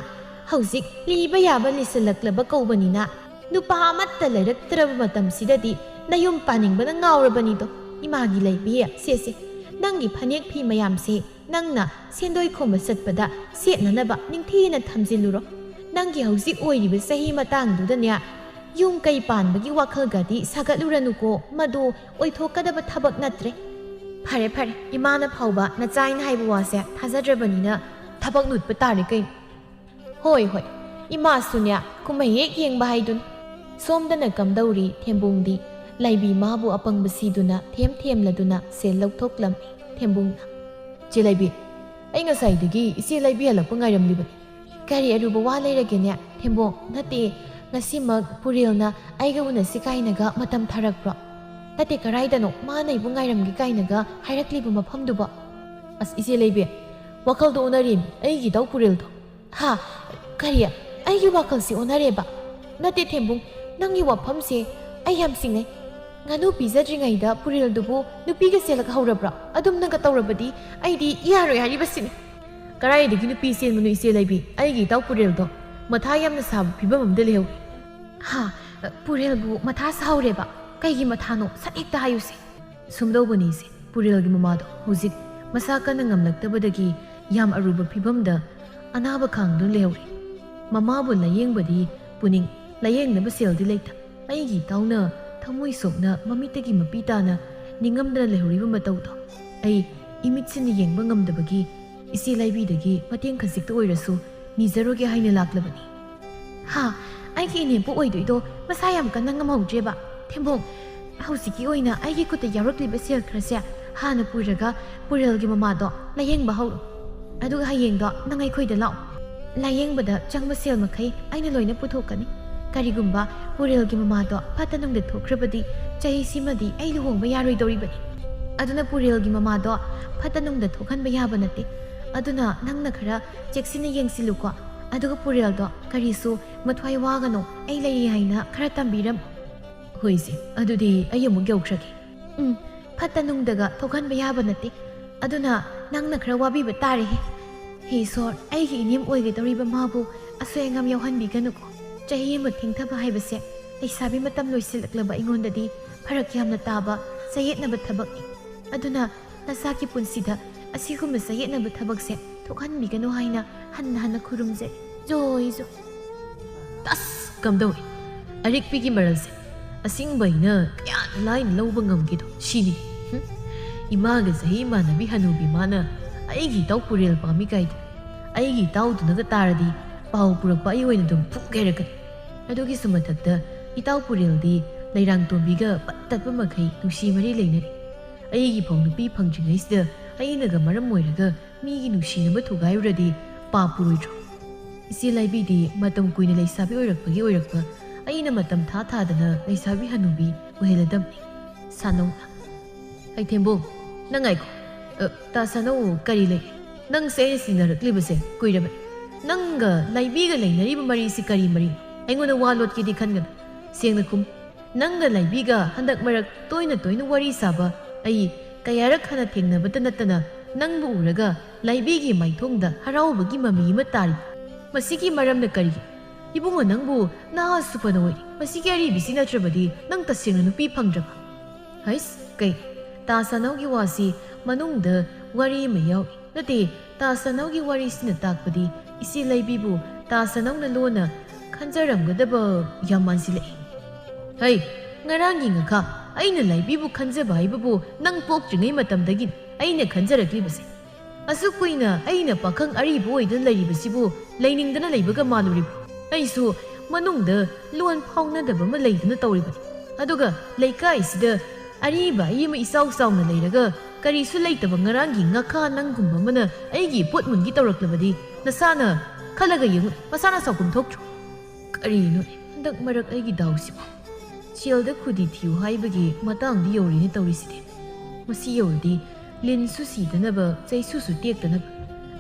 ꯍꯧꯖꯤꯛ ꯂꯤꯕ ꯌꯥꯕ ꯂꯤꯁꯤꯜꯂꯛꯂꯕ ꯀꯧꯕꯅꯤꯅ ꯅꯨꯄꯥ ꯑꯃꯠꯇ ꯂꯩꯔꯛꯇ꯭ꯔꯕ ꯃꯇꯝꯁꯤꯗꯗꯤ ꯅꯌꯨꯝ ꯄꯥꯅꯤꯡꯕꯅ ꯉꯥꯎꯔꯕꯅꯤꯗꯣ꯫ ꯏꯃꯥꯒꯤ ꯂꯩꯕꯤ, ꯁꯦ ꯁꯦ, ꯅꯪꯒꯤ ꯐꯅꯦꯛ ꯐꯤ ꯃꯌꯥꯝꯁꯦ ꯅꯪꯅ ꯁꯦꯟꯗꯣꯏ ꯈꯣꯝꯕ ꯆꯠꯄꯗ ꯁꯦꯠꯅꯅꯕ ꯅꯤꯡꯊꯤꯅ ꯊꯝꯖꯤꯜꯂꯨꯔꯣ꯫ ꯅꯪꯒꯤ ꯍꯧꯖꯤꯛ ꯑꯣꯏꯔꯤꯕ ꯆꯍꯤ ꯃꯇꯥꯡꯗꯨꯗꯅꯦ ꯌꯨꯝ ꯀꯩ ꯄꯥꯟꯕꯒꯤ ꯋꯥꯈꯜꯒꯗꯤ ꯁꯥꯒꯠꯂꯨꯔꯅꯨꯀꯣ, ꯃꯗꯨ ꯑꯣꯏꯊꯣꯛꯀꯗꯕ ꯊꯕꯛ ꯅꯠꯇ꯭ꯔꯦ꯫ ꯐꯔꯦ ꯐꯔꯦ, ꯏꯃꯥꯅ ꯐꯥꯎꯕ ꯅꯆꯥꯏꯅ ꯍꯥꯏꯕ ꯋꯥꯁꯦ ꯊꯥꯖꯗ꯭ꯔꯕꯅꯤꯅ ꯊꯕꯛ ꯅꯨꯠꯄ ꯇꯥꯔꯦ ꯀꯩꯅꯣ꯫ ꯍꯣꯏ ꯍꯣꯏ, ꯏꯃꯥꯁꯨꯅꯦ ꯀꯨꯝꯍꯩ ꯍꯦꯛ ꯌꯦꯡꯕ ꯍꯥꯏꯗꯨꯅꯤ꯫ ꯁꯣꯝꯗꯅ ꯀꯝꯗꯧꯔꯤ ꯊꯦꯝꯕꯣꯡꯗꯤ? ꯂꯥꯏꯕꯤ ꯃꯥꯕꯨ ꯑꯄꯪꯕ ꯁꯤꯗꯨꯅ ꯊꯦꯝ ꯊꯦꯝꯂꯗꯨꯅ ꯁꯦꯜ ꯂꯧꯊꯣꯛꯂꯝꯃꯤ ꯊꯦꯝꯕꯣꯡꯅ꯫ "ꯏꯆꯦ ꯂꯥꯏꯕꯤ, ꯑꯩ ꯉꯁꯥꯏꯗꯒꯤ ꯏꯆꯦ ꯂꯥꯏꯕꯤ ꯍꯜꯂꯛꯄ ꯉꯥꯏꯔꯝꯂꯤꯕꯅꯤ꯫ ꯀꯔꯤ ꯑꯔꯨꯕ ꯋꯥ ꯂꯩꯔꯒꯦꯅꯦ ꯊꯦꯝꯕꯣꯡ? ꯅꯠꯇꯦ, ꯉꯁꯤꯃꯛ ꯄꯨꯔꯦꯜꯅ ꯑꯩꯒ ꯎꯅꯁꯤ ꯀꯥꯏꯅꯒ ꯃꯇꯝ ꯊꯥꯔꯛꯄ꯭ꯔꯣ? ꯅꯠꯇꯦ, ꯀꯔꯥꯏꯗꯅꯣ ꯃꯥꯅ ꯑꯩꯕꯨ ꯉꯥꯏꯔꯝꯒꯦ ꯀꯥꯏꯅꯒ ꯍꯥꯏꯔꯛꯂꯤꯕ ꯃꯐꯝꯗꯨꯕꯣ?" "ꯑꯁ, ꯏꯆꯦ ꯂꯩꯕꯤ, ꯋꯥꯈꯜꯗꯣ ꯑꯣꯟꯅꯔꯦꯃꯤ, ꯑꯩꯒꯤ ꯏꯇꯥꯎ ꯄꯨꯔꯦꯜꯗꯣ"꯫ "ꯍꯥ? ꯀꯔꯤ? ꯑꯩꯒꯤ ꯋꯥꯈꯜꯁꯤ ꯑꯣꯟꯅꯔꯦꯕ?" "ꯅꯠꯇꯦ ꯊꯦꯝꯕꯨꯡ, ꯅꯪꯒꯤ ꯋꯥꯐꯝꯁꯦ ꯑꯩ ꯌꯥꯝ ꯆꯤꯡꯅꯩ꯫ ꯉꯥꯅꯨ ꯄꯤꯖꯗ꯭ꯔꯤꯉꯩꯗ ꯄꯨꯔꯦꯜꯗꯨꯕꯨ ꯅꯨꯄꯤꯒ ꯆꯦꯜꯂꯛꯍꯧꯔꯕ꯭ꯔꯣ? ꯑꯗꯨꯝꯅꯒ ꯇꯧꯔꯕꯗꯤ ꯑꯩꯗꯤ ꯌꯥꯔꯣꯏ ꯍꯥꯏꯔꯤꯕꯁꯤꯅꯤ"꯫ "ꯀꯗꯥꯏꯗꯒꯤ ꯅꯨꯄꯤ ꯆꯦꯟꯕꯅꯣ ꯏꯆꯦ ꯂꯩꯕꯤ? ꯑꯩꯒꯤ ꯏꯇꯥꯎ ꯄꯨꯔꯦꯜꯗꯣ ꯃꯊꯥ ꯌꯥꯝꯅ ꯁꯥꯕ ꯐꯤꯕꯝ ꯑꯃꯗ ꯂꯩꯍꯧꯔꯦ"꯫ "ꯍꯥ? ꯄꯨꯔꯦꯜꯕꯨ ꯃꯊꯥ ꯁꯥꯍꯧꯔꯦꯕ? ꯀꯩꯒꯤ ꯃꯊꯥꯅꯣ? ꯁꯠ ꯍꯦꯛꯇ ꯍꯥꯏꯌꯨꯁꯦ"꯫ ꯁꯨꯝꯗꯧꯕꯅꯤ ꯏꯆꯦ, ꯄꯨꯔꯦꯜꯒꯤ ꯃꯃꯥꯗꯣ ꯍꯧꯖꯤꯛ ꯃꯁꯥ ꯀꯟꯅ ꯉꯝꯂꯛꯇꯕꯗꯒꯤ ꯌꯥꯝ ꯑꯔꯨꯕ ꯐꯤꯕꯝꯗ ꯑꯅꯥꯕ ꯈꯥꯡꯗꯨꯅ ꯂꯩꯍꯧꯔꯤ꯫ ꯃꯃꯥꯕꯨ ꯂꯥꯌꯦꯡꯕꯗꯤ ꯄꯨꯅꯤꯡ, ꯂꯥꯌꯦꯡꯅꯕ ꯁꯦꯜꯗꯤ ꯂꯩꯇ꯫ ꯑꯩꯒꯤ ꯏꯇꯥꯎꯅ ꯊꯃꯣꯏ ꯁꯣꯛꯅ ꯃꯃꯤꯠꯇꯒꯤ ꯃꯄꯤ ꯇꯥꯅ ꯅꯤꯡꯉꯝꯗꯅ ꯂꯩꯍꯧꯔꯤꯕ ꯃꯇꯧꯗꯣ ꯑꯩ ꯏꯃꯤꯠꯁꯤꯅ ꯌꯦꯡꯕ ꯉꯝꯗꯕꯒꯤ ꯏꯆꯦ ꯂꯥꯏꯕꯤꯗꯒꯤ ꯃꯇꯦꯡ ꯈꯖꯤꯛꯇ ꯑꯣꯏꯔꯁꯨ ꯅꯤꯖꯔꯨꯒꯦ ꯍꯥꯏꯅ ꯂꯥꯛꯂꯕꯅꯤ꯫ "ꯍꯥ? ꯑꯩꯒꯤ ꯏꯅꯦꯝꯄꯣꯛ ꯑꯣꯏꯗꯣꯏꯗꯣ ꯃꯁꯥ ꯌꯥꯝ ꯀꯟꯅ ꯉꯝꯍꯧꯗ꯭ꯔꯦꯕ꯫ ꯊꯦꯝꯕꯣꯡ, ꯍꯧꯖꯤꯛꯀꯤ ꯑꯣꯏꯅ ꯑꯩꯒꯤ ꯈꯨꯠꯇ ꯌꯥꯎꯔꯛꯂꯤꯕ ꯁꯦꯜ ꯈꯔꯁꯦ ꯍꯥꯟꯅ ꯄꯨꯔꯒ ꯄꯨꯔꯦꯜꯒꯤ ꯃꯃꯥꯗꯣ ꯂꯥꯌꯦꯡꯕ ꯍꯧꯔꯣ꯫ ꯑꯗꯨꯒ ꯍꯌꯦꯡꯗꯣ ꯅꯪ ꯑꯩꯈꯣꯏꯗ ꯂꯥꯛꯑꯣ꯫ ꯂꯥꯌꯦꯡꯕꯗ ꯆꯪꯕ ꯁꯦꯜ ꯃꯈꯩ ꯑꯩꯅ ꯂꯣꯏꯅ ꯄꯨꯊꯣꯛꯀꯅꯤ꯫ ꯀꯔꯤꯒꯨꯝꯕ ꯄꯨꯔꯦꯜꯒꯤ ꯃꯃꯥꯗꯣ ꯐꯠꯇ ꯅꯨꯡꯗ ꯊꯣꯛꯈ꯭ꯔꯕꯗꯤ ꯆꯍꯤꯁꯤꯃꯗꯤ ꯑꯩ ꯂꯨꯍꯣꯡꯕ ꯌꯥꯔꯣꯏꯗꯧꯔꯤꯕꯅꯤ꯫ ꯑꯗꯨꯅ ꯄꯨꯔꯦꯜꯒꯤ ꯃꯃꯥꯗꯣ ꯐꯠꯇ ꯅꯨꯡꯗ ꯊꯣꯛꯍꯟꯕ ꯌꯥꯕ ꯅꯠꯇꯦ꯫ ꯑꯗꯨꯅ ꯅꯪꯅ ꯈꯔ ꯆꯦꯛꯁꯤꯟꯅ ꯌꯦꯡꯁꯤꯜꯂꯨꯀꯣ꯫ ꯑꯗꯨꯒ ꯄꯨꯔꯦꯜꯗꯣ ꯀꯔꯤꯁꯨ ꯃꯊ꯭ꯋꯥꯏ ꯋꯥꯒꯅꯨ, ꯑꯩ ꯂꯩꯔꯤ ꯍꯥꯏꯅ ꯈꯔ ꯇꯝꯕꯤꯔꯝꯃꯨ"꯫ "ꯍꯣꯏ ꯏꯆꯦ, ꯑꯗꯨꯗꯤ ꯑꯩ ꯑꯃꯨꯛ ꯌꯧꯈ꯭ꯔꯒꯦ"꯫ "ꯎꯝ, ꯐꯠꯇ ꯅꯨꯡꯗꯒ ꯊꯣꯛꯍꯟꯕ ꯌꯥꯕ ꯅꯠꯇꯦ꯫ ꯑꯗꯨꯅ ꯅꯪꯅ ꯈꯔ ꯋꯥꯕꯤꯕ ꯇꯥꯔꯦꯍꯦ꯫ ꯍꯦ ꯏꯁꯣꯔ, ꯑꯩꯒꯤ ꯏꯅꯦꯝ ꯑꯣꯏꯒꯗꯧꯔꯤꯕ ꯃꯥꯕꯨ ꯑꯁꯣꯏ ꯑꯉꯥꯝ ꯌꯥꯎꯍꯟꯕꯤꯒꯅꯨꯀꯣ꯫ ꯆꯍꯤ ꯑꯃ ꯊꯦꯡꯊꯕ ꯍꯥꯏꯕꯁꯦ ꯂꯩꯁꯥꯕꯤ ꯃꯇꯝ ꯂꯣꯏꯁꯤꯜꯂꯛꯂꯕ ꯑꯩꯉꯣꯟꯗꯗꯤ ꯐꯔꯛ ꯌꯥꯝꯅ ꯇꯥꯕ, ꯆꯌꯦꯠꯅꯕ ꯊꯕꯛꯅꯤ꯫ ꯑꯗꯨꯅ ꯅꯆꯥꯒꯤ ꯄꯨꯟꯁꯤꯗ ꯑꯁꯤꯒꯨꯝꯕ ꯆꯌꯦꯠꯅꯕ ꯊꯕꯛꯁꯦ ꯊꯣꯛꯍꯟꯕꯤꯒꯅꯨ ꯍꯥꯏꯅ ꯍꯟꯅ ꯍꯟꯅ ꯈꯨꯔꯨꯝꯖꯔꯤ꯫ ꯖꯣꯏ ꯖꯣꯏ"꯫ ꯇꯁ! ꯀꯝꯗꯧꯏ? ꯑꯔꯤꯛꯄꯤꯒꯤ ꯃꯔꯜꯁꯦ ꯑꯁꯤꯡꯕ ꯑꯩꯅ ꯀꯌꯥꯗ ꯂꯥꯏꯅ ꯂꯧꯕ ꯉꯝꯒꯦꯗꯣ ꯁꯤꯅꯤ꯫ ꯍꯨꯝ꯫ ꯏꯃꯥꯒ ꯆꯍꯤ ꯏꯃꯥꯟꯅꯕꯤ ꯍꯅꯨꯕꯤ ꯃꯥꯅ ꯑꯩꯒꯤ ꯏꯇꯥꯎ ꯄꯨꯔꯦꯜ ꯄꯥꯝꯃꯤ ꯀꯥꯏꯗꯤ꯫ ꯑꯩꯒꯤ ꯏꯇꯥꯎꯗꯨꯅꯒ ꯇꯥꯔꯗꯤ ꯄꯥꯎ ꯄꯨꯔꯛꯄ ꯑꯩ ꯑꯣꯏꯅ ꯑꯗꯨꯝ ꯐꯨꯒꯦ ꯍꯥꯏꯔꯛꯀꯅꯤ꯫ ꯑꯗꯨꯒꯤꯁꯨ ꯃꯊꯛꯇ ꯏꯇꯥꯎ ꯄꯨꯔꯦꯜꯗꯤ ꯂꯩꯔꯥꯡꯇꯣꯝꯕꯤꯒ ꯄꯠ ꯇꯠꯄ ꯃꯈꯩ ꯅꯨꯡꯁꯤ ꯃꯔꯤ ꯂꯩꯅꯔꯤ꯫ ꯑꯩꯒꯤ ꯐꯥꯎ ꯅꯨꯄꯤ ꯐꯪꯗ꯭ꯔꯤꯉꯩꯁꯤꯗ ꯑꯩꯅꯒ ꯃꯔꯝ ꯑꯣꯏꯔꯒ ꯃꯤꯒꯤ ꯅꯨꯡꯁꯤꯅꯕ ꯊꯨꯒꯥꯏꯔꯨꯔꯗꯤ ꯄꯥꯞ ꯄꯨꯔꯣꯏꯗ꯭ꯔꯣ? ꯏꯆꯦ ꯂꯥꯏꯕꯤꯗꯤ ꯃꯇꯝ ꯀꯨꯏꯅ ꯂꯩꯁꯥꯕꯤ ꯑꯣꯏꯔꯛꯄꯒꯤ ꯑꯣꯏꯔꯛꯄ, ꯑꯩꯅ ꯃꯇꯝ ꯊꯥ ꯊꯥꯗꯅ ꯂꯩꯁꯥꯕꯤ ꯍꯅꯨꯕꯤ ꯑꯣꯏꯍꯜꯂꯗꯝꯅꯤ꯫ ꯁꯥꯅꯧꯅ, "ꯍꯩꯊꯦꯝꯕꯣꯝ, ꯅꯪ ꯉꯥꯏꯈꯣ꯫ ꯑ, ꯇꯥ ꯁꯥꯅꯧ, ꯀꯔꯤ ꯂꯩ? ꯅꯪꯁꯦ ꯑꯩꯅ ꯁꯤꯟꯅꯔꯛꯂꯤꯕꯁꯦ ꯀꯨꯏꯔꯕꯅꯤ꯫ ꯅꯪꯒ ꯂꯥꯏꯕꯤꯒ ꯂꯩꯅꯔꯤꯕ ꯃꯔꯤꯁꯤ ꯀꯔꯤ ꯃꯔꯤ? ꯑꯩꯉꯣꯟꯗ ꯋꯥ ꯂꯣꯠꯀꯦꯗꯤ ꯈꯟꯒꯅꯨ꯫ ꯁꯦꯡꯅ ꯈꯨꯝ꯫ ꯅꯪꯒ ꯂꯥꯏꯕꯤꯒ ꯍꯟꯗꯛ ꯃꯔꯛ ꯇꯣꯏꯅ ꯇꯣꯏꯅ ꯋꯥꯔꯤ ꯁꯥꯕ ꯑꯩ ꯀꯌꯥꯔꯛ ꯍꯥꯟꯅ ꯊꯦꯡꯅꯕꯇ ꯅꯠꯇꯅ ꯅꯪꯕꯨ ꯎꯔꯒ ꯂꯥꯏꯕꯤꯒꯤ ꯃꯥꯏꯊꯣꯡꯗ ꯍꯔꯥꯎꯕꯒꯤ ꯃꯃꯤ ꯑꯃ ꯇꯥꯔꯤ꯫ ꯃꯁꯤꯒꯤ ꯃꯔꯝꯅ ꯀꯔꯤ? ꯏꯕꯨꯡꯉꯣ, ꯅꯪꯕꯨ ꯅꯍꯥꯁꯨ ꯐꯅ ꯑꯣꯏꯔꯤ꯫ ꯃꯁꯤꯒꯤ ꯑꯔꯤꯕꯤꯁꯤ ꯅꯠꯇ꯭ꯔꯕꯗꯤ ꯅꯪ ꯇꯁꯦꯡꯅ ꯅꯨꯄꯤ ꯐꯪꯗ꯭ꯔꯕ?" ꯍꯩꯁ, ꯀꯩ? ꯇꯥ ꯁꯥꯅꯧꯒꯤ ꯋꯥꯁꯤ ꯃꯅꯨꯡꯗ ꯋꯥꯔꯤ ꯑꯃ ꯌꯥꯎꯔꯤ꯫ ꯅꯠꯇꯦ, ꯇꯥ ꯁꯥꯅꯧꯒꯤ ꯋꯥꯔꯤꯁꯤꯅ ꯇꯥꯛꯄꯗꯤ ꯏꯆꯦ ꯂꯩꯕꯤꯕꯨ ꯇꯥ ꯁꯥꯅꯧꯅ ꯂꯣꯟꯅ ꯈꯟꯖꯔꯝꯒꯗꯕ ꯌꯥꯝ ꯃꯥꯟꯁꯤꯜꯂꯛꯏ꯫ ꯍꯩ, ꯉꯔꯥꯡꯒꯤ ꯉꯈꯥ ꯑꯩꯅ ꯂꯩꯕꯤꯕꯨ ꯈꯟꯖꯕ ꯍꯥꯏꯕꯕꯨ ꯅꯪ ꯄꯣꯛꯇ꯭ꯔꯤꯉꯩ ꯃꯇꯝꯗꯒꯤ ꯑꯩꯅ ꯈꯟꯖꯔꯛꯂꯤꯕꯁꯦ꯫ ꯑꯁꯨꯛ ꯀꯨꯏꯅ ꯑꯩꯅ ꯄꯥꯈꯪ ꯑꯔꯤꯕ ꯑꯣꯏꯗꯨꯅ ꯂꯩꯔꯤꯕꯁꯤꯕꯨ ꯂꯩꯅꯤꯡꯗꯅ ꯂꯩꯕꯒ ꯃꯥꯜꯂꯨꯔꯤꯕ꯭ꯔꯣ? ꯑꯩꯁꯨ ꯃꯅꯨꯡꯗ ꯂꯣꯟ ꯐꯥꯎꯅꯗꯕ ꯑꯃ ꯂꯩꯗꯨꯅ ꯇꯧꯔꯤꯕꯅꯤ꯫ ꯑꯗꯨꯒ ꯂꯩꯀꯥꯏꯁꯤꯗ ꯑꯔꯤꯕ ꯑꯩ ꯑꯃ ꯏꯆꯥꯎ ꯆꯥꯎꯅ ꯂꯩꯔꯒ ꯀꯔꯤꯁꯨ ꯂꯩꯇꯕ ꯉꯔꯥꯡꯒꯤ ꯉꯈꯥ ꯅꯪꯒꯨꯝꯕ ꯑꯃꯅ ꯑꯩꯒꯤ ꯏꯄꯣꯠ ꯃꯨꯟꯒꯤ ꯇꯧꯔꯛꯂꯕꯗꯤ ꯅꯁꯥꯅ ꯈꯜꯂꯒ ꯌꯦꯡꯉꯨ, ꯃꯁꯥꯅ ꯆꯥꯎꯐꯝ ꯊꯣꯛꯇ꯭ꯔꯣ? ꯀꯔꯤꯅꯣ ꯍꯟꯗꯛ ꯃꯔꯛ ꯑꯩꯒꯤ ꯗꯥꯎꯁꯤꯕꯣ? ꯁꯦꯜꯗ ꯈꯨꯗꯤ ꯊꯤꯌꯨ ꯍꯥꯏꯕꯒꯤ ꯃꯇꯥꯡꯗꯤ ꯌꯧꯔꯤꯅꯦ ꯇꯧꯔꯤꯁꯤꯗꯤ꯫ ꯃꯁꯤ ꯌꯧꯔꯗꯤ ꯂꯤꯟꯁꯨ ꯁꯤꯗꯅꯕ, ꯆꯩꯁꯨꯁꯨ ꯇꯦꯛꯇꯅꯕ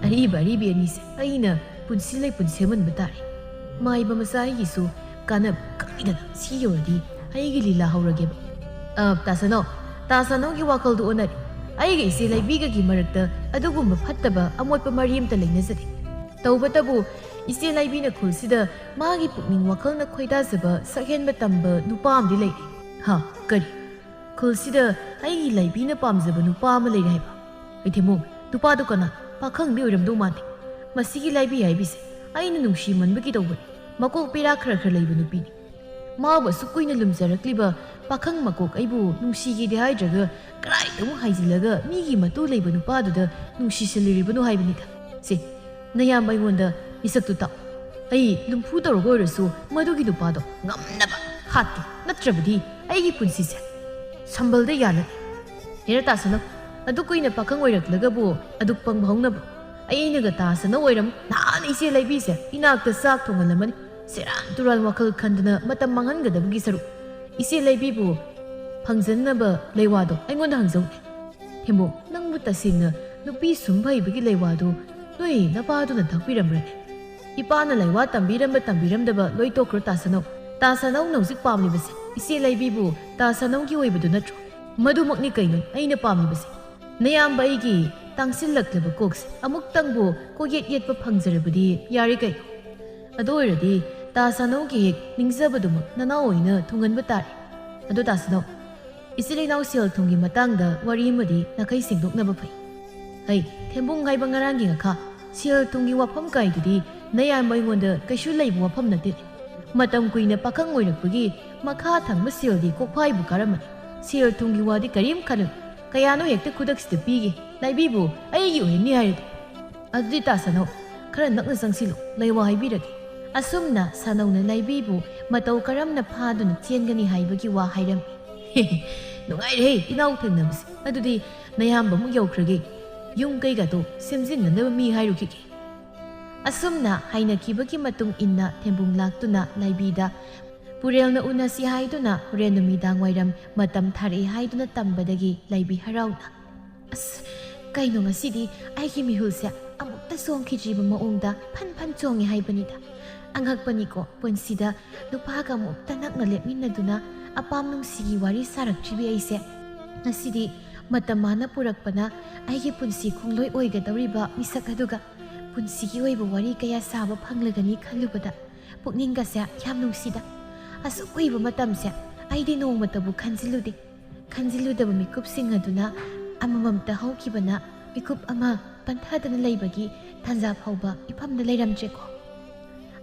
ꯑꯔꯤꯕ ꯑꯔꯤꯕꯤ ꯑꯅꯤꯁꯦ ꯑꯩꯅ ꯄꯨꯟꯁꯤ ꯂꯩꯄꯨꯟ ꯁꯦꯝꯍꯟꯕ ꯇꯥꯔꯦ꯫ ꯃꯥꯏꯕ ꯃꯆꯥ ꯑꯩꯒꯤꯁꯨ ꯀꯥꯟꯅꯕ ꯈꯪꯗꯅ ꯁꯤ ꯌꯧꯔꯗꯤ ꯑꯩꯒꯤ ꯂꯤꯂꯥ ꯍꯧꯔꯒꯦꯕ꯫ ꯑ, ꯇꯥꯁꯅꯧ, ꯇꯥꯁꯅꯧꯒꯤ ꯋꯥꯈꯜꯗꯨ ꯑꯣꯟꯅꯔꯦ꯫ ꯑꯩꯒ ꯏꯆꯦ ꯂꯩꯕꯤꯒꯒꯤ ꯃꯔꯛꯇ ꯑꯗꯨꯒꯨꯝꯕ ꯐꯠꯇꯕ ꯑꯃꯣꯠꯄ ꯃꯔꯤ ꯑꯝꯇ ꯂꯩꯅꯖꯗꯦ꯫ ꯇꯧꯕꯇꯕꯨ ꯏꯆꯦ ꯂꯩꯕꯤꯅ ꯈꯨꯜꯁꯤꯗ ꯃꯥꯒꯤ ꯄꯨꯛꯅꯤꯡ ꯋꯥꯈꯜꯅ ꯈꯣꯏꯗꯥꯖꯕ ꯁꯛꯍꯦꯟꯕ ꯇꯝꯕ ꯅꯨꯄꯥ ꯑꯃꯗꯤ ꯂꯩꯔꯦ꯫ ꯍꯥ, ꯀꯔꯤ? ꯈꯨꯜꯁꯤꯗ ꯑꯩꯒꯤ ꯂꯩꯕꯤꯅ ꯄꯥꯝꯖꯕ ꯅꯨꯄꯥ ꯑꯃ ꯂꯩꯔꯦ ꯍꯥꯏꯕ? ꯏꯊꯦꯃꯣ, ꯅꯨꯄꯥꯗꯨ ꯀꯅꯥ? ꯄꯥꯈꯪꯗꯤ ꯑꯣꯏꯔꯝꯗꯧ ꯃꯥꯟꯗꯦ꯫ ꯃꯁꯤꯒꯤ ꯂꯩꯕꯤ ꯍꯥꯏꯕꯤꯁꯦ ꯑꯩꯅ ꯅꯨꯡꯁꯤꯃꯟꯕꯒꯤ ꯇꯧꯕꯅꯤ꯫ ꯃꯀꯣꯛ ꯄꯦꯔꯥ ꯈꯔ ꯈꯔ ꯂꯩꯕ ꯅꯨꯄꯤꯅꯤ꯫ ꯃꯥꯕꯨ ꯑꯁꯨꯛ ꯀꯨꯏꯅ ꯂꯨꯝꯖꯔꯛꯂꯤꯕ ꯄꯥꯈꯪ ꯃꯀꯣꯛ ꯑꯩꯕꯨ ꯅꯨꯡꯁꯤꯒꯦꯗꯤ ꯍꯥꯏꯗ꯭ꯔꯒ ꯀꯗꯥꯏꯗ ꯑꯃꯨꯛ ꯍꯥꯏꯖꯤꯜꯂꯒ ꯃꯤꯒꯤ ꯃꯇꯨ ꯂꯩꯕ ꯅꯨꯄꯥꯗꯨꯗ ꯅꯨꯡꯁꯤꯁꯤꯜꯂꯤꯔꯤꯕꯅꯣ ꯍꯥꯏꯕꯅꯤꯗ꯫ ꯁꯦ, ꯅꯌꯥꯝꯕ ꯑꯩꯉꯣꯟꯗ ꯃꯤꯁꯛꯇꯨ ꯇꯥꯛꯑꯣ꯫ ꯑꯩ ꯂꯨꯝꯐꯨ ꯇꯧꯔꯒ ꯑꯣꯏꯔꯁꯨ ꯃꯗꯨꯒꯤ ꯅꯨꯄꯥꯗꯣ ꯉꯝꯅꯕ ꯍꯥꯠꯀꯦ, ꯅꯠꯇ꯭ꯔꯕꯗꯤ ꯑꯩꯒꯤ ꯄꯨꯟꯁꯤꯁꯦ ꯁꯝꯕꯜꯗ ꯌꯥꯜꯂꯅꯤ꯫ ꯍꯦꯔꯥ ꯇꯥꯁꯅꯧ, ꯑꯗꯨ ꯀꯨꯏꯅ ꯄꯥꯈꯪ ꯑꯣꯏꯔꯛꯂꯒꯕꯨ ꯑꯗꯨꯛ ꯄꯪꯕ ꯍꯧꯅꯕ꯭ꯔꯣ? ꯑꯩꯅꯒ ꯇꯥꯁꯅꯧ ꯑꯣꯏꯔꯝ ꯅꯍꯥꯟ ꯏꯆꯦ ꯂꯩꯕꯤꯁꯦ ꯏꯅꯥꯛꯇ ꯆꯥꯛ ꯊꯣꯡꯍꯜꯂꯝꯃꯅꯤ꯫ ꯁꯦꯔꯥꯟ ꯇꯨꯔꯥꯟ ꯋꯥꯈꯜ ꯈꯟꯗꯅ ꯃꯇꯝ ꯃꯥꯡꯍꯟꯒꯗꯕꯒꯤ ꯁꯔꯨꯛ ꯏꯆꯦ ꯂꯩꯕꯤꯕꯨ ꯐꯪꯖꯅꯕ ꯂꯩꯋꯥꯗꯣ ꯑꯩꯉꯣꯟꯗ ꯍꯪꯖꯧꯅꯦ꯫ ꯊꯦꯝꯕꯣꯡ, ꯅꯪꯕꯨ ꯇꯁꯦꯡꯅ ꯅꯨꯄꯤ ꯁꯨꯝ ꯐꯩꯕꯒꯤ ꯂꯩꯋꯥꯗꯨ ꯅꯣꯏ ꯅꯄꯥꯗꯨꯅ ꯇꯥꯛꯄꯤꯔꯝꯕ꯭ꯔꯅꯦ? ꯏꯄꯥꯅ ꯂꯩꯋꯥ ꯇꯝꯕꯤꯔꯝꯕ ꯇꯝꯕꯤꯔꯝꯗꯕ ꯂꯣꯏ ꯇꯣꯛꯈ꯭ꯔꯣ ꯇꯥꯁꯅꯧ꯫ ꯇꯥꯁꯅꯧꯅ ꯍꯧꯖꯤꯛ ꯄꯥꯝꯂꯤꯕꯁꯦ ꯏꯆꯦ ꯂꯩꯕꯤꯕꯨ ꯇꯥꯁꯅꯧꯒꯤ ꯑꯣꯏꯕꯗꯨ ꯅꯠꯇ꯭ꯔꯣ? ꯃꯗꯨꯃꯛꯅꯤ ꯀꯩꯅꯣ ꯑꯩꯅ ꯄꯥꯝꯂꯤꯕꯁꯦ꯫ ꯅꯌꯥꯝꯕ ꯑꯩꯒꯤ ꯇꯥꯡꯁꯤꯜꯂꯛꯂꯕ ꯀꯣꯛꯁꯦ ꯑꯃꯨꯛꯇꯪꯕꯨ ꯀꯣꯛꯌꯦꯠ ꯌꯦꯠꯄ ꯐꯪꯖꯔꯕꯗꯤ ꯌꯥꯔꯦ ꯀꯩꯅꯣ꯫ ꯑꯗꯨ ꯑꯣꯏꯔꯗꯤ ꯇꯥꯁꯅꯧꯒꯤ ꯍꯦꯛ ꯅꯤꯡꯖꯕꯗꯨꯃꯛ ꯅꯅꯥꯎ ꯑꯣꯏꯅ ꯊꯨꯡꯍꯟꯕ ꯇꯥꯔꯦ꯫ ꯑꯗꯨ ꯇꯥꯁꯅꯧ, ꯏꯆꯤꯜ ꯏꯅꯥꯎ ꯁꯦꯜ ꯊꯨꯝꯒꯤ ꯃꯇꯥꯡꯗ ꯋꯥꯔꯤ ꯑꯃꯗꯤ ꯅꯥꯈꯩ ꯁꯦꯡꯗꯣꯛꯅꯕ ꯐꯩ꯫ ꯍꯩ, ꯊꯦꯝꯕꯨꯡ ꯍꯥꯏꯕ ꯉꯔꯥꯡꯒꯤ ꯉꯥꯈꯥ, ꯁꯦꯜ ꯊꯨꯝꯒꯤ ꯋꯥꯐꯝ ꯀꯥꯏꯗꯨꯗꯤ ꯅꯌꯥꯝꯕ ꯑꯩꯉꯣꯟꯗ ꯀꯩꯁꯨ ꯂꯩꯕ ꯋꯥꯐꯝ ꯅꯠꯇꯦ꯫ ꯃꯇꯝ ꯀꯨꯏꯅ ꯄꯥꯈꯪ ꯑꯣꯏꯔꯛꯄꯒꯤ ꯃꯈꯥ ꯊꯪꯕ ꯁꯦꯜꯗꯤ ꯀꯣꯛꯐꯥꯏꯕꯨ ꯀꯥꯔꯝꯃꯅꯤ꯫ ꯁꯦꯜ ꯊꯨꯝꯒꯤ ꯋꯥꯗꯤ ꯀꯔꯤꯝ ꯈꯜꯂꯨ, ꯀꯌꯥꯅꯣ ꯍꯦꯛꯇ ꯈꯨꯗꯛꯁꯤꯗ ꯄꯤꯒꯦ꯫ ꯂꯩꯕꯤꯕꯨ ꯑꯩꯒꯤ ꯑꯣꯏꯔꯅꯤ ꯍꯥꯏꯔꯗꯤ꯫ ꯑꯗꯨꯗꯤ ꯇꯥꯁꯅꯧ, ꯈꯔ ꯅꯛꯅ ꯆꯪꯁꯤꯜꯂꯨ, ꯂꯩꯋꯥ ꯍꯥꯏꯕꯤꯔꯒꯦ꯫ ꯑꯁꯨꯝꯅ ꯁꯥꯅꯧꯅ ꯂꯩꯕꯤꯕꯨ ꯃꯇꯧ ꯀꯔꯝꯅ ꯐꯥꯗꯨꯅ ꯆꯦꯟꯒꯅꯤ ꯍꯥꯏꯕꯒꯤ ꯋꯥ ꯍꯥꯏꯔꯝꯃꯤ꯫ ꯅꯨꯡꯉꯥꯏꯔꯦꯍꯦ ꯏꯅꯥꯎ ꯊꯦꯡꯅꯕꯁꯦ꯫ ꯑꯗꯨꯗꯤ ꯅꯌꯥꯝꯕꯃꯨꯛ ꯌꯧꯈ꯭ꯔꯒꯦ꯫ ꯌꯨꯝ ꯀꯩꯒꯗꯣ ꯁꯦꯝꯖꯤꯟꯅꯅꯕ ꯃꯤ ꯍꯥꯏꯔꯨꯈꯤꯒꯦ꯫ ꯑꯁꯨꯝꯅ ꯍꯥꯏꯅꯈꯤꯕꯒꯤ ꯃꯇꯨꯡ ꯏꯟꯅ ꯊꯦꯝꯕꯨꯡ ꯂꯥꯛꯇꯨꯅ ꯂꯩꯕꯤꯗ ꯄꯨꯔꯦꯜꯅ ꯎꯅꯁꯤ ꯍꯥꯏꯗꯨꯅ ꯍꯣꯔꯦꯟ ꯅꯨꯃꯤꯗꯥꯡ ꯋꯥꯏꯔꯝ ꯃꯇꯝ ꯊꯥꯔꯛꯏ ꯍꯥꯏꯗꯨꯅ ꯇꯝꯕꯗꯒꯤ ꯂꯩꯕꯤ ꯍꯔꯥꯎꯅ, "ꯑꯁ, ꯀꯩꯅꯣ ꯉꯁꯤꯗꯤ ꯑꯩꯒꯤ ꯃꯤꯍꯨꯜꯁꯦ ꯑꯃꯨꯛꯇ ꯆꯣꯡꯈꯤꯗ꯭ꯔꯤꯕ ꯃꯑꯣꯡꯗ ꯐꯟ ꯐꯟ ꯆꯣꯡꯉꯦ ꯍꯥꯏꯕꯅꯤꯗ꯫ ꯑꯉꯛꯄꯅꯤꯀꯣ, ꯄꯨꯟꯁꯤꯗ ꯅꯨꯄꯥꯒ ꯑꯃꯨꯛꯇ ꯅꯛꯅ ꯂꯦꯞꯃꯤꯟꯅꯗꯨꯅ ꯑꯄꯥꯝ ꯅꯨꯡꯁꯤꯒꯤ ꯋꯥꯔꯤ ꯁꯥꯔꯛꯇ꯭ꯔꯤꯕꯤ ꯑꯩꯁꯦ꯫ ꯉꯁꯤꯗꯤ ꯃꯇꯝ ꯃꯥꯅ ꯄꯨꯔꯛꯄꯅ ꯑꯩꯒꯤ ꯄꯨꯟꯁꯤ ꯈꯣꯡꯂꯣꯏ ꯑꯣꯏꯒꯗꯧꯔꯤꯕ ꯃꯤꯁꯛ ꯑꯗꯨꯒ ꯄꯨꯟꯁꯤꯒꯤ ꯑꯣꯏꯕ ꯋꯥꯔꯤ ꯀꯌꯥ ꯁꯥꯕ ꯐꯪꯂꯒꯅꯤ ꯈꯜꯂꯨꯕꯗ ꯄꯨꯛꯅꯤꯡꯒꯁꯦ ꯌꯥꯝ ꯅꯨꯡꯁꯤꯗ꯫ ꯑꯁꯨꯛ ꯀꯨꯏꯕ ꯃꯇꯝꯁꯦ ꯑꯩꯗꯤ ꯅꯣꯡꯃꯇꯕꯨ ꯈꯟꯖꯤꯜꯂꯨꯗꯦ꯫ ꯈꯟꯖꯤꯜꯂꯨꯗꯕ ꯃꯤꯀꯨꯞꯁꯤꯡ ꯑꯗꯨꯅ ꯑꯃꯃꯝꯇ ꯍꯧꯈꯤꯕꯅ ꯃꯤꯀꯨꯞ ꯑꯃ ꯄꯟꯊꯗꯅ ꯂꯩꯕꯒꯤ ꯇꯥꯟꯖꯥ ꯐꯥꯎꯕ ꯏꯐꯝꯗ ꯂꯩꯔꯝꯗ꯭ꯔꯦꯀꯣ꯫"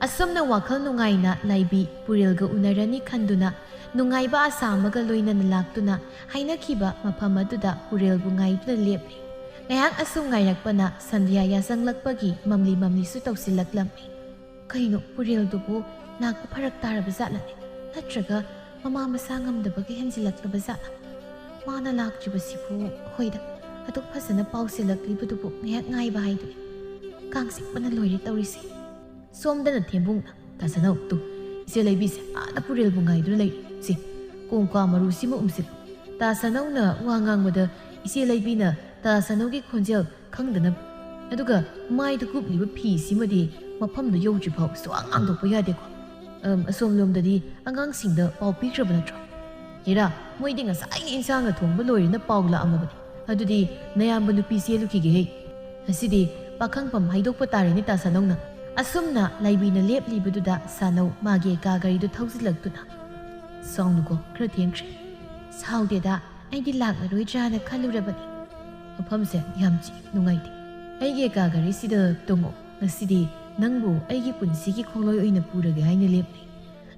ꯑꯁꯨꯝꯅ ꯋꯥꯈꯜ ꯅꯨꯡꯉꯥꯏꯅ ꯂꯥꯏꯕꯤ ꯄꯨꯔꯦꯜꯒ ꯎꯅꯔꯅꯤ ꯈꯟꯗꯨꯅ ꯅꯨꯡꯉꯥꯏꯕ ꯑꯁꯥ ꯑꯃꯒ ꯂꯣꯏꯅꯅ ꯂꯥꯛꯇꯨꯅ ꯍꯥꯏꯅꯈꯤꯕ ꯃꯐꯝ ꯑꯗꯨꯗ ꯄꯨꯔꯦꯜꯕꯨ ꯉꯥꯏꯗꯨꯅ ꯂꯦꯞꯂꯤ꯫ ꯉꯥꯏꯍꯥꯛ ꯑꯁꯨꯝ ꯉꯥꯏꯔꯛꯄꯅ ꯁꯟꯙ꯭ꯌꯥ ꯌꯥꯆꯪꯂꯛꯄꯒꯤ ꯃꯝꯂꯤ ꯃꯝꯂꯤꯁꯨ ꯇꯧꯁꯤꯜꯂꯛꯂꯝꯃꯤ꯫ ꯀꯩꯅꯣ, ꯄꯨꯔꯦꯜꯗꯨꯕꯨ ꯂꯥꯛꯄ ꯐꯔꯛ ꯇꯥꯔꯕ ꯖꯥꯠꯂꯅꯦ? ꯅꯠꯇ꯭ꯔꯒ ꯃꯃꯥ ꯃꯁꯥ ꯉꯝꯗꯕꯒꯤ ꯍꯦꯟꯖꯤꯜꯂꯛꯂꯕ ꯖꯥꯠꯂ? ꯃꯥꯅ ꯂꯥꯛꯇ꯭ꯔꯤꯕꯁꯤꯕꯨ, ꯍꯣꯏꯗ, ꯑꯗꯨꯛ ꯐꯖꯅ ꯄꯥꯎ ꯆꯦꯜꯂꯛꯂꯤꯕꯗꯨꯕꯨ ꯉꯥꯏꯍꯥꯛ ꯉꯥꯏꯕ ꯍꯥꯏꯗꯨꯅꯤ꯫ ꯀꯥꯡ ꯆꯤꯛꯄꯅ ꯂꯣꯏꯔꯦ ꯇꯧꯔꯤꯁꯦ꯫ ꯁꯣꯝꯗꯅ ꯊꯦꯝꯕꯨꯡꯅ, "ꯇꯥ ꯁꯅꯧ, ꯇꯨ, ꯏꯆꯦ ꯂꯩꯕꯤꯁꯦ ꯑꯥꯗ ꯄꯨꯔꯦꯜꯕꯨ ꯉꯥꯏꯗꯨꯅ ꯂꯩꯔꯤ꯫ ꯁꯤ ꯀꯣꯡꯀ꯭ꯋꯥ ꯃꯔꯨꯁꯤꯃ ꯎꯝꯁꯤꯜꯂꯨ꯫" ꯇꯥ ꯁꯅꯧꯅ ꯋꯥ ꯉꯥꯡꯕꯗ ꯏꯆꯦ ꯂꯩꯕꯤꯅ ꯇꯥ ꯁꯅꯧꯒꯤ ꯈꯣꯟꯖꯦꯜ ꯈꯪꯗꯅꯕ, ꯑꯗꯨꯒ ꯃꯥꯏꯗ ꯀꯨꯞꯂꯤꯕ ꯐꯤꯁꯤꯃꯗꯤ ꯃꯐꯝꯗ ꯌꯧꯗ꯭ꯔꯤꯐꯥꯎ ꯁꯨꯛꯍꯥꯡ ꯍꯥꯡꯗꯣꯛꯄ ꯌꯥꯗꯦꯀꯣ꯫ ꯑꯝ, ꯑꯁꯣꯝꯂꯣꯝꯗꯗꯤ ꯑꯉꯥꯡꯁꯤꯡꯗ ꯄꯥꯎ ꯄꯤꯈ꯭ꯔꯕ ꯅꯠꯇ꯭ꯔꯣ? ꯍꯦꯔꯥ, ꯃꯣꯏꯗꯤ ꯉꯁꯥꯏꯒꯤ ꯏꯟꯁꯥꯡꯒ ꯊꯣꯡꯕ ꯂꯣꯏꯔꯦꯅ ꯄꯥꯎ ꯂꯥꯛꯑꯝꯃꯕꯅꯤ꯫ ꯑꯗꯨꯗꯤ ꯅꯌꯥꯝꯕ ꯅꯨꯄꯤ ꯆꯦꯜꯂꯨꯈꯤꯒꯦꯍꯦ꯫ ꯉꯁꯤꯗꯤ ꯄꯥꯈꯪꯐꯝ ꯍꯥꯏꯗꯣꯛꯄ ꯇꯥꯔꯦꯅꯦ ꯇꯥ ꯁꯅꯧꯅ꯫ ꯑꯁꯨꯝꯅ ꯂꯥꯏꯕꯤꯅ ꯂꯦꯞꯂꯤꯕꯗꯨꯗ ꯁꯅꯧ ꯃꯥꯒꯤ ꯀꯥ ꯒꯥꯔꯤꯗꯨ ꯊꯧꯖꯤꯜꯂꯛꯇꯨꯅ, "ꯁꯥꯎꯅꯨꯀꯣ, ꯈꯔ ꯊꯦꯡꯈ꯭ꯔꯦ꯫" "ꯁꯥꯎꯗꯦꯗ, ꯑꯩꯗꯤ ꯂꯥꯛꯂꯔꯣꯏꯗ꯭ꯔꯥꯅ ꯈꯜꯂꯨꯔꯕꯅꯤ꯫" "ꯃꯐꯝꯁꯦ ꯌꯥꯝ ꯆꯤꯛꯏ, ꯅꯨꯡꯉꯥꯏꯇꯦ꯫ ꯑꯩꯒꯤ ꯀꯥ ꯒꯥꯔꯤꯁꯤꯗ ꯇꯣꯡꯉꯣ꯫ ꯉꯁꯤꯗꯤ ꯅꯪꯕꯨ ꯑꯩꯒꯤ ꯄꯨꯟꯁꯤꯒꯤ ꯈꯣꯡꯂꯣꯏ ꯑꯣꯏꯅ ꯄꯨꯔꯒꯦ ꯍꯥꯏꯅ ꯂꯦꯞꯂꯤ꯫"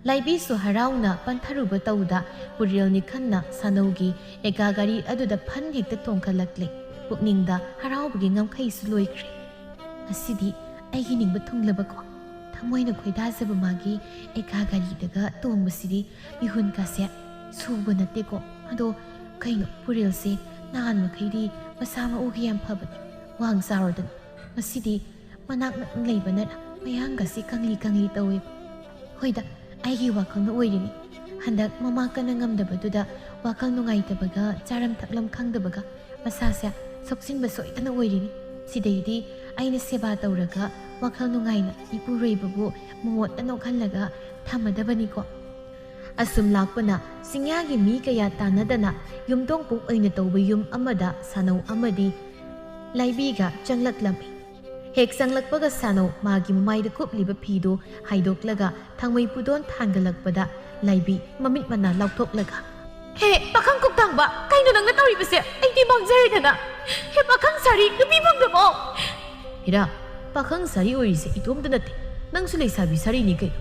ꯂꯥꯏꯕꯤꯁꯨ ꯍꯔꯥꯎꯅ ꯄꯟꯊꯔꯨꯕ ꯇꯧꯗ ꯄꯨꯔꯦꯜ ꯅꯤꯈꯟꯅ ꯁꯥꯅꯧꯒꯤ ꯑꯦꯀꯥ ꯒꯥꯔꯤ ꯑꯗꯨꯗ ꯐꯟ ꯍꯦꯛꯇ ꯇꯣꯡꯈꯠꯂꯛꯂꯦ꯫ ꯄꯨꯛꯅꯤꯡꯗ ꯍꯔꯥꯎꯕꯒꯤ ꯉꯝꯈꯩꯁꯨ ꯂꯣꯏꯈ꯭ꯔꯦ꯫ "ꯉꯁꯤꯗꯤ ꯑꯩꯒꯤ ꯅꯤꯡꯕ ꯊꯨꯡꯂꯕꯀꯣ꯫ ꯊꯃꯣꯏꯅ ꯈꯣꯏꯗꯥꯖꯕ ꯃꯥꯒꯤ ꯑꯦꯀꯥ ꯒꯥꯔꯤꯗꯒ ꯇꯣꯡꯕꯁꯤꯗꯤ ꯃꯤꯍꯨꯟꯒꯁꯦ ꯁꯨꯕ ꯅꯠꯇꯦꯀꯣ꯫ ꯑꯗꯣ ꯀꯩꯅꯣ, ꯄꯨꯔꯦꯜꯁꯦ ꯅꯍꯥꯟ ꯃꯈꯩꯗꯤ ꯃꯁꯥ ꯃꯎꯒ ꯌꯥꯝ ꯐꯕꯅꯤ, ꯋꯥꯡ ꯆꯥꯎꯔꯗꯅ꯫ ꯉꯁꯤꯗꯤ ꯃꯅꯥꯛ ꯅꯛꯅ ꯂꯩꯕꯅ ꯃꯌꯥꯡꯒꯁꯤ ꯀꯪꯂꯤ ꯀꯪꯂꯤ ꯇꯧꯋꯦꯕ꯫" "ꯍꯣꯏꯗ, ꯑꯩꯒꯤ ꯋꯥꯈꯜꯅ ꯑꯣꯏꯔꯤꯅꯤ꯫ ꯍꯟꯗꯛ ꯃꯃꯥ ꯀꯟꯅ ꯉꯝꯗꯕꯗꯨꯗ ꯋꯥꯈꯜ ꯅꯨꯡꯉꯥꯏꯇꯕꯒ ꯆꯥꯔꯝ ꯊꯛꯂꯝ ꯈꯪꯗꯕꯒ ꯃꯁꯥꯁꯦ ꯁꯣꯛꯆꯤꯟꯕ ꯁꯣꯏꯗꯅ ꯑꯣꯏꯔꯤꯅꯤ꯫ ꯁꯤꯗꯩꯗꯤ ꯑꯩꯅ ꯁꯦꯕꯥ ꯇꯧꯔꯒ ꯋꯥꯈꯜ ꯅꯨꯡꯉꯥꯏꯅ ꯏꯄꯨꯔꯣꯏꯕꯕꯨ ꯃꯣꯠꯇ ꯅꯣꯛꯍꯜꯂꯒ ꯊꯝꯃꯗꯕꯅꯤꯀꯣ꯫" ꯑꯁꯨꯝ ꯂꯥꯛꯄꯅ ꯆꯤꯡꯌꯥꯒꯤ ꯃꯤ ꯀꯌꯥ ꯇꯥꯟꯅꯗꯅ ꯌꯨꯝꯊꯣꯡ ꯄꯨꯛ ꯑꯣꯏꯅ ꯇꯧꯕ ꯌꯨꯝ ꯑꯃꯗ ꯁꯥꯅꯧ ꯑꯃꯗꯤ ꯂꯥꯏꯕꯤꯒ ꯆꯪꯂꯛꯂꯝꯃꯤ꯫ ꯍꯦꯛ ꯆꯪꯂꯛꯄꯒ ꯁꯥꯅꯧ ꯃꯥꯒꯤ ꯃꯃꯥꯏꯗ ꯀꯨꯞꯂꯤꯕ ꯐꯤꯗꯨ ꯍꯥꯏꯗꯣꯛꯂꯒ ꯊꯥꯡꯃꯩ ꯄꯨꯗꯣꯟ ꯊꯥꯡꯒꯠꯂꯛꯄꯗ ꯂꯥꯏꯕꯤ ꯃꯃꯤꯠ ꯃꯅꯥ ꯂꯥꯎꯊꯣꯛꯂꯒ, "ꯍꯦ, ꯄꯥꯈꯪ ꯀꯨꯞꯇꯥꯡꯕ, ꯀꯩꯅꯣ ꯅꯪꯅ ꯇꯧꯔꯤꯕꯁꯦ? ꯑꯩꯗꯤ ꯃꯥꯡꯖꯔꯦꯗꯅ꯫ ꯍꯦ, ꯄꯥꯈꯪ ꯁꯥꯔꯤ, ꯅꯨꯄꯤ ꯐꯪꯗ꯭ꯔꯕꯣ?" "ꯍꯦꯔꯥ, ꯄꯥꯈꯪ ꯁꯥꯔꯤ ꯑꯣꯏꯔꯤꯁꯦ ꯏꯇꯣꯝꯇ ꯅꯠꯇꯦ, ꯅꯪꯁꯨ ꯂꯩꯁꯥꯕꯤ ꯁꯥꯔꯤꯅꯤ ꯀꯩꯅꯣ꯫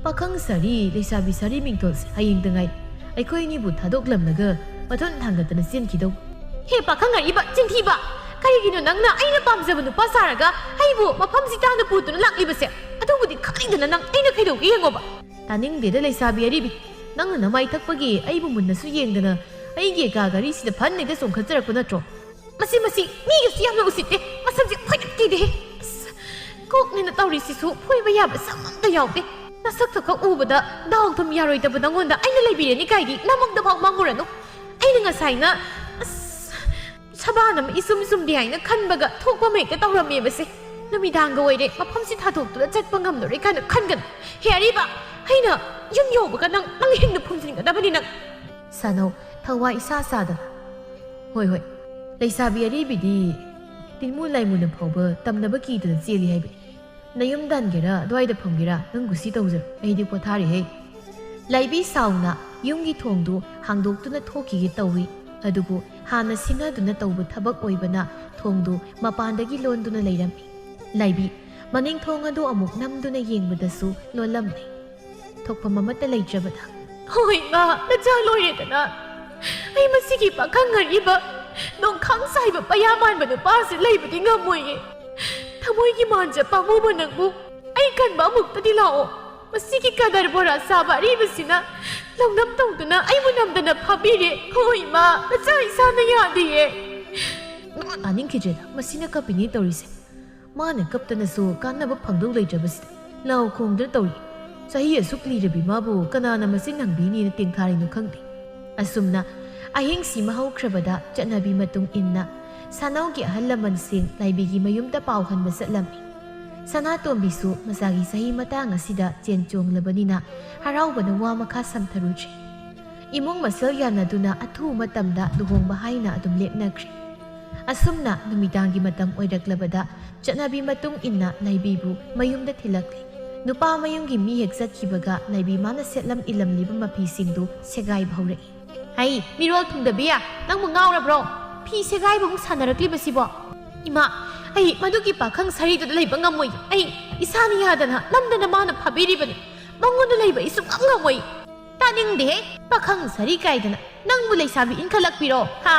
ꯄꯥꯈꯪ ꯁꯥꯔꯤ, ꯂꯩꯁꯥꯕꯤ ꯁꯥꯔꯤ ꯃꯤꯡꯊꯣꯜꯁꯦ ꯍꯌꯦꯡꯗ ꯉꯥꯏ꯫ ꯑꯩꯈꯣꯏ ꯑꯅꯤꯕꯨ ꯊꯥꯗꯣꯛꯂꯝꯂꯒ ꯃꯊꯣꯟ ꯊꯥꯡꯒꯠꯇꯅ ꯆꯦꯟꯈꯤꯗꯧ꯫" "ꯍꯦ ꯄꯥꯈꯪ ꯑꯔꯤꯕ, ꯆꯤꯟꯊꯤꯕ! ꯀꯔꯤꯒꯤꯅꯣ ꯅꯪꯅ ꯑꯩꯅ ꯄꯥꯝꯖꯕ ꯅꯨꯄꯥ ꯁꯥꯔꯒ ꯑꯩꯕꯨ ꯃꯐꯝꯁꯤ ꯇꯥꯅ ꯄꯨꯗꯨꯅ ꯂꯥꯛꯂꯤꯕꯁꯦ? ꯑꯗꯨ ꯕꯨꯗꯤ ꯈꯪꯗꯅ ꯅꯪ ꯑꯩꯅ ꯀꯩꯗꯧꯒꯦ ꯌꯦꯡꯉꯣꯕ꯫ ꯇꯥꯅꯤꯡꯗꯦꯗ, ꯂꯩꯁꯥꯕꯤ ꯑꯔꯤꯕꯤ꯫ ꯅꯪꯅ ꯅꯃꯥꯏ ꯊꯛꯄꯒꯤ ꯑꯩꯕꯨ ꯃꯨꯟꯅꯁꯨ ꯌꯦꯡꯗꯅ ꯑꯩꯒꯤ ꯑꯦꯀꯥ ꯘꯔꯤꯁꯤꯗ ꯐꯟ ꯍꯦꯛꯇ ꯆꯣꯡꯈꯠꯆꯔꯛꯄ ꯅꯠꯇ꯭ꯔꯣ? ꯃꯁꯤ, ꯃꯁꯤ ꯃꯤꯒꯁꯨ ꯌꯥꯝꯅ ꯎꯁꯤꯠꯇꯦ꯫ ꯃꯁꯛꯁꯦ ꯐꯣꯏꯗꯠꯀꯦꯗꯦꯍꯦ꯫ ꯑꯁ, ꯀꯣꯛꯅꯦꯅ ꯇꯧꯔꯤꯁꯤꯁꯨ ꯐꯣꯏꯕ ꯌꯥꯕ ꯁꯝ ꯑꯝꯇ ꯌꯥꯎꯗꯦ꯫ ꯅꯁꯛꯇꯣ ꯈꯛ ꯎꯕꯗ ꯗꯥꯎ ꯊꯨꯝ ꯌꯥꯔꯣꯏꯗꯕ ꯅꯪꯉꯣꯟꯗ ꯑꯩꯅ ꯂꯩꯕꯤꯔꯦꯅꯤ ꯀꯥꯏꯗꯤ ꯅꯃꯪꯗ ꯐꯥꯎ ꯃꯪꯉꯨꯔꯅꯨ꯫ ꯑꯩꯅ ꯉꯁꯥꯏꯅ, ꯑꯁ, ꯁꯕꯥꯟ ꯑꯃ ꯏꯁꯨꯝ ꯁꯨꯝꯗꯦ ꯍꯥꯏꯅ ꯈꯟꯕꯒ ꯊꯣꯛꯄ ꯑꯃ ꯍꯦꯛꯇ ꯇꯧꯔꯝꯃꯦꯕꯁꯦ꯫ ꯅꯨꯃꯤꯗꯥꯡꯒ ꯑꯣꯏꯔꯦ, ꯃꯐꯝꯁꯤ ꯊꯥꯗꯣꯛꯇꯨꯅ ꯆꯠꯄ ꯉꯝꯂꯔꯣꯏ ꯀꯥꯏꯅ ꯈꯟꯒꯅꯨ꯫ ꯍꯦ ꯑꯔꯤꯕ, ꯑꯩꯅ ꯌꯨꯝ ꯌꯧꯕꯒ ꯅꯪ, ꯅꯪ ꯍꯤꯡꯅ ꯐꯨꯝꯖꯤꯟꯒꯗꯕꯅꯤ ꯅꯪ꯫ ꯁꯥꯅꯧ, ꯊꯋꯥꯏ ꯏꯁꯥ ꯁꯥꯗꯅ꯫ ꯍꯣꯏ, ꯍꯣꯏ, ꯂꯩꯁꯥꯕꯤ ꯑꯔꯤꯕꯤꯗꯤ ꯇꯤꯟꯃꯨ ꯂꯥꯏꯃꯨꯅ ꯐꯥꯎꯕ ꯇꯝꯅꯕ ꯀꯤꯗꯅ ꯆꯦꯜꯂꯤ ꯍꯥꯏꯕꯅꯤ꯫ ꯅꯌꯨꯝ ꯗꯥꯟꯒꯦꯔꯥ, ꯑꯗꯨꯋꯥꯏꯗ ꯐꯝꯒꯦꯔꯥ, ꯅꯪ ꯀꯨꯁꯤ ꯇꯧꯖꯔꯣ, ꯑꯩꯗꯤ ꯄꯣꯊꯥꯔꯤꯍꯦ꯫ ꯂꯥꯏꯕꯤ ꯁꯥꯎꯅ ꯌꯨꯝꯒꯤ ꯊꯣꯡꯗꯨ ꯍꯥꯡꯗꯣꯛꯇꯨꯅ ꯊꯣꯛꯈꯤꯒꯦ ꯇꯧꯏ꯫ ꯑꯗꯨꯕꯨ ꯍꯥꯟꯅ ꯁꯤꯟꯅꯗꯨꯅ ꯇꯧꯕ ꯊꯕꯛ ꯑꯣꯏꯕꯅ ꯊꯣꯡꯗꯨ ꯃꯄꯥꯟꯗꯒꯤ ꯂꯣꯟꯗꯨꯅ ꯂꯩꯔꯝꯃꯤ꯫ ꯂꯥꯏꯕꯤ ꯃꯅꯤꯡ ꯊꯣꯡ ꯑꯗꯨ ꯑꯃꯨꯛ ꯅꯝꯗꯨꯅ ꯌꯦꯡꯕꯗꯁꯨ ꯂꯣꯜꯂꯝꯂꯦ꯫ ꯊꯣꯛꯐꯝ ꯑꯃꯠꯇ ꯂꯩꯇ꯭ꯔꯕꯗ, "ꯍꯣꯏ ꯃꯥ, ꯅꯆꯥ ꯂꯣꯏꯔꯦꯗꯅ꯫ ꯑꯩ ꯃꯁꯤꯒꯤ ꯄꯥꯈꯪ ꯑꯔꯤꯕ ꯅꯣꯡꯈꯥꯡ ꯁꯥꯏꯕ ꯄꯩꯌꯥ ꯃꯥꯟꯕ ꯅꯨꯄꯥꯁꯤ ꯂꯩꯕꯗꯤ ꯉꯝꯃꯣꯏꯌꯦ꯫ ꯊꯃꯣꯏꯒꯤ ꯃꯥꯟꯖ ꯄꯥꯝꯃꯨꯕ ꯅꯪꯕꯨ ꯑꯩ ꯀꯟꯕ ꯑꯃꯨꯛꯇꯗꯤ ꯂꯥꯛꯑꯣ꯫ ꯃꯁꯤꯒꯤ ꯀꯗꯔ ꯕꯣꯔꯥ ꯆꯥꯕ ꯑꯔꯤꯕꯁꯤꯅ ꯂꯧꯅꯝ ꯇꯧꯗꯨꯅ ꯑꯩꯕꯨ ꯅꯝꯗꯅ ꯐꯥꯕꯤꯔꯦ꯫ ꯍꯣꯏ ꯃꯥ, ꯅꯆꯥ ꯏꯁꯥꯅ ꯌꯥꯗꯤꯌꯦ꯫" ꯃꯥ ꯇꯥꯅꯤꯡꯈꯤꯗ꯭ꯔꯦꯗ, ꯃꯁꯤꯅ ꯀꯞꯄꯤꯅꯦ ꯇꯧꯔꯤꯁꯦ꯫ ꯃꯥꯅ ꯀꯞꯇꯅꯁꯨ ꯀꯥꯟꯅꯕ ꯐꯪꯗꯧ ꯂꯩꯇ꯭ꯔꯕꯁꯤꯗ ꯂꯥꯎ ꯈꯣꯡꯗꯨꯅ ꯇꯧꯔꯤ꯫ ꯆꯍꯤ ꯑꯁꯨꯛ ꯂꯤꯔꯕꯤ ꯃꯥꯕꯨ ꯀꯅꯥꯅ ꯃꯆꯤꯟ ꯍꯥꯡꯕꯤꯅꯤꯅ ꯇꯦꯡꯊꯥꯔꯤꯅꯣ ꯈꯪꯗꯦ꯫ ꯑꯁꯨꯝꯅ ꯑꯍꯤꯡꯁꯤꯃ ꯍꯧꯈ꯭ꯔꯕꯗ ꯆꯠꯅꯕꯤ ꯃꯇꯨꯡ ꯏꯟꯅ ꯁꯥꯅꯧꯒꯤ ꯑꯍꯜ ꯂꯃꯟꯁꯤꯡ ꯂꯥꯏꯕꯤꯒꯤ ꯃꯌꯨꯝꯗ ꯄꯥꯎ ꯍꯟꯕ ꯆꯠꯂꯝꯃꯤ꯫ ꯁꯅꯥꯇꯣꯝꯕꯤꯁꯨ ꯃꯆꯥꯒꯤ ꯆꯍꯤ ꯃꯇꯥꯡ ꯑꯁꯤꯗ ꯆꯦꯟ ꯆꯣꯡꯂꯕꯅꯤꯅ ꯍꯔꯥꯎꯕꯅ ꯋꯥ ꯃꯈꯥ ꯁꯝꯊꯔꯨꯗ꯭ꯔꯦ꯫ ꯏꯃꯨꯡ ꯃꯁꯦꯜ ꯌꯥꯅꯗꯨꯅ ꯑꯊꯨꯕ ꯃꯇꯝꯗ ꯂꯨꯍꯣꯡꯕ ꯍꯥꯏꯅ ꯑꯗꯨꯝ ꯂꯦꯞꯅꯈ꯭ꯔꯦ꯫ ꯑꯁꯨꯝꯅ ꯅꯨꯃꯤꯗꯥꯡꯒꯤ ꯃꯇꯝ ꯑꯣꯏꯔꯛꯂꯕꯗ ꯆꯠꯅꯕꯤ ꯃꯇꯨꯡ ꯏꯟꯅ ꯂꯥꯏꯕꯤꯕꯨ ꯃꯌꯨꯝꯗ ꯊꯤꯜꯂꯛꯂꯦ꯫ ꯅꯨꯄꯥ ꯃꯌꯨꯝꯒꯤ ꯃꯤ ꯍꯦꯛ ꯆꯠꯈꯤꯕꯒ ꯂꯥꯏꯕꯤ ꯃꯥꯅ ꯁꯦꯠꯂꯝ ꯏꯜꯂꯝꯂꯤꯕ ꯃꯐꯤꯁꯤꯡꯗꯨ ꯁꯦꯒꯥꯏꯕ ꯍꯧꯔꯛꯏ꯫ "ꯍꯩ, ꯃꯤꯔꯣꯜ ꯊꯨꯡꯗꯕꯤ, ꯅꯪꯕꯨ ꯉꯥꯎꯔꯕ꯭ꯔꯣ? ꯐꯤ ꯁꯦꯒꯥꯏꯕꯃꯨꯛ ꯁꯥꯟꯅꯔꯛꯂꯤꯕꯁꯤꯕꯣ? ꯏꯃꯥ, ꯑꯩ ꯃꯗꯨꯒꯤ ꯄꯥꯈꯪ ꯁꯥꯔꯤꯗꯨꯗ ꯂꯩꯕ ꯉꯝꯃꯣꯏ꯫ ꯑꯩ ꯏꯁꯥꯅ ꯌꯥꯗꯅ ꯅꯝꯗꯅ ꯃꯥꯅ ꯐꯥꯕꯤꯔꯤꯕꯅꯤ꯫ ꯃꯉꯣꯟꯗ ꯂꯩꯕ ꯑꯩ ꯁꯨꯡꯉꯝ ꯉꯝꯃꯣꯏ꯫" "ꯇꯥꯅꯤꯡꯗꯦꯍꯦ, ꯄꯥꯈꯪ ꯁꯥꯔꯤ ꯀꯥꯏꯗꯅ꯫ ꯅꯪꯕꯨ ꯂꯩꯁꯥꯕꯤ ꯏꯟꯈꯠꯂꯛꯄꯤꯔꯣ, ꯍꯥ?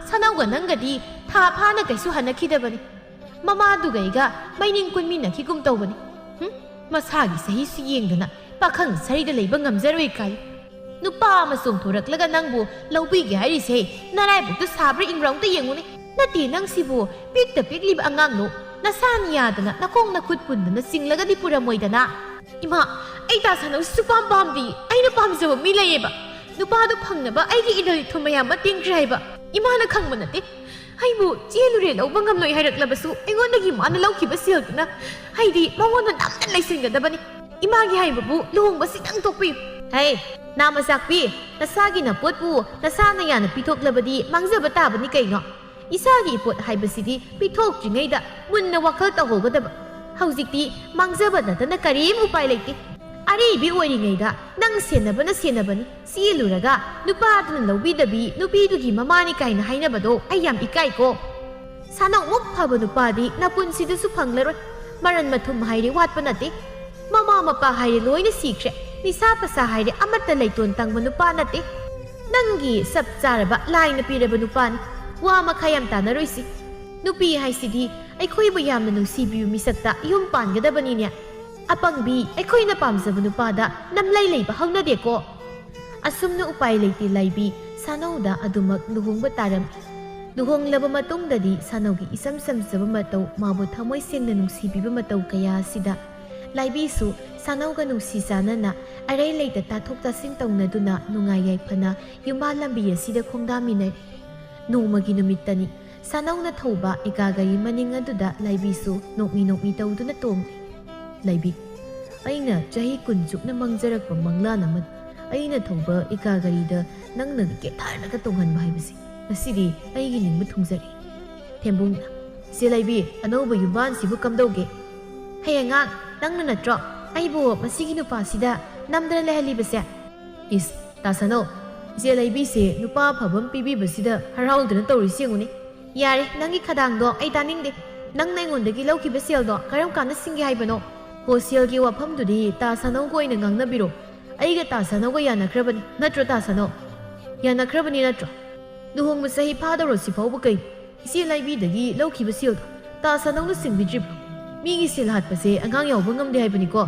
ꯁꯅꯧꯒ ꯅꯪꯒꯗꯤ ꯊꯥ ꯐꯥꯅ ꯀꯩꯁꯨ ꯍꯟꯅꯈꯤꯗꯕꯅꯤ꯫ ꯃꯃꯥꯗꯨꯒ ꯑꯩꯒ ꯃꯩꯅꯤꯡ ꯀꯨꯟꯃꯤꯟꯅꯈꯤꯒꯨꯝ ꯇꯧꯕꯅꯤ꯫ ꯍꯨꯝ? ꯃꯁꯥꯒꯤ ꯆꯍꯤꯁꯨ ꯌꯦꯡꯗꯅ ꯄꯥꯈꯪ ꯁꯔꯤꯗ ꯂꯩꯕ ꯉꯝꯖꯔꯣꯏ ꯀꯥꯏ꯫ ꯅꯨꯄꯥ ꯑꯃ ꯆꯣꯡꯊꯣꯔꯛꯂꯒ ꯅꯪꯕꯨ ꯂꯧꯕꯤꯒꯦ ꯍꯥꯏꯔꯤꯁꯦ ꯅꯔꯥꯏꯕꯛꯇꯨ ꯁꯥꯕ꯭ꯔꯥ ꯏꯪꯕ꯭ꯔꯥ ꯑꯝꯇ ꯌꯦꯡꯉꯨꯅꯦ꯫ ꯅꯠꯇꯦ, ꯅꯪꯁꯤꯕꯨ ꯄꯤꯛꯇ ꯄꯤꯛꯂꯤꯕ ꯑꯉꯥꯡꯂꯣ? ꯅꯁꯥꯅ ꯌꯥꯗꯅ ꯅꯈꯣꯡ ꯅꯈꯨꯠ ꯄꯨꯟꯗꯅ ꯆꯤꯡꯂꯒꯗꯤ ꯄꯨꯔꯝꯃꯣꯏꯗꯅ꯫ ꯏꯃꯥ, ꯑꯩ ꯇꯥ ꯁꯥꯟꯅꯧꯁꯤ ꯁꯨꯄꯥꯝ ꯄꯥꯝꯗꯦ꯫ ꯑꯩꯅ ꯄꯥꯝꯖꯕ ꯃꯤ ꯂꯩꯌꯦꯕ꯫ ꯅꯨꯄꯥꯗꯨ ꯐꯪꯅꯕ ꯑꯩꯒꯤ ꯏꯅꯣꯏ ꯏꯊꯨꯝ ꯃꯌꯥꯝ ꯑꯃ ꯇꯤꯡꯈ꯭ꯔꯦ ꯍꯥꯏꯕ꯫ ꯏꯃꯥꯅ ꯈꯪꯕ ꯅꯠꯇꯦ꯫ ꯑꯩꯕꯨ ꯆꯦꯜꯂꯨꯔꯦ ꯂꯧꯕ ꯉꯝꯂꯣꯏ ꯍꯥꯏꯔꯛꯂꯕꯁꯨ ꯑꯩꯉꯣꯟꯗꯒꯤ ꯃꯥꯅ ꯂꯧꯈꯤꯕ ꯁꯦꯜꯗꯨꯅ ꯑꯩꯗꯤ ꯃꯉꯣꯟꯗ ꯅꯝꯅ ꯂꯩꯁꯤꯟꯒꯗꯕꯅꯤ꯫ ꯏꯃꯥꯒꯤ ꯍꯥꯏꯕꯕꯨ ꯂꯨꯍꯣꯡꯕꯁꯤꯗꯪ ꯇꯣꯛꯄꯤꯌꯨ꯫ ꯍꯩ, ꯅꯥꯃ ꯆꯥꯛꯄꯤ, ꯅꯁꯥꯒꯤꯅ ꯄꯣꯠꯄꯨ ꯅꯁꯥꯅ ꯌꯥꯅ ꯄꯤꯊꯣꯛꯂꯕꯗꯤ ꯃꯥꯡꯖꯕ ꯇꯥꯕꯅꯤ ꯀꯩꯅꯣ? ꯏꯁꯥꯒꯤ ꯏꯄꯣꯠ ꯍꯥꯏꯕꯁꯤꯗꯤ ꯄꯤꯊꯣꯛꯇ꯭ꯔꯤꯉꯩꯗ ꯃꯨꯟꯅ ꯋꯥꯈꯜ ꯇꯧꯍꯧꯒꯗꯕ꯫ ꯍꯧꯖꯤꯛꯇꯤ ꯃꯥꯡꯖꯕ ꯅꯠꯇꯅ ꯀꯔꯤꯝ ꯎꯄꯥꯏ ꯂꯩꯇꯦ꯫ ꯑꯔꯩꯕꯤ ꯑꯣꯏꯔꯤꯉꯩꯗ ꯅꯪ ꯁꯦꯟꯅꯕꯅ ꯁꯦꯟꯅꯕꯅꯤ꯫ ꯆꯦꯜꯂꯨꯔꯒ ꯅꯨꯄꯥꯗꯨꯅ ꯂꯧꯕꯤꯗꯕꯤ ꯅꯨꯄꯤꯗꯨꯒꯤ ꯃꯃꯥꯅꯤ ꯀꯥꯏꯅ ꯍꯥꯏꯅꯕꯗꯣ ꯑꯩ ꯌꯥꯝ ꯏꯀꯥꯏꯀꯣ꯫ ꯁꯥꯅꯧꯃꯨꯛ ꯐꯕ ꯅꯨꯄꯥꯗꯤ ꯅꯄꯨꯟꯁꯤꯗꯁꯨ ꯐꯪꯂꯔꯣꯏ꯫ ꯃꯔꯟ ꯃꯊꯨꯝ ꯍꯥꯏꯔꯦ ꯋꯥꯠꯄ ꯅꯠꯇꯦ꯫ ꯃꯃꯥ ꯃꯄꯥ ꯍꯥꯏꯔꯦ ꯂꯣꯏꯅ ꯁꯤꯈ꯭ꯔꯦ꯫ ꯅꯤꯁꯥ ꯄꯁꯥ ꯍꯥꯏꯔꯦ ꯑꯃꯠꯇ ꯂꯩꯇꯣꯟ ꯇꯪꯕ ꯅꯨꯄꯥ ꯅꯠꯇꯦ꯫ ꯅꯪꯒꯤ ꯆꯞ ꯆꯥꯔꯕ ꯂꯥꯏꯅ ꯄꯤꯔꯕ ꯅꯨꯄꯥꯅꯤ꯫ ꯋꯥ ꯃꯈꯥ ꯌꯥꯝ ꯇꯥꯅꯔꯣꯏꯁꯤ꯫ ꯅꯨꯄꯤ ꯍꯥꯏꯁꯤꯗꯤ ꯑꯩꯈꯣꯏꯕꯨ ꯌꯥꯝꯅ ꯅꯨꯡꯁꯤꯕꯤꯕ ꯃꯤꯁꯛꯇ ꯌꯨꯝ ꯄꯥꯟꯒꯗꯕꯅꯤꯅꯦ꯫ ꯑꯄꯪꯕꯤ, ꯑꯩꯈꯣꯏꯅ ꯄꯥꯝꯖꯕ ꯅꯨꯄꯥꯗ ꯅꯝꯂꯩ ꯂꯩꯕ ꯍꯧꯅꯗꯦꯀꯣ꯫ ꯑꯁꯨꯝꯅ ꯎꯄꯥꯏ ꯂꯩꯇꯦ ꯂꯥꯏꯕꯤ ꯁꯥꯅꯧꯗ ꯑꯗꯨꯃꯛ ꯂꯨꯍꯣꯡꯕ ꯇꯥꯔꯝꯃꯤ꯫ ꯂꯨꯍꯣꯡꯂꯕ ꯃꯇꯨꯡꯗꯗꯤ ꯁꯥꯅꯧꯒꯤ ꯏꯆꯝ ꯆꯝꯖꯕ ꯃꯇꯧ, ꯃꯥꯕꯨ ꯊꯃꯣꯏ ꯁꯦꯡꯅ ꯅꯨꯡꯁꯤꯕꯤꯕ ꯃꯇꯧ ꯀꯌꯥ ꯑꯁꯤꯗ ꯂꯥꯏꯕꯤꯁꯨ ꯁꯥꯅꯧꯒ ꯅꯨꯡꯁꯤ ꯆꯥꯟꯅꯅ ꯑꯔꯩ ꯂꯩꯇ ꯇꯥꯊꯣꯛ ꯇꯥꯁꯤꯟ ꯇꯧꯅꯗꯨꯅ ꯅꯨꯡꯉꯥꯏ ꯌꯥꯏꯐꯅ ꯌꯨꯝꯕꯥꯜ ꯂꯝꯕꯤ ꯑꯁꯤꯗ ꯈꯣꯡꯗꯥꯃꯤꯟꯅꯔꯤ꯫ ꯅꯣꯡꯃꯒꯤ ꯅꯨꯃꯤꯠꯇꯅꯤ ꯁꯥꯅꯧꯅ ꯊꯧꯕ ꯏꯀꯥ ꯒꯥꯔꯤ ꯃꯅꯤꯡ ꯑꯗꯨꯗ ꯂꯥꯏꯕꯤꯁꯨ ꯅꯣꯛꯃꯤ ꯅꯣꯛꯃꯤ ꯇꯧꯗꯨꯅ ꯇꯣꯡꯂꯤ꯫ ꯂꯥꯏꯕꯤ, ꯑꯩꯅ ꯆꯍꯤ ꯀꯨꯟ ꯆꯨꯞꯅ ꯃꯥꯡꯖꯔꯛꯄ ꯃꯪꯂꯥꯟ ꯑꯃ, ꯑꯩꯅ ꯊꯧꯕ ꯏꯀꯥ ꯒꯥꯔꯤꯗ ꯅꯪꯅ ꯀꯦꯊꯔꯒ ꯇꯣꯡꯍꯟꯕ ꯍꯥꯏꯕꯁꯤ ꯉꯁꯤꯗꯤ ꯑꯩꯒꯤ ꯅꯤꯡꯕ ꯊꯨꯡꯖꯔꯦ꯫ ꯊꯦꯝꯕꯨꯡꯅ, "ꯏꯆꯦ ꯂꯥꯏꯕꯤ, ꯑꯅꯧꯕ ꯌꯨꯝꯕꯥꯟꯁꯤꯕꯨ ꯀꯝꯗꯧꯒꯦ?" "ꯍꯌꯦꯡ ꯑꯉꯥꯡ, ꯅꯪꯅ ꯅꯠꯇ꯭ꯔꯣ ꯑꯩꯕꯨ ꯃꯁꯤꯒꯤ ꯅꯨꯄꯥꯁꯤꯗ ꯅꯝꯗꯅ ꯂꯩꯍꯜꯂꯤꯕꯁꯦ?" "ꯏꯁ, ꯇꯥꯁꯅꯧ, ꯏꯆꯦ ꯂꯩꯕꯤꯁꯦ ꯅꯨꯄꯥ ꯑꯐꯕ ꯑꯃ ꯄꯤꯕꯤꯕꯁꯤꯗ ꯍꯔꯥꯎꯗꯅ ꯇꯧꯔꯤꯁꯤ ꯌꯦꯡꯉꯨꯅꯦ꯫ ꯌꯥꯔꯦ, ꯅꯪꯒꯤ ꯈꯗꯥꯡꯗꯣ ꯑꯩ ꯇꯥꯅꯤꯡꯗꯦ꯫ ꯅꯪꯅ ꯑꯩꯉꯣꯟꯗꯒꯤ ꯂꯧꯈꯤꯕ ꯁꯦꯜꯗꯣ ꯀꯔꯝ ꯀꯥꯟꯗ ꯁꯤꯡꯒꯦ ꯍꯥꯏꯕꯅꯣ?" "ꯍꯣ, ꯁꯦꯜꯒꯤ ꯋꯥꯐꯝꯗꯨꯗꯤ ꯇꯥꯁꯅꯧꯒ ꯑꯣꯏꯅ ꯉꯥꯡꯅꯕꯤꯔꯣ꯫ ꯑꯩꯒ ꯇꯥꯁꯅꯧꯒ ꯌꯥꯅꯈ꯭ꯔꯕꯅꯤ, ꯅꯠꯇ꯭ꯔꯣ ꯇꯥꯁꯅꯧ? ꯌꯥꯅꯈ꯭ꯔꯕꯅꯤ ꯅꯠꯇ꯭ꯔꯣ? ꯂꯨꯍꯣꯡꯕ ꯆꯍꯤ ꯐꯥꯗꯧꯔꯣ ꯁꯤꯐꯥꯎꯕ ꯀꯩꯅꯣ? ꯏꯆꯦ ꯂꯥꯏꯕꯤꯗꯒꯤ ꯂꯧꯈꯤꯕ ꯁꯦꯜꯗꯣ ꯇꯥꯁꯅꯧꯅ ꯁꯤꯡꯕꯤꯗ꯭ꯔꯤꯕ꯭ꯔꯣ?" ꯃꯤꯒꯤ ꯁꯦꯜ ꯍꯥꯠꯄꯁꯦ ꯑꯉꯥꯡ ꯌꯥꯎꯕ ꯉꯝꯗꯦ ꯍꯥꯏꯕꯅꯤꯀꯣ꯫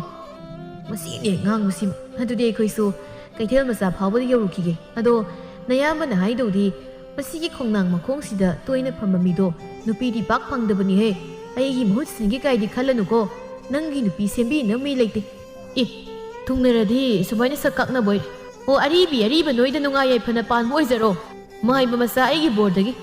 ꯃꯁꯤꯅꯦ ꯉꯥꯡꯕꯁꯤꯃ꯫ ꯑꯗꯨꯗꯤ ꯑꯩꯈꯣꯏꯁꯨ ꯀꯩꯊꯦꯜ ꯃꯆꯥ ꯐꯥꯎꯕꯗ ꯌꯧꯔꯨꯈꯤꯒꯦ꯫ ꯑꯗꯣ ꯅꯌꯥꯝꯕꯅ ꯍꯥꯏꯗꯧꯗꯤ ꯃꯁꯤꯒꯤ ꯈꯣꯡꯅꯥꯡ ꯃꯈꯣꯡꯁꯤꯗ ꯇꯣꯏꯅ ꯐꯝꯕ ꯃꯤꯗꯣ ꯅꯨꯄꯤꯗꯤ ꯄꯥꯛ ꯐꯪꯗꯕꯅꯤꯍꯦ꯫ ꯑꯩꯒꯤ ꯃꯍꯨꯠ ꯁꯤꯟꯒꯦ ꯀꯥꯏꯗꯤ ꯈꯜꯂꯅꯨꯀꯣ꯫ ꯅꯪꯒꯤ ꯅꯨꯄꯤ ꯁꯦꯝꯕꯤꯅꯕ ꯃꯤ ꯂꯩꯇꯦ꯫ ꯑꯦ, ꯊꯨꯡꯅꯔꯗꯤ ꯁꯨꯃꯥꯏꯅ ꯁꯛ ꯀꯥꯛꯅꯕꯣꯏ꯫ ꯑꯣ, ꯑꯔꯤꯕꯤ ꯑꯔꯤꯕ ꯅꯣꯏꯗ ꯅꯨꯡꯉꯥꯏ ꯌꯥꯏꯐꯅ ꯄꯥꯟꯕ ꯑꯣꯏꯖꯔꯣ꯫ ꯃꯥꯏꯕ ꯃꯆꯥ ꯑꯩꯒꯤ ꯕꯣꯔꯗꯒꯤ꯫